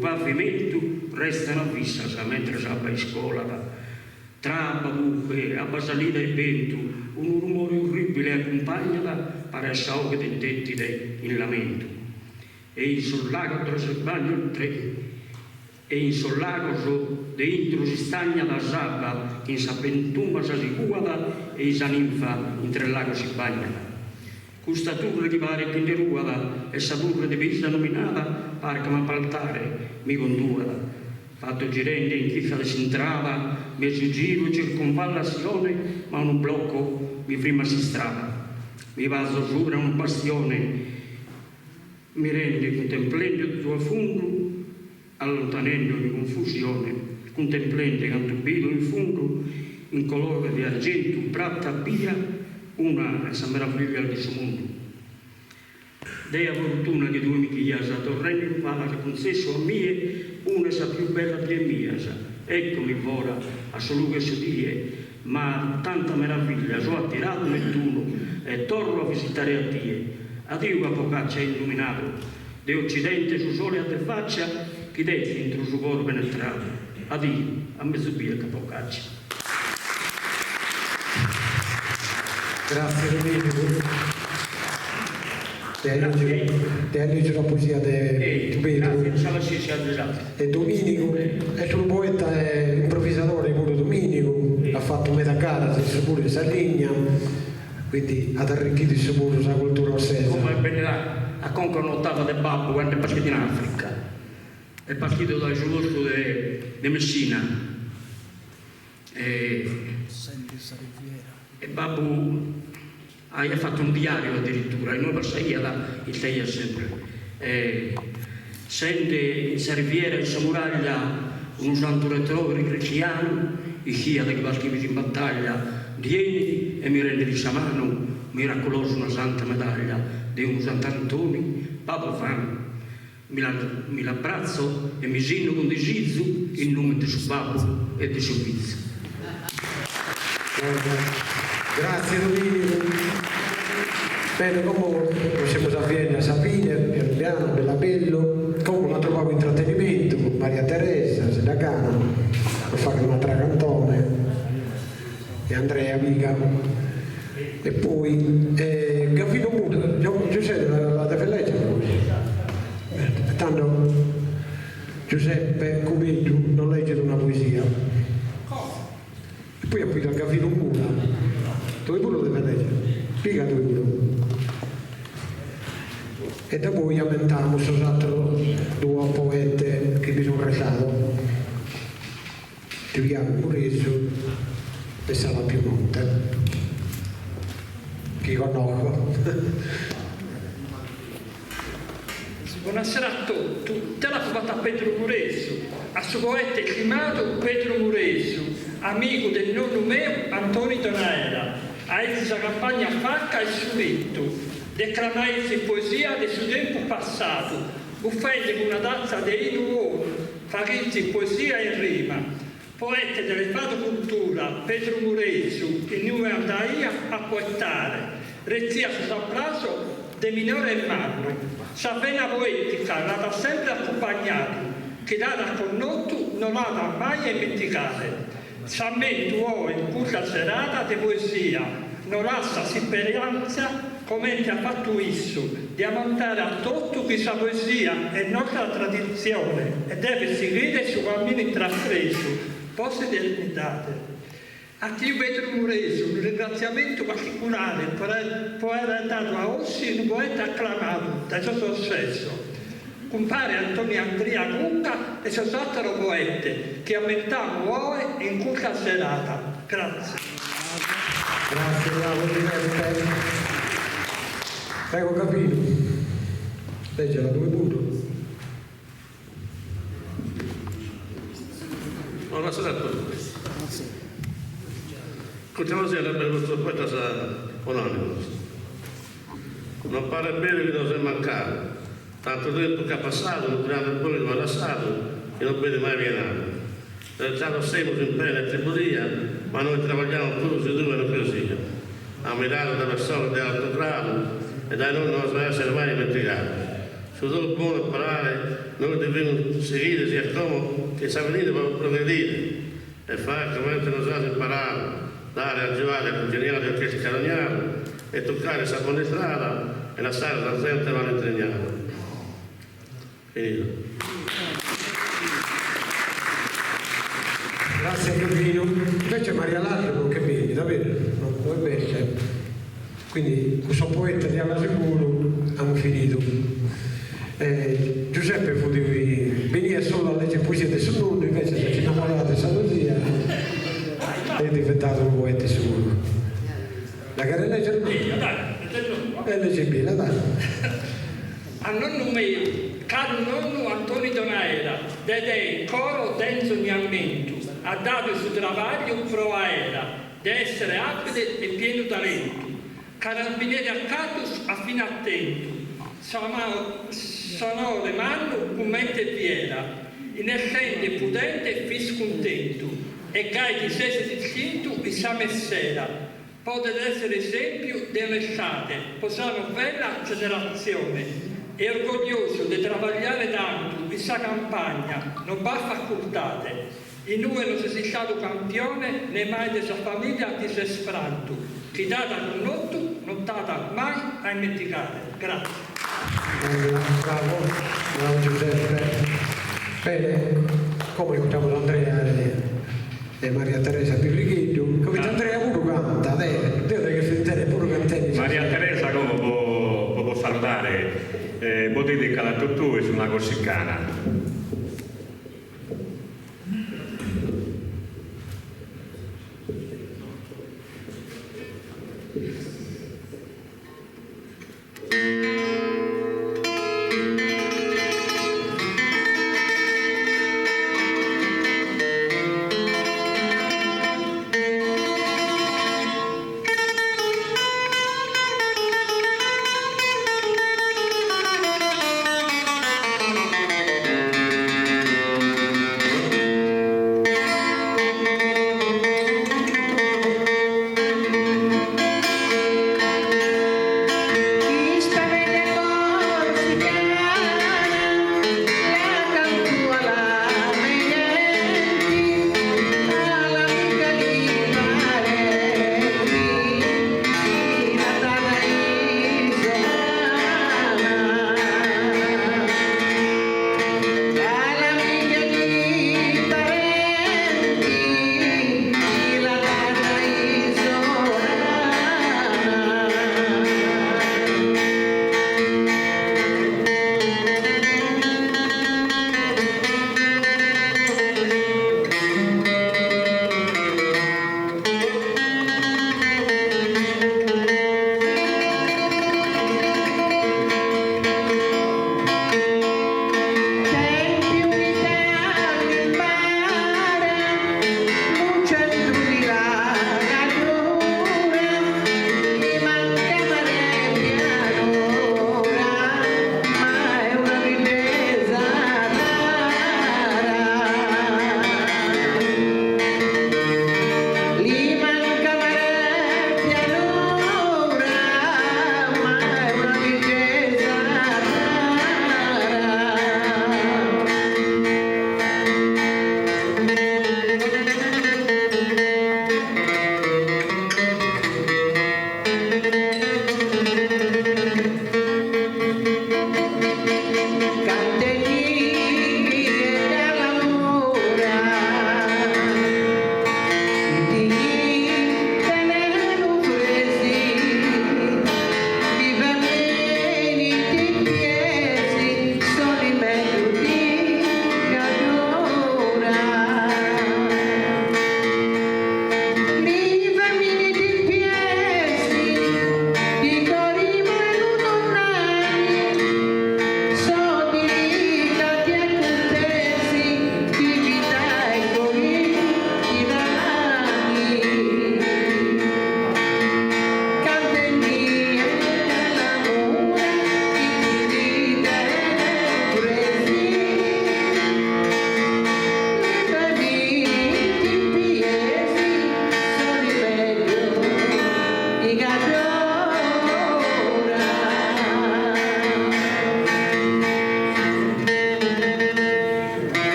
pavimentu restan fissas mentres s'abba iscolat. Tra abba durche, abba salida e bentu unu rumore orribile acumpagnat paret sa 'oghe de Tetide in lamentu. E in sos lagos tra sos bagnos E in sos lagos de intro s'istagnat s'abba chi in sa pèntuma si cuat e-i sa ninfa intre lagos si bagnat. Custa turre chi paret chi nde ruat est sa turre de Pisa nominada paret ch'am'apaltare mi conduat. Fatto girende in chirca de s'intrada mesu giru 'e circonvallassione ma unu blocco mi frimmat s'istrada. Mi paso subra unu bastione. Mirende cuntemplende totu a fundu, allontanende ogni confusione, cuntemplende cantu bido in fundu, in colore de argentu prata bia, una 'e sas meraviglias de su mundu. Dea fortuna chi tue mi ghias, torrende in palas cuntzessu a mie una 'e sas pius bellas dies mias, eccomi fora a su lughe 'e su die, Ma tanta meraviglia so attiradu Nettunu e torro a visitare a tie. Adiu Capocaccia illuminadu, de occidente su sole at de faccia chi t'est intro su coro penetradu. Adiu, a mezubia Capocaccia. Grazie Domenico. Te at legiu sa poesia de Pedru e Domìnigu, est unu poeta e improvisadore puru Domìnigu, at fatu meda garas issu puru in Sardigna, quindi at arrichidu issu puru sa cultura ossesa. Como est bennida a conca un'otava de babbu cando est partidu in Africa, est partidu dae su portu de Messina e babbu Aiat fatu unu diàriu adiritura, inue passaiat istaiat sempre. E sende in sa riviera 'e sa muraglia unu santu retore cristianu, ischiat chi partimis in battaglia, ndi 'enit e mi rendet sa manu miraculosa una santa medaglia de unu Sant'Antoni padovanu. Mi la mi l'abbratzo e mi sinno cun disizu in numen de su Babbu e de su Fizu. Grazie Dominico. Bene, como nos semus avviende a sa fine, pianu pianu, bellu a bellu. Como un'atteru pagu intratenimentu cun Maria Teresa, si nd'at gana, nos faghet un'attera cantone. E Andrea Piga. E poi eh, Gavino Mura, Giuseppe la, la deve leggere la poesia. E tando Giuseppe Cubeddu nos legget una poesia. E poi apo 'idu a Gavino Mura, tue puru deves leggere, piga tue puru. E daboi ammentamus sos ateros duos poetes chi bi sun restados, tiu Jagu Muresu e Sala Piemonte, chi connosco. Bonasera a totu, deo l'apo fata a Pedru Muresu, a su poete istimadu Pedru Muresu, amigu de nonnu meu Antoni Donaera, aizi sa campagna faca e su litu, declamaizi poesia de su tempus passadu, bufende una tazza de 'inu 'onu, faghizi poesia in rima. Poete de elevada cultura, Pedru Muresu, inue andaiat a poetare, retziat sos aplausos de minore e mannu. Sa vena poetica l'at sempre acumpagnadu, chi l'at connotu no l'at mai a immentigare. S'ammentu oe in custa serada de poesia no lassat s'isperantzia comente at fatu issu, de ammentare a totu chi sa poesia est nostra traditzione e devet sighire su caminu intrapresu po s'eternidade. A tiu Pedru Muresu unu ringratziamentu particulare po aer dadu a Ossi unu poeta aclamadu dae sos ossesos, cumpare Antoni Andria Cucca e sos àteros poetes chi ammentamus oe in custa serada. Gratzie. Gratzie, bravo Giuseppe. Prego Gavino, leggela tue puru. Bonasera a totu. Custa poesia est de custos poetas anonimos. Non paret beru chi nos est mancadu, tantu tempus ch'at passadu, unu grande boidu at lassadu chi non benit mai pienadu. Restados semus in pena e tribulia, ma nois trabagliamus puru si tue non cresias. Ammiradu dae pessones de altu gradu e dae nois no as a essere mai ismentigadu. Su tou bonu operare nois devimus sighire siat como che in s'avenire pro progredire e fagher comente nos as imparadu, dare, agiuare a cungeniadu e a ch'est carognadu e tuccare sa bona istrada e lassare sa zente malintrignada. Finito. Grazie Gavino. Invece Maria Lalli non che vieni, davvero? No, dovrebbe essere. Quindi cun sos poetas de Alasi puru amus finidu. Eh, Giuseppe fut beniat solu a leggere poesia de su nonnu, invece s'est innamoradu de sa poesia e est diventadu unu poeta issu puru. La cheres leggere no? E leggebila, dai. A nonnu meu, caru nonnu Antoni Donaera, de te in coro tenzo ogni ammentu, at dadu in su trabagliu proa 'era de essere abile e pienu talentu. Carabinieri a caddos at fina tentu, s'onore mannu cun mente fiera, in essende prudente fis cuntentu e gai ti ses distintu in sa messera. Podet essere esempiu de onestade po sa novella generatzione e orgogliosu de trabagliare tantu in sa campagna no b'at facultade inue no ses istadu campione ne mai de sa familia ti ses frantu chi t'at connotu no t'at mai a immentigare. Grazie. Bravo, bravo Giuseppe. Bene, como iscurtamus Andrea e Maria Teresa Pirrigheddu, comente Andrea puru cantat, eh, deo deo cherzo intender puru cantende. Maria Teresa como po bos saludare bos dedicat a totuis una corsicana.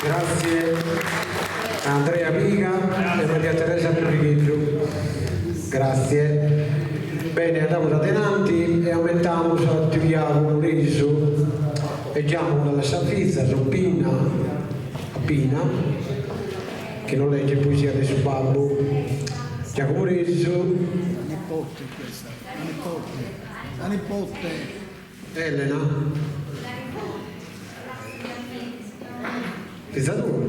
Grazie a Andrea Piga e Maria Teresa Turigheddu. Grazie. Bene, andamus adenanti e ammentamus a tiu Jagu Muresu e giamo una de sas fizas, Pina, a Pina, chi nos legget poesia de su babbu. Jagu Muresu. La nipote questa, la nipote, la nipote. Elena. Fiza tua.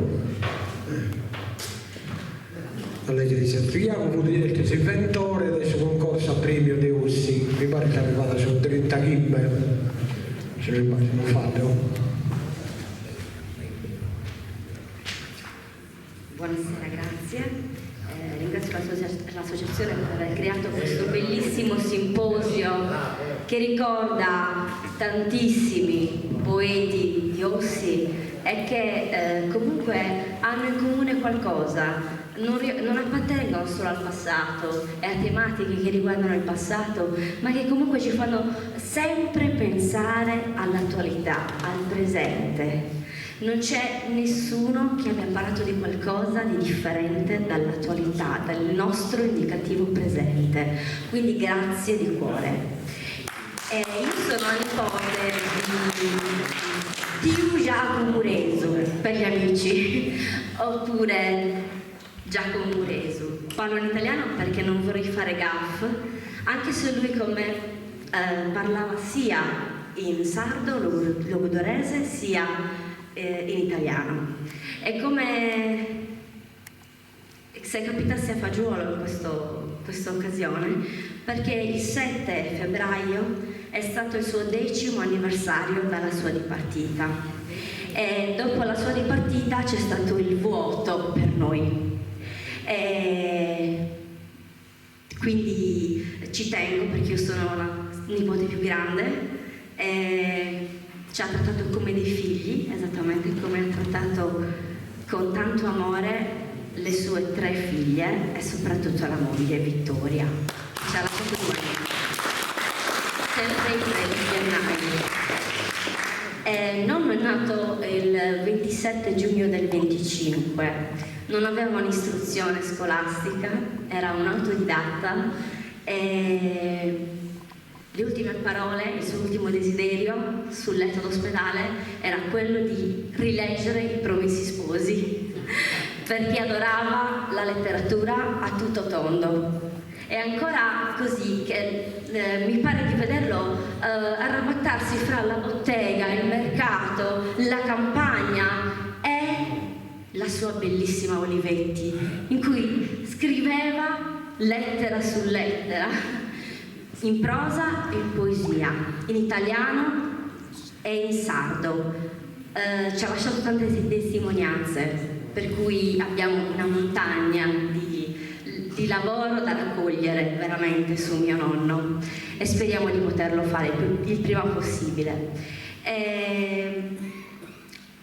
A leggere tiu Jagu fut est s'inventore de su concorso a premio de Ossi, mi paret chi arrivat a su trintachimbe, si non faddo. Buonasera, grazie. Eh, ringrazio l'associazione per aver creato questo bellissimo simposio che ricorda tantissimi poeti di Ossi e che eh, comunque hanno in comune qualcosa, non, non appartengono solo al passato e a tematiche che riguardano il passato, ma che comunque ci fanno sempre pensare all'attualità, al presente. Non c'è nessuno che abbia parlato di qualcosa di differente dall'attualità, dal nostro indicativo presente. Quindi grazie di cuore. Eh, io sono la nipote di Tiu Giacomo Muresu, per gli amici, oppure Giacomo Muresu. Parlo in italiano perché non vorrei fare gaffe, anche se lui con me eh, parlava sia in sardo, logudorese, sia eh, in italiano. È come se capitasse a fagiolo in questo, questa occasione, perché il 7 febbraio è stato il suo decimo anniversario dalla sua dipartita. E dopo la sua dipartita c'è stato il vuoto per noi. E quindi ci tengo perché io sono la nipote più grande. E ci ha trattato come dei figli, esattamente come ha trattato con tanto amore le sue tre figlie e soprattutto la moglie Vittoria. Ci ha lasciato due anni, sempre il 3 di gennaio. Eh, nonno è nato il 27 giugno del 25, non aveva un'istruzione scolastica, era un autodidatta e le ultime parole, il suo ultimo desiderio sul letto d'ospedale era quello di rileggere I Promessi Sposi, perché adorava la letteratura a tutto tondo. È ancora così che eh, mi pare di vederlo eh, arrabattarsi fra la bottega, il mercato, la campagna e la sua bellissima Olivetti, in cui scriveva lettera su lettera in prosa e in poesia, in italiano e in sardo. Eh, ci ha lasciato tante testimonianze, per cui abbiamo una montagna di, di lavoro da raccogliere veramente su mio nonno e speriamo di poterlo fare il, il prima possibile. Eh,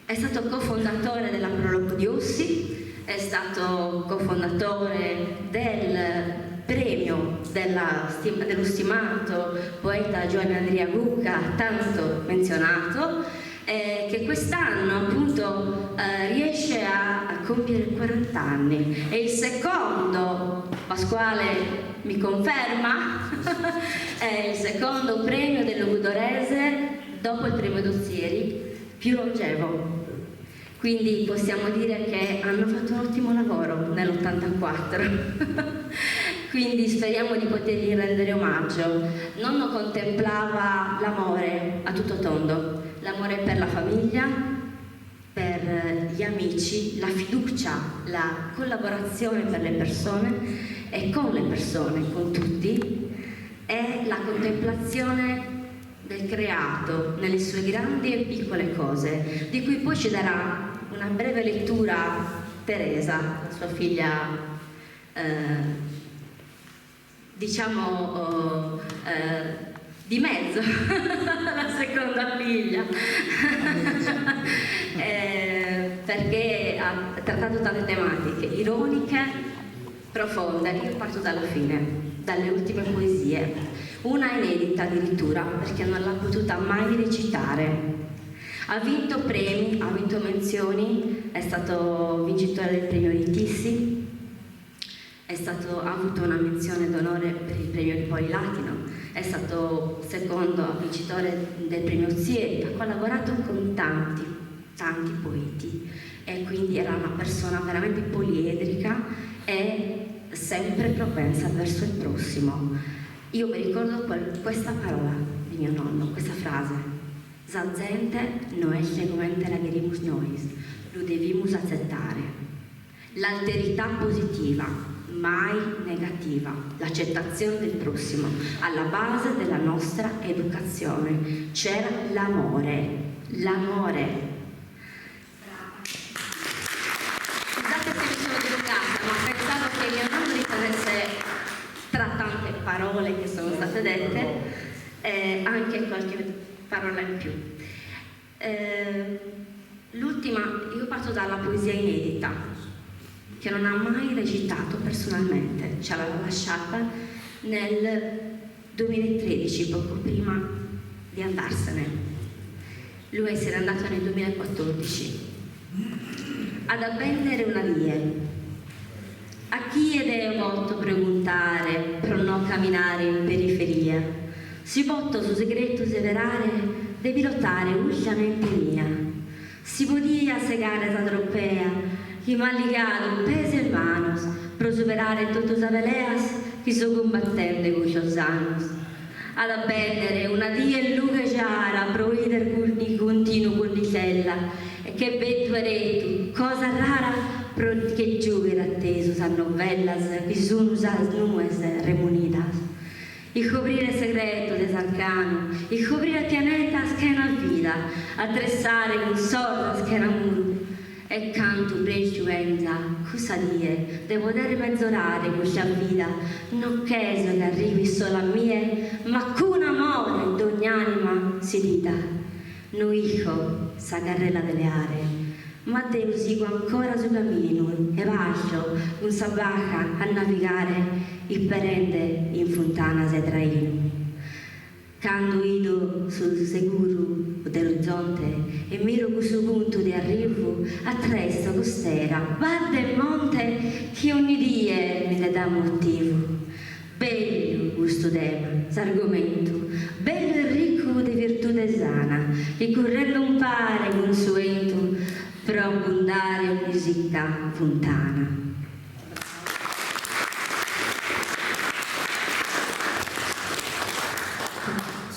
è stato cofondatore della Proloco di Ossi, è stato cofondatore del premio della, dello stimato poeta Giovanni Andrea Gucca, tanto menzionato, eh, che quest'anno appunto eh, riesce a, a compiere 40 anni. E il secondo, Pasquale mi conferma, è il secondo premio del Logudorese dopo il premio Dozzieri, più longevo. Quindi possiamo dire che hanno fatto un ottimo lavoro nell'84. Quindi speriamo di potergli rendere omaggio. Nonno contemplava l'amore a tutto tondo, l'amore per la famiglia, per gli amici, la fiducia, la collaborazione per le persone e con le persone, con tutti, e la contemplazione del creato nelle sue grandi e piccole cose, di cui poi ci darà una breve lettura Teresa, la sua figlia, eh, diciamo, oh, eh, di mezzo, la seconda figlia, eh, perché ha trattato tante tematiche ironiche, profonde. Io parto dalla fine, dalle ultime poesie, una inedita addirittura perché non l'ha potuta mai recitare. Ha vinto premi, ha vinto menzioni, è stato vincitore del premio di Tissi, è stato, ha avuto una menzione d'onore per il premio di Polilatino, è stato secondo vincitore del premio Ozieri, ha collaborato con tanti, tanti poeti e quindi era una persona veramente poliedrica e sempre propensa verso il prossimo. Io mi ricordo questa parola di mio nonno, questa frase. Sa zente no est comente la cherimus nois, lu devimus atzettare. L'alterità positiva, mai negativa, l'accettazione del prossimo, alla base della nostra educazione c'era l'amore, l'amore. Scusate se mi sono dilungata, ma pensavo che mio nonno riprendesse tra tante parole che sono state dette, eh, anche qualche parola in più. Eh, l'ultima, io parto dalla poesia inedita, che non ha mai recitato personalmente, ce l'aveva lasciata nel 2013, poco prima di andarsene. Lui se n'è andato nel 2014. Ad abbendere una die. A chie deo potto preguntare pro no caminare in periferia? Si potto su segretu seberare de pilotare custa mente mia? Si podia segare sa tropea chi m'at ligadu pes e manos pro superare totu sas peleas chi so cumbattende custos annos? At a bènnere una die lughe giara pro 'ider continu cunditella e che bentu 'eretu, cosa rara pro che giugher atesu sas novellas chi sun sas nues remunidas. Iscobrire segretos de s'arcanu, iscobrire pianetas chena vida, atressare cunsorzas chena muru. E cantu prestu 'enzat cussa die de poder mezorare custa vida, no cherzo chi arrivit solu a mie, ma cun amore dogn'anima sidida. No isco sa carrela de leare, ma deo sigo ancora su caminu e parto cun sa barca a navigare isperende in funtanas 'e trainu. Cando 'ido su seguru de orizonte e miro cussu puntu de arrivu, atresso costera, badde e monte chi ogni die mi nde dat motivu. Bellu custu tema, s'argomentu, bellu e riccu de virtude sana, chi currende umpare cun su 'entu pro abbundare ogni sicca funtana.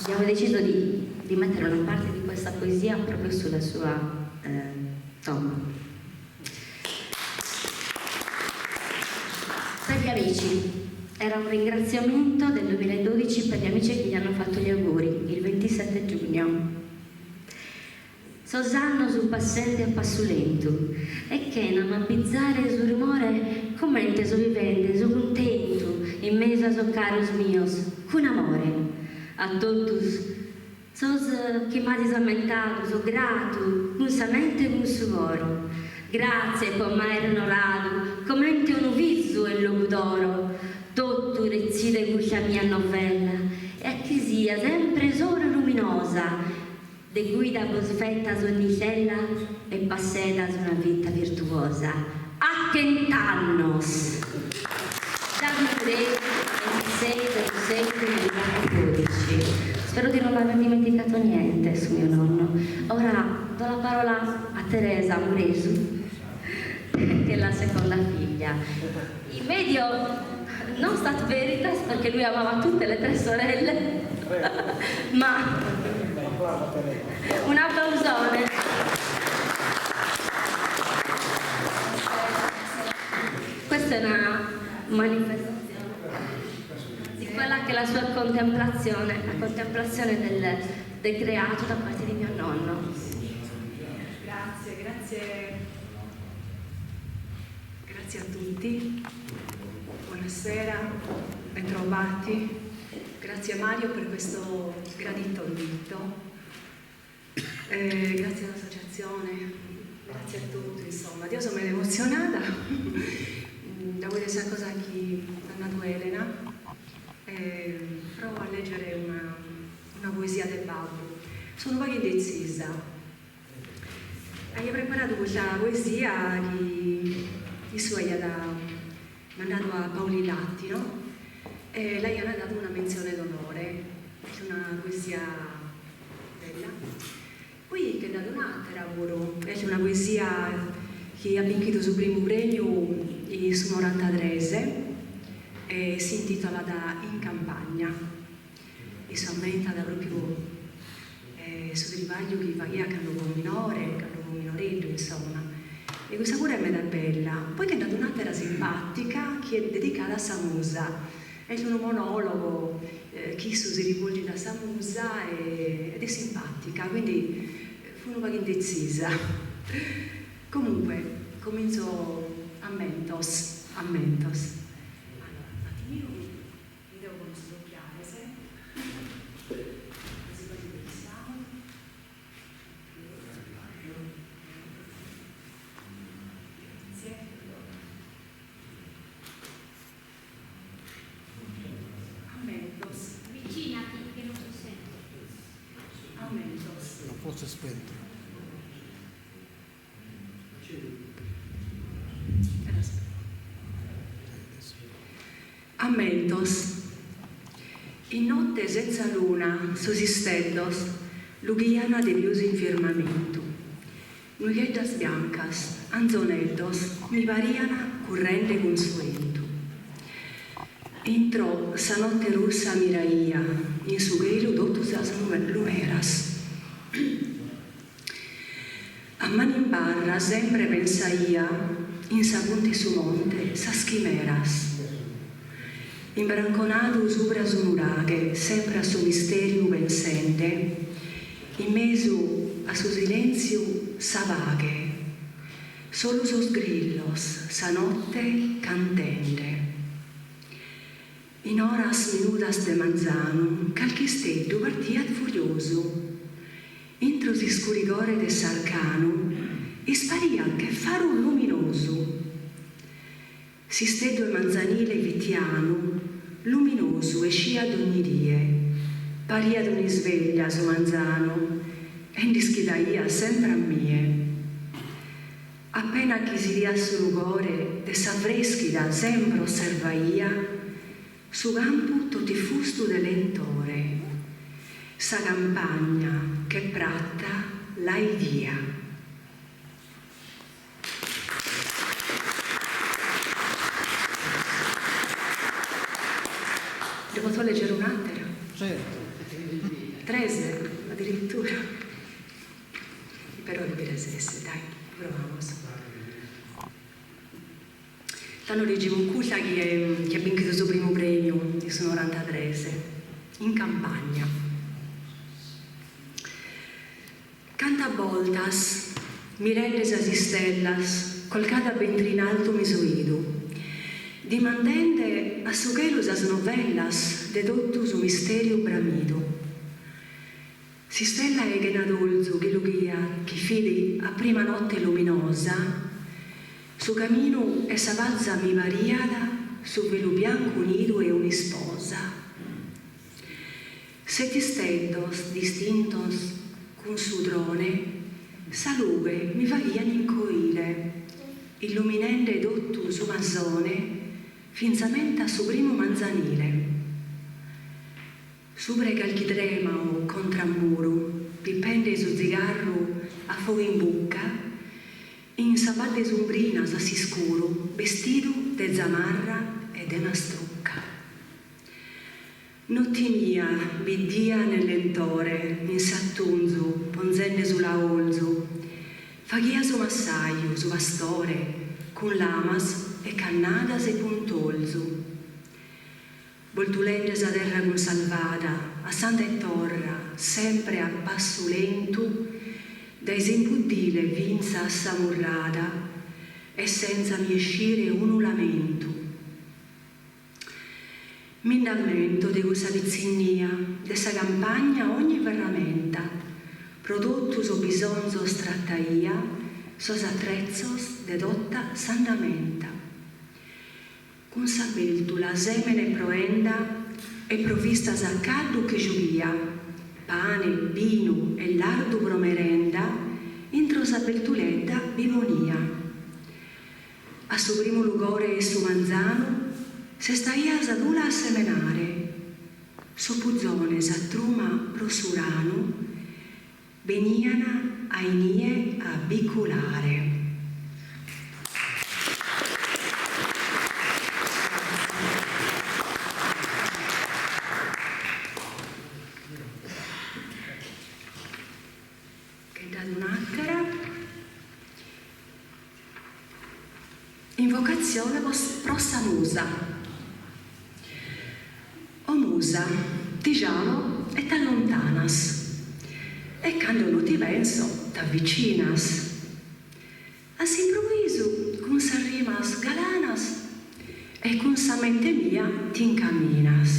Abbiamo deciso di, di mettere una parte di questa poesia proprio sulla sua eh, tomba. Per gli amici, era un ringraziamento del 2012 per gli amici che gli hanno fatto gli auguri, il 27 giugno. Sos annos sun passende a passu lentu e chena m'abizare 'e su rumore comente so vivende so cuntentu in mesu a sos caros mios cun amore. A totus sos chi m'azis ammentadu so gratu cun sa mente e cun su coro. Gratzie po m'aer onoradu comente unu fizu 'e Logudoro. Totu retzide custa mia novella e a chi sia sempre solu luminosa De guida bos fetas ogni cella e passedas una vita virtuosa. A chent'annos! David Muresu, 26 06 2014. Spero di non aver dimenticato niente su mio nonno. Ora do la parola a Teresa Muresu, che è la seconda figlia. In medio non stat veritas perché lui amava tutte le tre sorelle, ma un applausone. Questa è una manifestazione di quella che è la sua contemplazione, la contemplazione del, del creato da parte di mio nonno. Grazie, grazie. Grazie a tutti. Buonasera, bentrovati. Grazie Mario per questo gradito invito. Eh, grazie all'associazione, grazie a tutti, insomma. Io sono emozionata da questa cosa che ha dato Elena. Eh, provo a leggere una, una poesia del babbo. Sono un po' indecisa. Aia preparadu custa poesia chi issu aiat mandadu a Paulilati, no? E l'aian dadu una mentzione d'onore, est una poesia bella. Poi che nd'at un'àtera puru, est una poesia chi at bìnchidu su primu prèmiu in su norantatres e si intitolat In campagna. Issu ammentat pròpiu su tribagliu chi faghiat cando fut minore, cando fut minoreddu insomma. E cussa puru est meda bella. Poi che nd'at un'àtera simpàtica chi est dedicada a sa musa. Est unu monologo chi issu si rivolgit a sa musa ed est simpatica, quindi fui unu pagu indetzisa. Comunque, comintzo ammentos, ammentos. Allora, un'attiminu chi mi devo ponni sos occhiales, così poi pensamu. Grazie. Ammentos. Avvicinati che non si sente. Ammentos. No, forse è spento. Ammentos. In notte senza luna sos isteddos lughian de pius in firmamentu. Nuigheddas biancas, anzoneddos mi parian currende cun su 'entu. Intro sa notte russa miraia in su chelu totu sas lumeras. A manu in barra sempre pensaia in sa punta 'e su monte sas chimeras. Imbranconadu subra su nuraghe sempre a su misteriu pensende, In mesu a su silentziu sa paghe, solu sos grillos sa notte cantende. In oras minudas de manzanu calchi isteddu partiat furiosu, intro s'iscurigore de s'arcanu ispariat che faru luminosu. S'isteddu 'e manzanile fitianu, luminosu 'esciat ogni die, pariat un'isveglia su manzanu e nd'ischidaiat sempre a mie. Appena chi s'idiat su lugore de s'avreschida sempre osservaia su campu tot'iffustu de lentore, sa campagna che prata la 'idia. Nde potzo leggere un'àtera? Certo. Tres, addirittura. Però bi resesset, dai, provamus. Tando leggimus cussa chi chi at bìnchidu su primu prèmiu in su norantatres, In campagna. Cantas boltas, mirende sas istellas, colcada a bentre in altu mi so 'idu, dimandende a su chelu sas novellas de totu su misteriu bramidu. S'istella 'e chenadolzu chi lughiat, chi fit a prima notte luminosa, su caminu 'e sa paza mi pariat su velu biancu nidu 'e un'isposa. Sett'isteddos distintos cun su trone sa lughe mi faghian in coile, illuminende totu su masone fintzamenta a su primu manzanile. Subra 'e calchi trema o contr'a muru, pipende su zigarru a fogu in bucca, in sa badde sumbrinas a s'iscuru, bestidu de zamarra e de mastrucca. No timia, biddia ne lentore, in s'atunzu, ponzende su laolzu, faghia su massaju, su pastore, cun lamas e cannadas e puntolzu. Boltulende sa terra cun s'alvada, a s'anda e torra, sempre a passu lentu, dae s'impuddile finza a sa murrada e senza mi 'escire unu lamentu. Mi nd'ammento de cussa pitzinnia, de sa campagna ogni ferramenta, pro totu sos bisonzos trataia, sos atretzos de tota s'andamenta. Cun sa beltula, semene e proenda e provistas a caddu che giughia, pane, binu e lardu pro merenda, intro sa. sa bertuledda bi ponia. A su primu lugore 'e su manzanu sestaia sa tula a semenare, sos puzones a truma pro su ranu benian a inie a biculare. Che nd'at un'àtera. Invocatzione pro sa musa. O musa, ti giamo e t'allontanas e cando no ti penso t'avvicinas. A s'improvvisu cun sas rimas galanas e cun sa mente mia t'incaminas.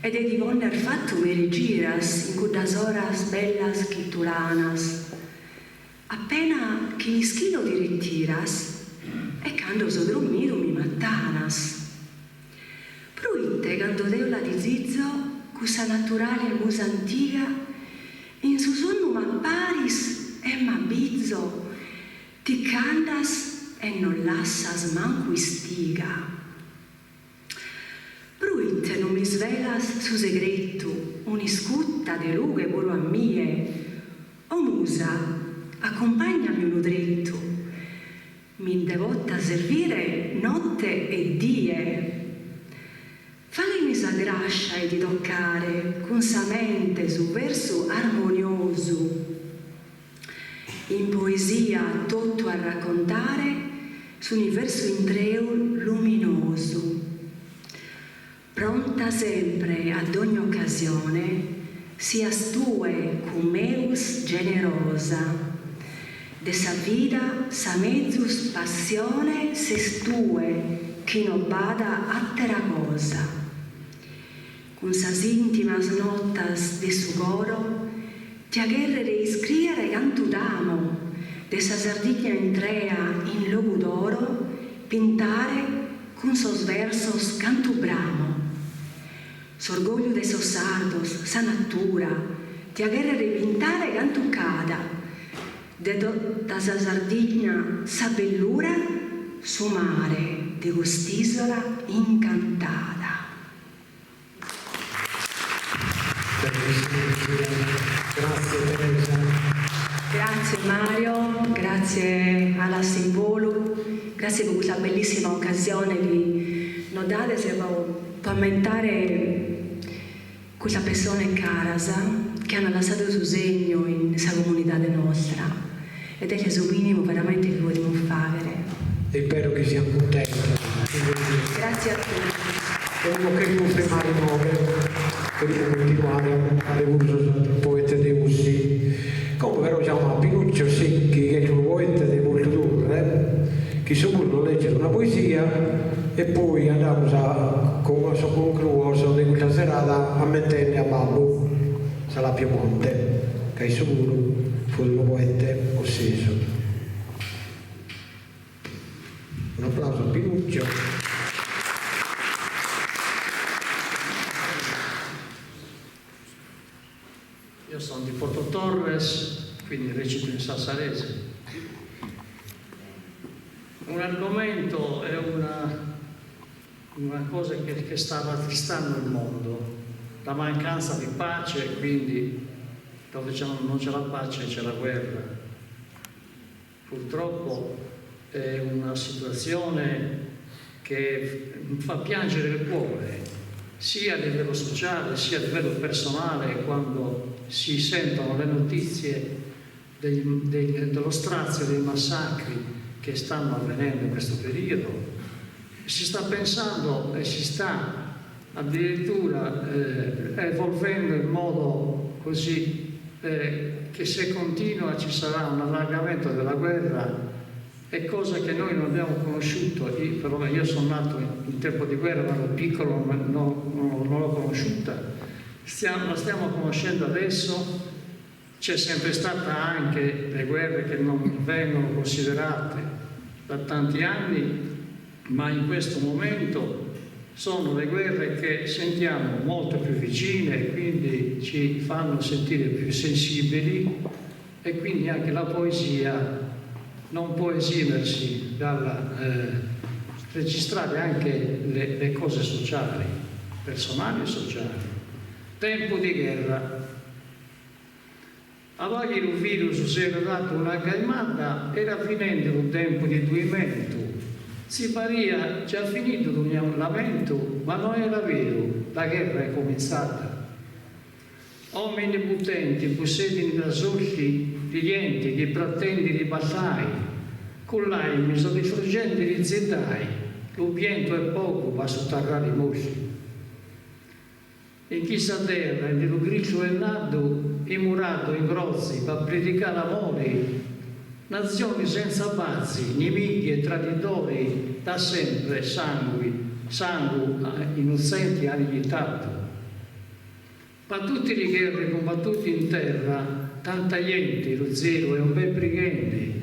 E de ti ponner fattu mi rigiras in cuddas oras bellas chitulanas. Appena chi m'ischido ti retiras e cando so drommidu mi mattanas. Proite cando deo la disizo cussa naturale musa antiga in su sonnu m'apparis e m'abbizo ti ch'andas e non lassas mancu istiga. Proite non m'isvelas su segretu un'iscutta de lughe puru a mie? O musa, accumpagnami unu trettu, mi nde potta servire notte e die. Faghemi sa grascia 'e ti toccare cun sa mente su versu armoniosu. In poesia totu a raccontare s'universu intreu luminosu. Pronta sempre a dogni occasione sias tue cun meus generosa. De sa vida sa mezus passione ses tue chi no b'at attera cosa. Cun sas intimas notas de su coro tia cherrere iscriere cantu t'amo, de sa Sardigna intrea in Logudoro pintare cun sos versos cantu bramo. S'orgogliu de sos sardos, sa natura, tia cherrere pintare cantu ch'at, de tota sa Sardigna sa bellura, su mare de cust'isola incantada. Grazie Teresa. Grazie Mario, grazie a Simbolu, grazie pro custa bellissima occasione chi nos dades pro pro ammentare custas pessones caras chi an lassadu su segnu in sa comunidade nostra ed est su minimu veramente chi podimus faghere. E ispero chi sian cuntentos. Grazie a tutti. E non cherimus firmare inoghe, cherimus continuare a ammentare puru sos atteros poetes de Ossi. Como però giamo a Pinuccio Secchi, chi est unu poete de Portu Turre, chi issu puru nos legget una poesia e poi andamus a cun sos concruos de custa serada ammentende a babbu Sala Piemonte, ca issu puru fut unu poete ossesu. Un applauso a Pinuccio. Io sono di Porto Torres, quindi recito in sassarese. Un argomento è una, una cosa che, che sta rattristando il mondo, la mancanza di pace, quindi dove non c'è la pace c'è la guerra. Purtroppo è una situazione che fa piangere il cuore, sia a livello sociale sia a livello personale, quando si sentono le notizie dei, dei, dello strazio dei massacri che stanno avvenendo in questo periodo. Si sta pensando e si sta addirittura eh, evolvendo in modo così eh, che se continua ci sarà un allargamento della guerra è cosa che noi non abbiamo conosciuto, io, perlomeno io sono nato in, in tempo di guerra, ma ero piccolo, non, non, non l'ho conosciuta. Stiamo, la stiamo conoscendo adesso, c'è sempre stata anche le guerre che non vengono considerate da tanti anni, ma in questo momento sono le guerre che sentiamo molto più vicine e quindi ci fanno sentire più sensibili. E quindi anche la poesia non può esimersi dal registrare anche le, le cose sociali, personali e sociali. Tempo di gherra. A chi lu virus s'era datu una calmata, era finende lu tempu di duimentu. Si paria già finitu lu lamentu, ma non era veru, la gherra è cominzata. Omini putenti, pussedini da soli, di genti chi pretendi di ballai, cu l'aimi so distruggenti li ziddai, lu vientu è pocu pa sutterrare i morti. In chissa terra, in lu griciu è natu, immurato in grozzi, pa predicare amori, nazioni senza bazzi, nemici e traditori, da sempre sangue, sangue innocenti hanno iniettato. Pa tutti li guerre combattuti in terra, tanta gente, lo zero è un bel brighente,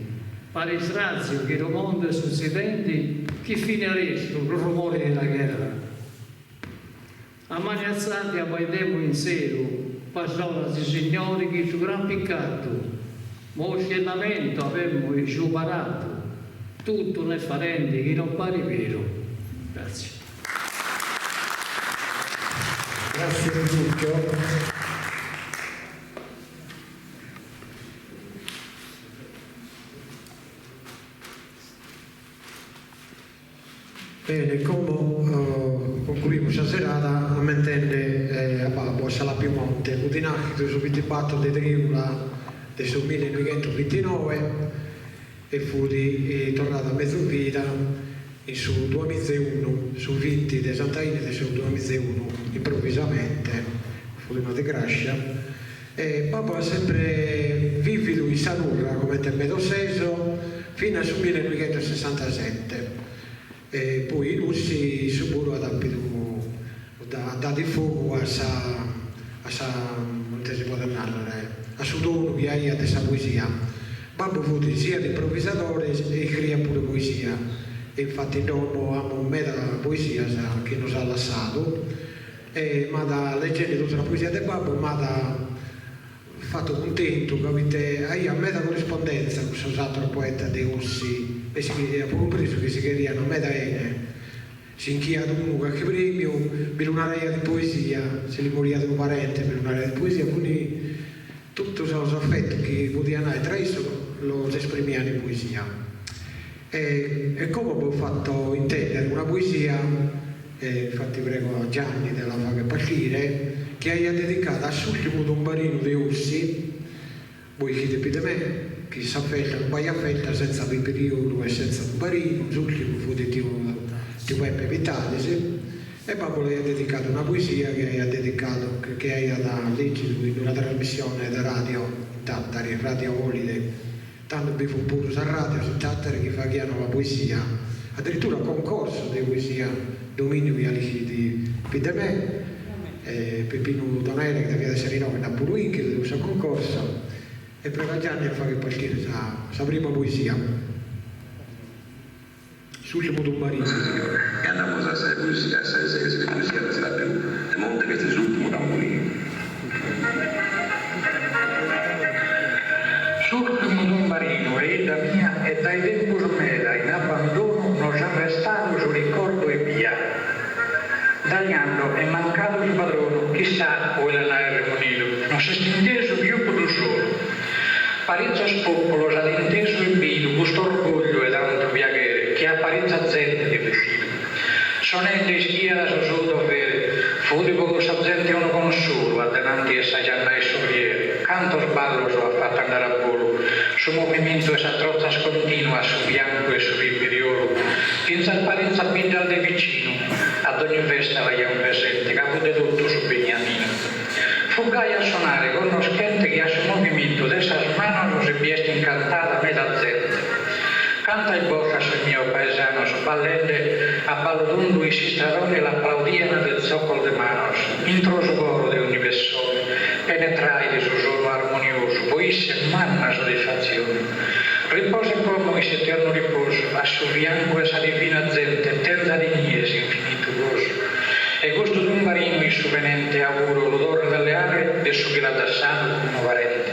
pare il trazio che lo mondo è succedente, chi fine ha resto il rumore della guerra. A mani alzate abbaidemo in sero, passò di signori che su gran peccato, mosci e lamento avemmo giubarato, tutto ne farende che non pare vero. Grazie. Grazie Lucio. Bene, come uh, concluiamo questa serata ammentende eh, a Babbo, a Sala Piemonte, fu nascito su 24 di Triula del suo 1929 e fu di, eh, tornata a mezzo vita in su 2001, su 20 di Santa Ine del suo 2001, improvvisamente, fu una disgrazia. E Babbo ha sempre vivido in sa Nurra come Temmedo fino al 1967. E poi i russi sicuro ha dato fuoco a sa, a sa, non si può narrare, a su dono che ha della poesia. Babbo fu sia di improvvisatore e crea pure poesia. E infatti dopo abbiamo meta poesia che nos ha lasciato. E, ma da leggendo tutta la poesia del Babbo mi ha fatto contento, capite? Aveva meta corrispondenza con questo altro poeta di Ossi e si ho compreso che si chiedevano meta ene. Si inchia ad uno qualche premio per un'area di poesia, se li moria un parente per un'area di poesia, quindi tutto il suo affetto che poteva andare tra esso lo esprimeva in poesia. E, e come ho fatto intendere una poesia, eh, infatti prego a Gianni della Faga Partire, che ha dedicato a Sultimo Dombarino de Ussi, voi chiedete più di me, chi sa festa, non vai a festa senza periodo e senza Dombarino, l'ultimo fu di Tio, Tio Peppe Vitalisi, e Babbo le ha dedicato una poesia che ha dedicato, che, che ha da leggere in una trasmissione da radio in Tattari, Radio Holiday. Tanto vi fu pure su radio su Tattari che facevano la poesia, addirittura concorso di poesia, dominio di di me, eh, Peppino Donere che doveva essere in nome da pure che questo concorso e prego a Gianni a fare partire la prima poesia. Sul Dombarino. E andiamo a sei poesia, a sei sei, sei poesia, non sarà più. De monte che è l'ultimo tamburino. S'ultimo dombarino e da mia e dai tempus meda in abbandono nos ha restato su ricordo e via. Dagliando è mancato su padrono, chissà o l'ha remonito, non si è inteso più con solo. Parizza spopolos ad inteso e bido, questo orgoglio e tanto piacere, che a Parizza zente di vestito. Sonende ischia da suo dovere, fu di poco sa gente uno consolo, addenanti e sa gianna e sorriere, canto sballo so ha fatto andare a volo, su movimento e sa trozza scontinua su bianco e su viperiolo, finza al Parizza pinta al de vicino, ad ogni festa la un presente, capo de tutto su Beniamino. Fu gai a suonare conoschente che a su movimento de sas manos si bieste incantada meda zente. Canta il bossa sul mio paesano, su ballende a ballo d'undu i sistradoni l'applaudiano del zoccol de manos, intro su coro de ogni persone, penetrai di su suono armonioso, poisse manna soddisfazione. Riposa como in eterno riposo, a su fianco e sa divina zente, tenza di nies infinito gozo. E gusto d'un marino in su venente auguro l'odore delle aree de su che l'ha dassato come parente.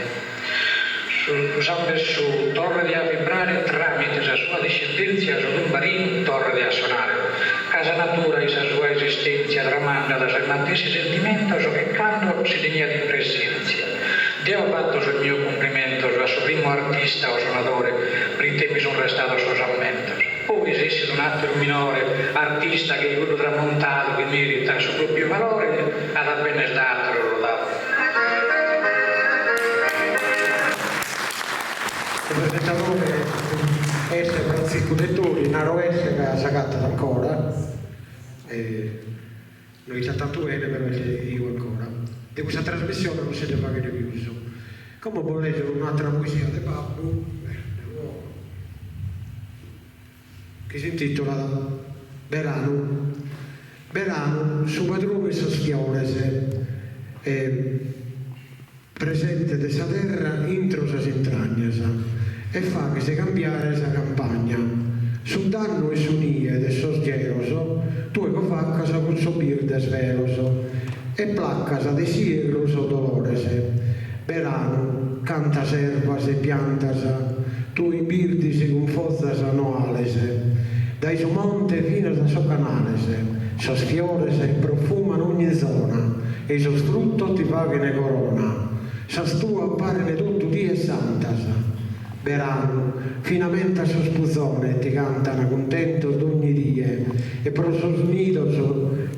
su samben sou torret a vibrare tramite sa sua discendentzia su tumbarinu torret a sonare. Ca sa natura in sa sua esistentzia tramandat sos matessi sentimentos che cando si teniat in presentzia. Deo fatto sos mios cumplimentos a su primu artista o sonadore prite mi sun restados sos ammentos. Poi essit un'atteru minore artista che-i cuddu tramontadu chi meritat su propriu valore at a benner da atteros lodadu. Su presentadore est Frantziscu Dettori, naro est ca s'agatat ancora, e no istat tantu bene però est 'iu ancora. De custa trasmissione non si nde faghet pius. Como bos lègio un'àtera poesia de babbu, chi s'intìtulat Beranu. Beranu, su padronu 'e sos fiores, e presente de sa terra intro sas intragnas e faghes cambiare sa campagna. Su dannu 'e su nie de sos gelos tue covaccas cun sos birdes velos e placas de s'ierru sos dolores. Beranu, cantas ervas e piantas tue imbirdis cun fozas noales, dae su monte finas a sos canales, sos fiores profuman ogni zona e-i sos fruttos ti faghen corona, sas tuas paren totu dies santas. Beranu, finamentas sos puzones ti cantan cuntentos dogni die e pro sos nidos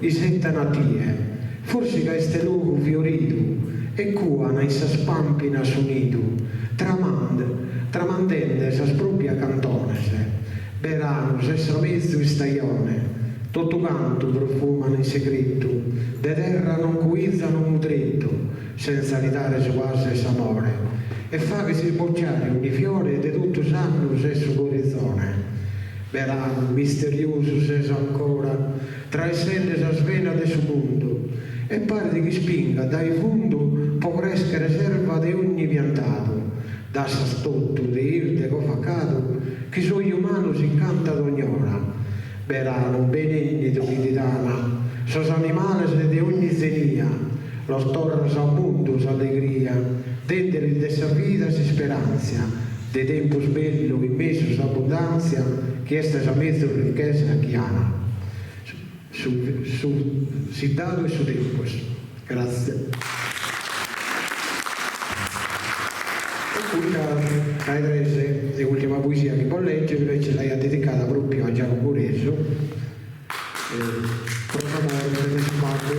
isettan a tie, forsi ca est logu fioridu e cuan in sas pampinas su nidu, tramand, tramandende sas proprias cantones. Beranu, ses sa mezus istajone, totu cantu profuman in segretu, de terra non cuizan unu tretu, senza li dare su 'asu 'e s'amore, e faghes isbocciare ogni fiore de totu s'annu ses su corizone. Beranu, misteriosu ses ancora, traessende sas venas de su mundu, e paret chi ispingat dae fundu po creschere s'erva de ogni piantadu, dassas totu de 'irde covacadu chi s'oju umanu s'incantat ognora. Beranu, benennidu chi ti dana sos animales de ogni zenia, los torras a mundu s'allegria, dendelis de sa vida s'isperantzia, de tempus bellu in mesu s'abbundantzia chi est sa mezus richesa chi ana su su siddadu 'e su tempus. Gratzie. E custa sa 'e tres e ultima poesia chi bos leggio invece l'aia dedicada propriu a Giagu Muresu pro sa morte de su babbu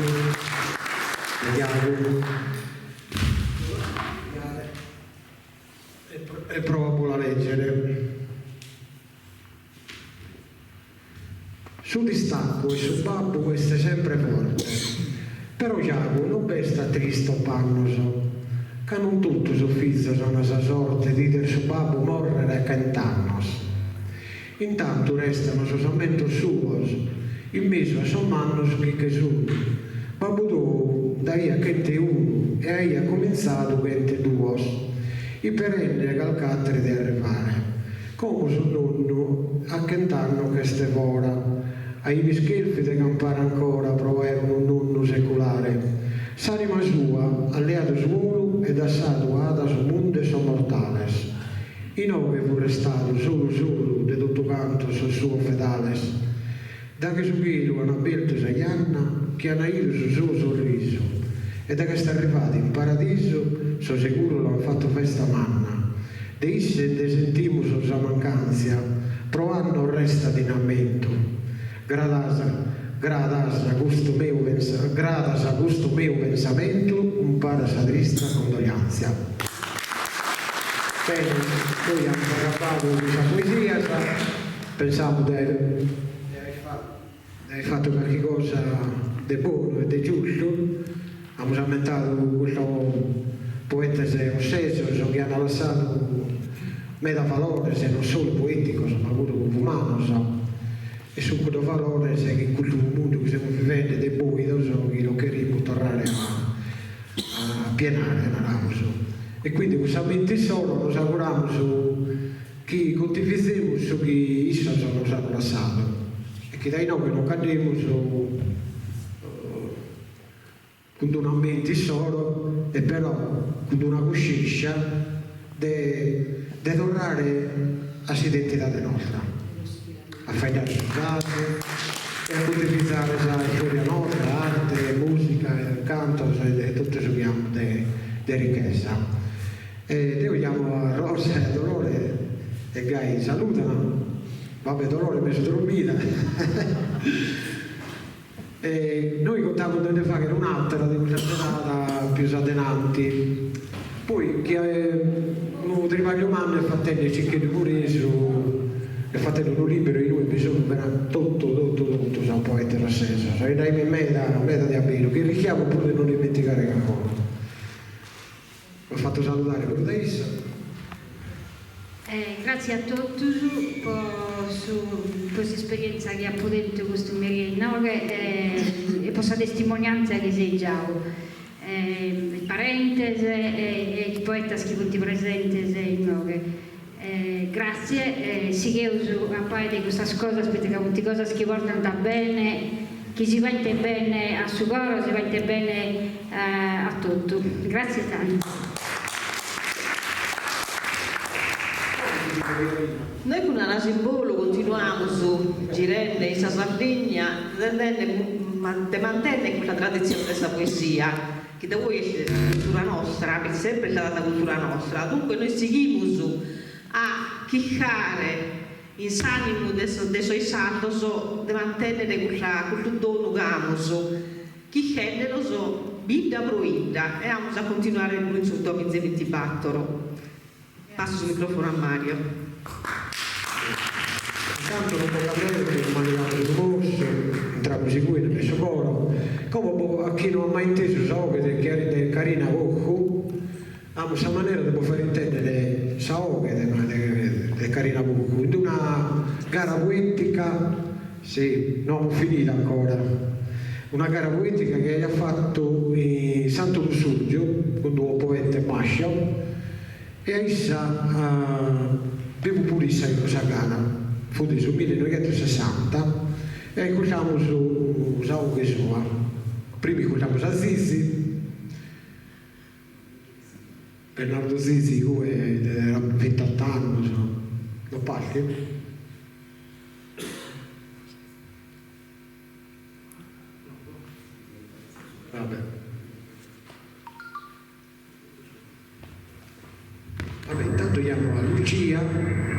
de Giagu e provo a bos la leggere. Su distaccu 'e su babbu est sempre forte, però Giagu non b'est tristos pannos, ca non totu sos fizos an sa sorte de 'ider su babbu morrere a chent'annos. Intantu restan sos ammentos suos in mesu a sos mannos chi che sun. Babbu tou nd'aiat chent'e unu e aiat comintzadu chent'e duos, iperende calch'àtere de arrivare. Como su nonnu a chent'annos ch'est fora, aimis cherfidu 'e campare ancora pro aer unu nonnu seculare. S'anima sua at leadu su 'olu e dassadu at su mundu 'e sos mortales. Inoghe fut restadu solu solu de totu cantos sos suos fedales. Daghi su chelu an abertu sa janna chi an 'idu su sou sorrisu e daghi est arrivadu in paradisu so seguru l'an fatu festa manna. De isse nde sentimus sa mancantzia pro annos restat in ammentu. Gradas gradas custu meu gradas custu meu pensamentu umpare a sa trista condogliantzia. Bene, nois amus agabbadu cun sas poesias. Pensamus de aer fatu carchi cosa de bonu e de giustu, amus ammentadu custos poetes ossesos chi an lassadu meda valores, non solu poeticos ma puru umanos, e sun cuddos valores chi in custu mundu chi semus vivende de boidos chi los cherimus torrare a pienare, naramus. E quindi cun s'ammentu issoro nos auguramus chi contivizemus su chi issos nos an lassadu e chi dae inoghe nos ch'andemus cun d'unu ammentu issoro e però cun d'una cuscenscia. De de torrare a s'identidade nostra, a faeddare su sardu e a contivizare sa istoria nostra, arte, musica, cantos e totu su chi amus de de richesa. E deo jamo a Rosa e a Dolore e gai saludan, vabbè Dolore est mesu drommida E nois contamus de nde fagher un'àtera de custa serada pius adenanti. Poi chi unu tribagliu mannu est fatende Ciccheddu Muresu, est fatende unu liberu inue bi sun totu totu totu sos poetas ossesos e nd'aimis meda meda de abberu chi rischiamus puru de nos ismentigare calicunu. Bos fatto saludare puru de issa. Gratzie a totus po su po s'esperienza chi apu tentu custu merie inoghe e po sa testimonianza chi s'eis giau is parentes e is poetas chi funt presentes inoghe. Gratzie e sigheus a fai custas cosas poita ca funt cosas chi portant bene, chi si faint bene a su coro, si faint bene a totu. Gratzie tantu. Noi cun Alas in Bolu continuamus girende in sa Sardigna tentende de mantènnere custa traditzione de sa poesia, chi da poi est sa cultura nostra, est sempre istada sa cultura nostra, dunque nois sighimus a chircare in s'animu de sos de sos sardos de mantènnere custa custu donu ch'amus, chirchendelos bidda pro 'idda e amus a continuare puru in su duamiza e bintibatoro. Passo su microfono a Mario. Intantu non po cambiare chi mandigamos su mossu, intramus in cuina de su coro. Como po a chi no at mai intesu sa 'oghe de de Carina Coccu, amus sa manera de bos fagher intendere sa 'oghe de de Carina Coccu in una gara poetica, si, no amus finidu ancora, una gara poetica chi aiat fatu in Santu Lussurgiu cun duos poetes mascios, E a issa bi fut puru issa in cussa gara, fut su millinoighentosessanta e iscurtamus sa 'oghe sua. Prima iscurtamus a Zizi, Bernardo Zizi igue teniat vintot'annos, no partit? Vabbè. Vabbè, intanto jamo a Lucia.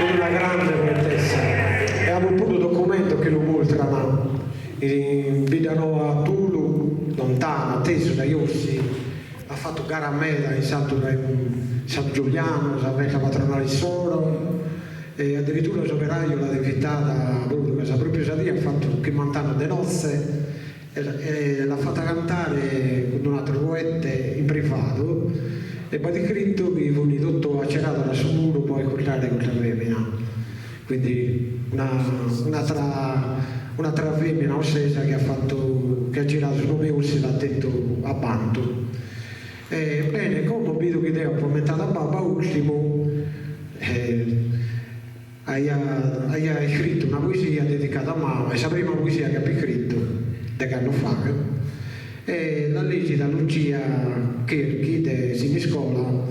Una grande poetessa e amus puru documentos chi lu mustran in Biddanoa Tulu, lontana, atesu dae Ossi, at fatu gara meda in Santu Santu Giulianu, sa festa patronale issoro, e addirittura s'operaju l'at invitada puru, ca sa propriu sa die at fatu chimbant'annos de notze e l'at fata cantare cun d'un'ateru poete in privadu e b'at iscritu chi funi totu acerados a su muru po iscurtare custa femina. Quindi una un'atra un'atra femina ossesa chi at fatu chi at giradu su nome Ossi l'at tentu a bantu. E bene, como bidu chi deo apo ammentadu a babbu a ultimu aia aia iscritu una poesia dedicada a mama, est sa prima poesia chi apo iscritu degh'annos faghet e l'at lègida Lucia Cherchi de Siniscola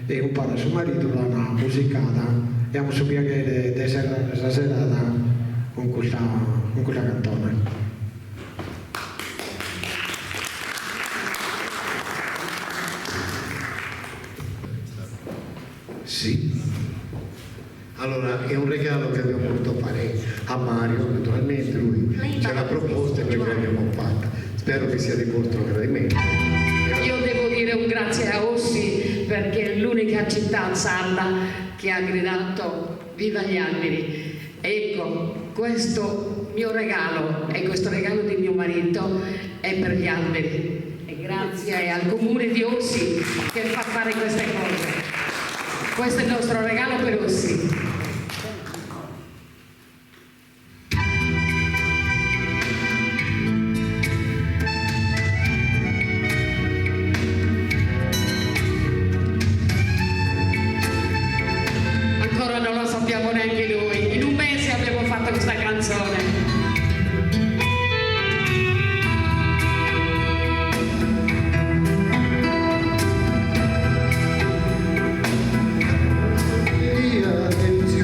e umpare a su maridu l'an musicada e amus su piaghere de serrare sa serada cun custa. cun custa cantone. Sì. Allora è un regalo che abbiamo voluto fare a Mario, naturalmente lui ce l'ha proposto e noi gliel'abbiamo fatta. Spero che sia di vostro gradimento. Io devo dire un grazie a Ossi perché è l'unica città sarda che ha gridato viva gli alberi. Ecco, questo mio regalo e questo regalo di mio marito è per gli alberi. E grazie al comune di Ossi che fa fare queste cose. Questo è il nostro regalo per Ossi. Ancora non lo sappiamo neanche noi. In un mese abbiamo fatto questa canzone. Attenzione.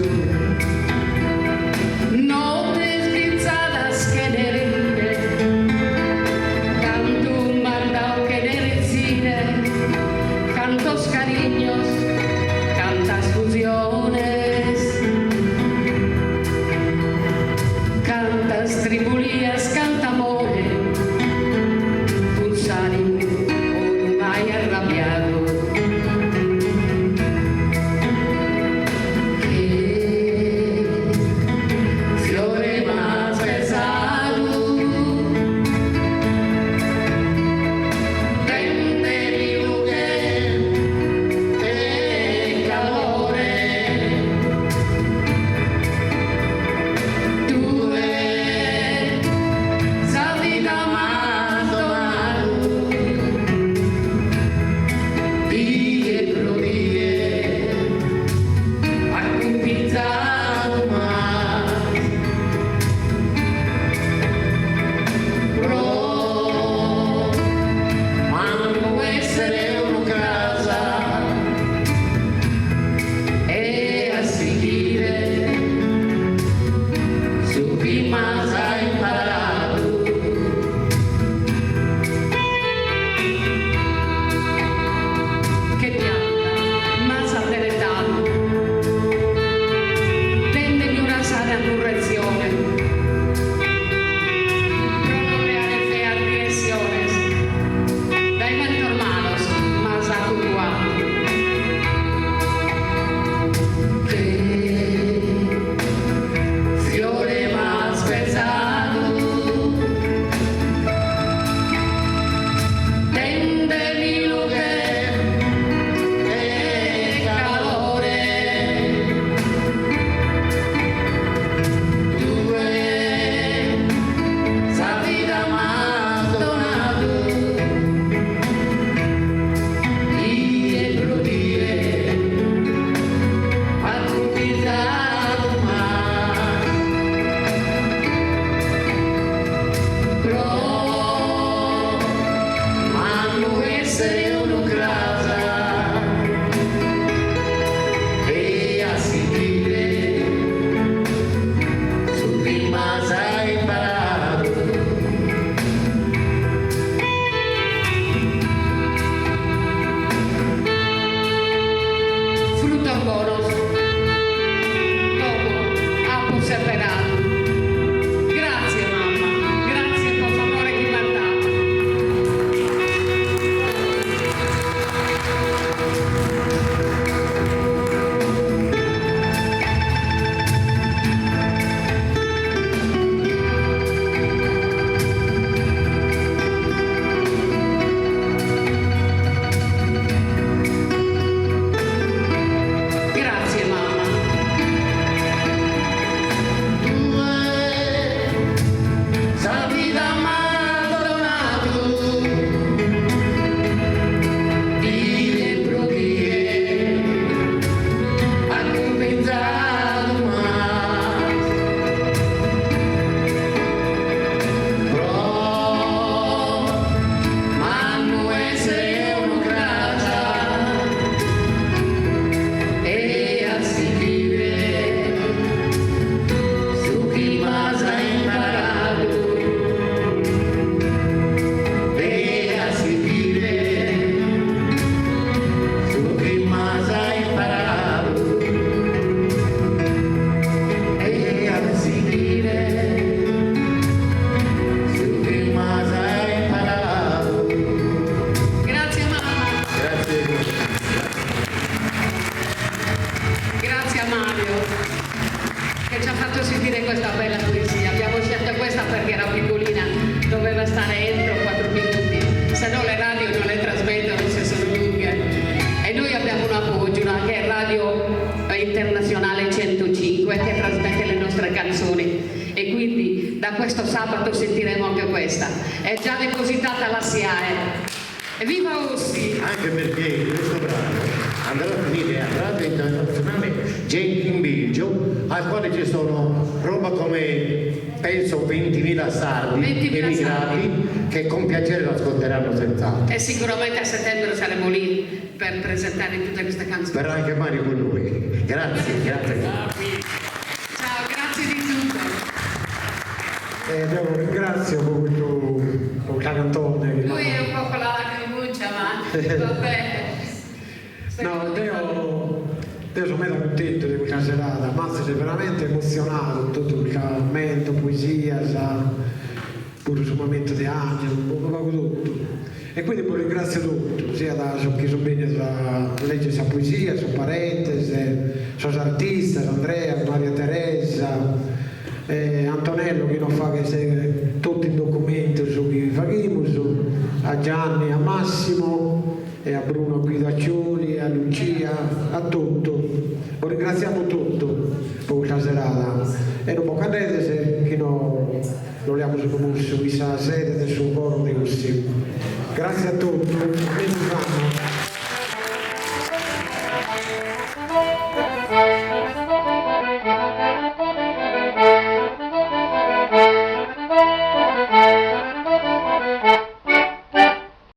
Sabato sentiremo anche questa. È già depositata alla SIAE. Evviva Ossi! Anche perché questo brano andrà a finire a Radio Internazionale Genk in Belgio, al quale ci sono roba come penso 20.000 sardi 20.000 emigrati che con piacere l'ascolteranno senz'altro. E sicuramente a settembre saremo lì per presentare tutte queste canzoni. Verrà anche Mario con noi. Grazie, grazie. Ciao, grazie di tutto. E io ringrazio per questo, per questa canzone. che Lui è un po' con la lacrimuccia, ma va bene. No, deo, deo sono meda contento di questa serata, ma sono veramente emozionato, tutto il momento, poesia, sa, pure sul momento di Angelo, un po' tutto. E quindi poi ringrazio tutti, sia da chi sono venuti a leggere questa poesia, sono parenti, sono artisti, Andrea, Maria Teresa, eh, Antonello che non fa che se tutti i documenti su chi facciamo, a Gianni, a Massimo e a Bruno Guidaccioli, a Lucia, a tutto. Vi ringraziamo tutto per questa serata. E non può cadere se chi no lo abbiamo su questa sede del suo coro di Ossi. Grazie a tutti, buon anno.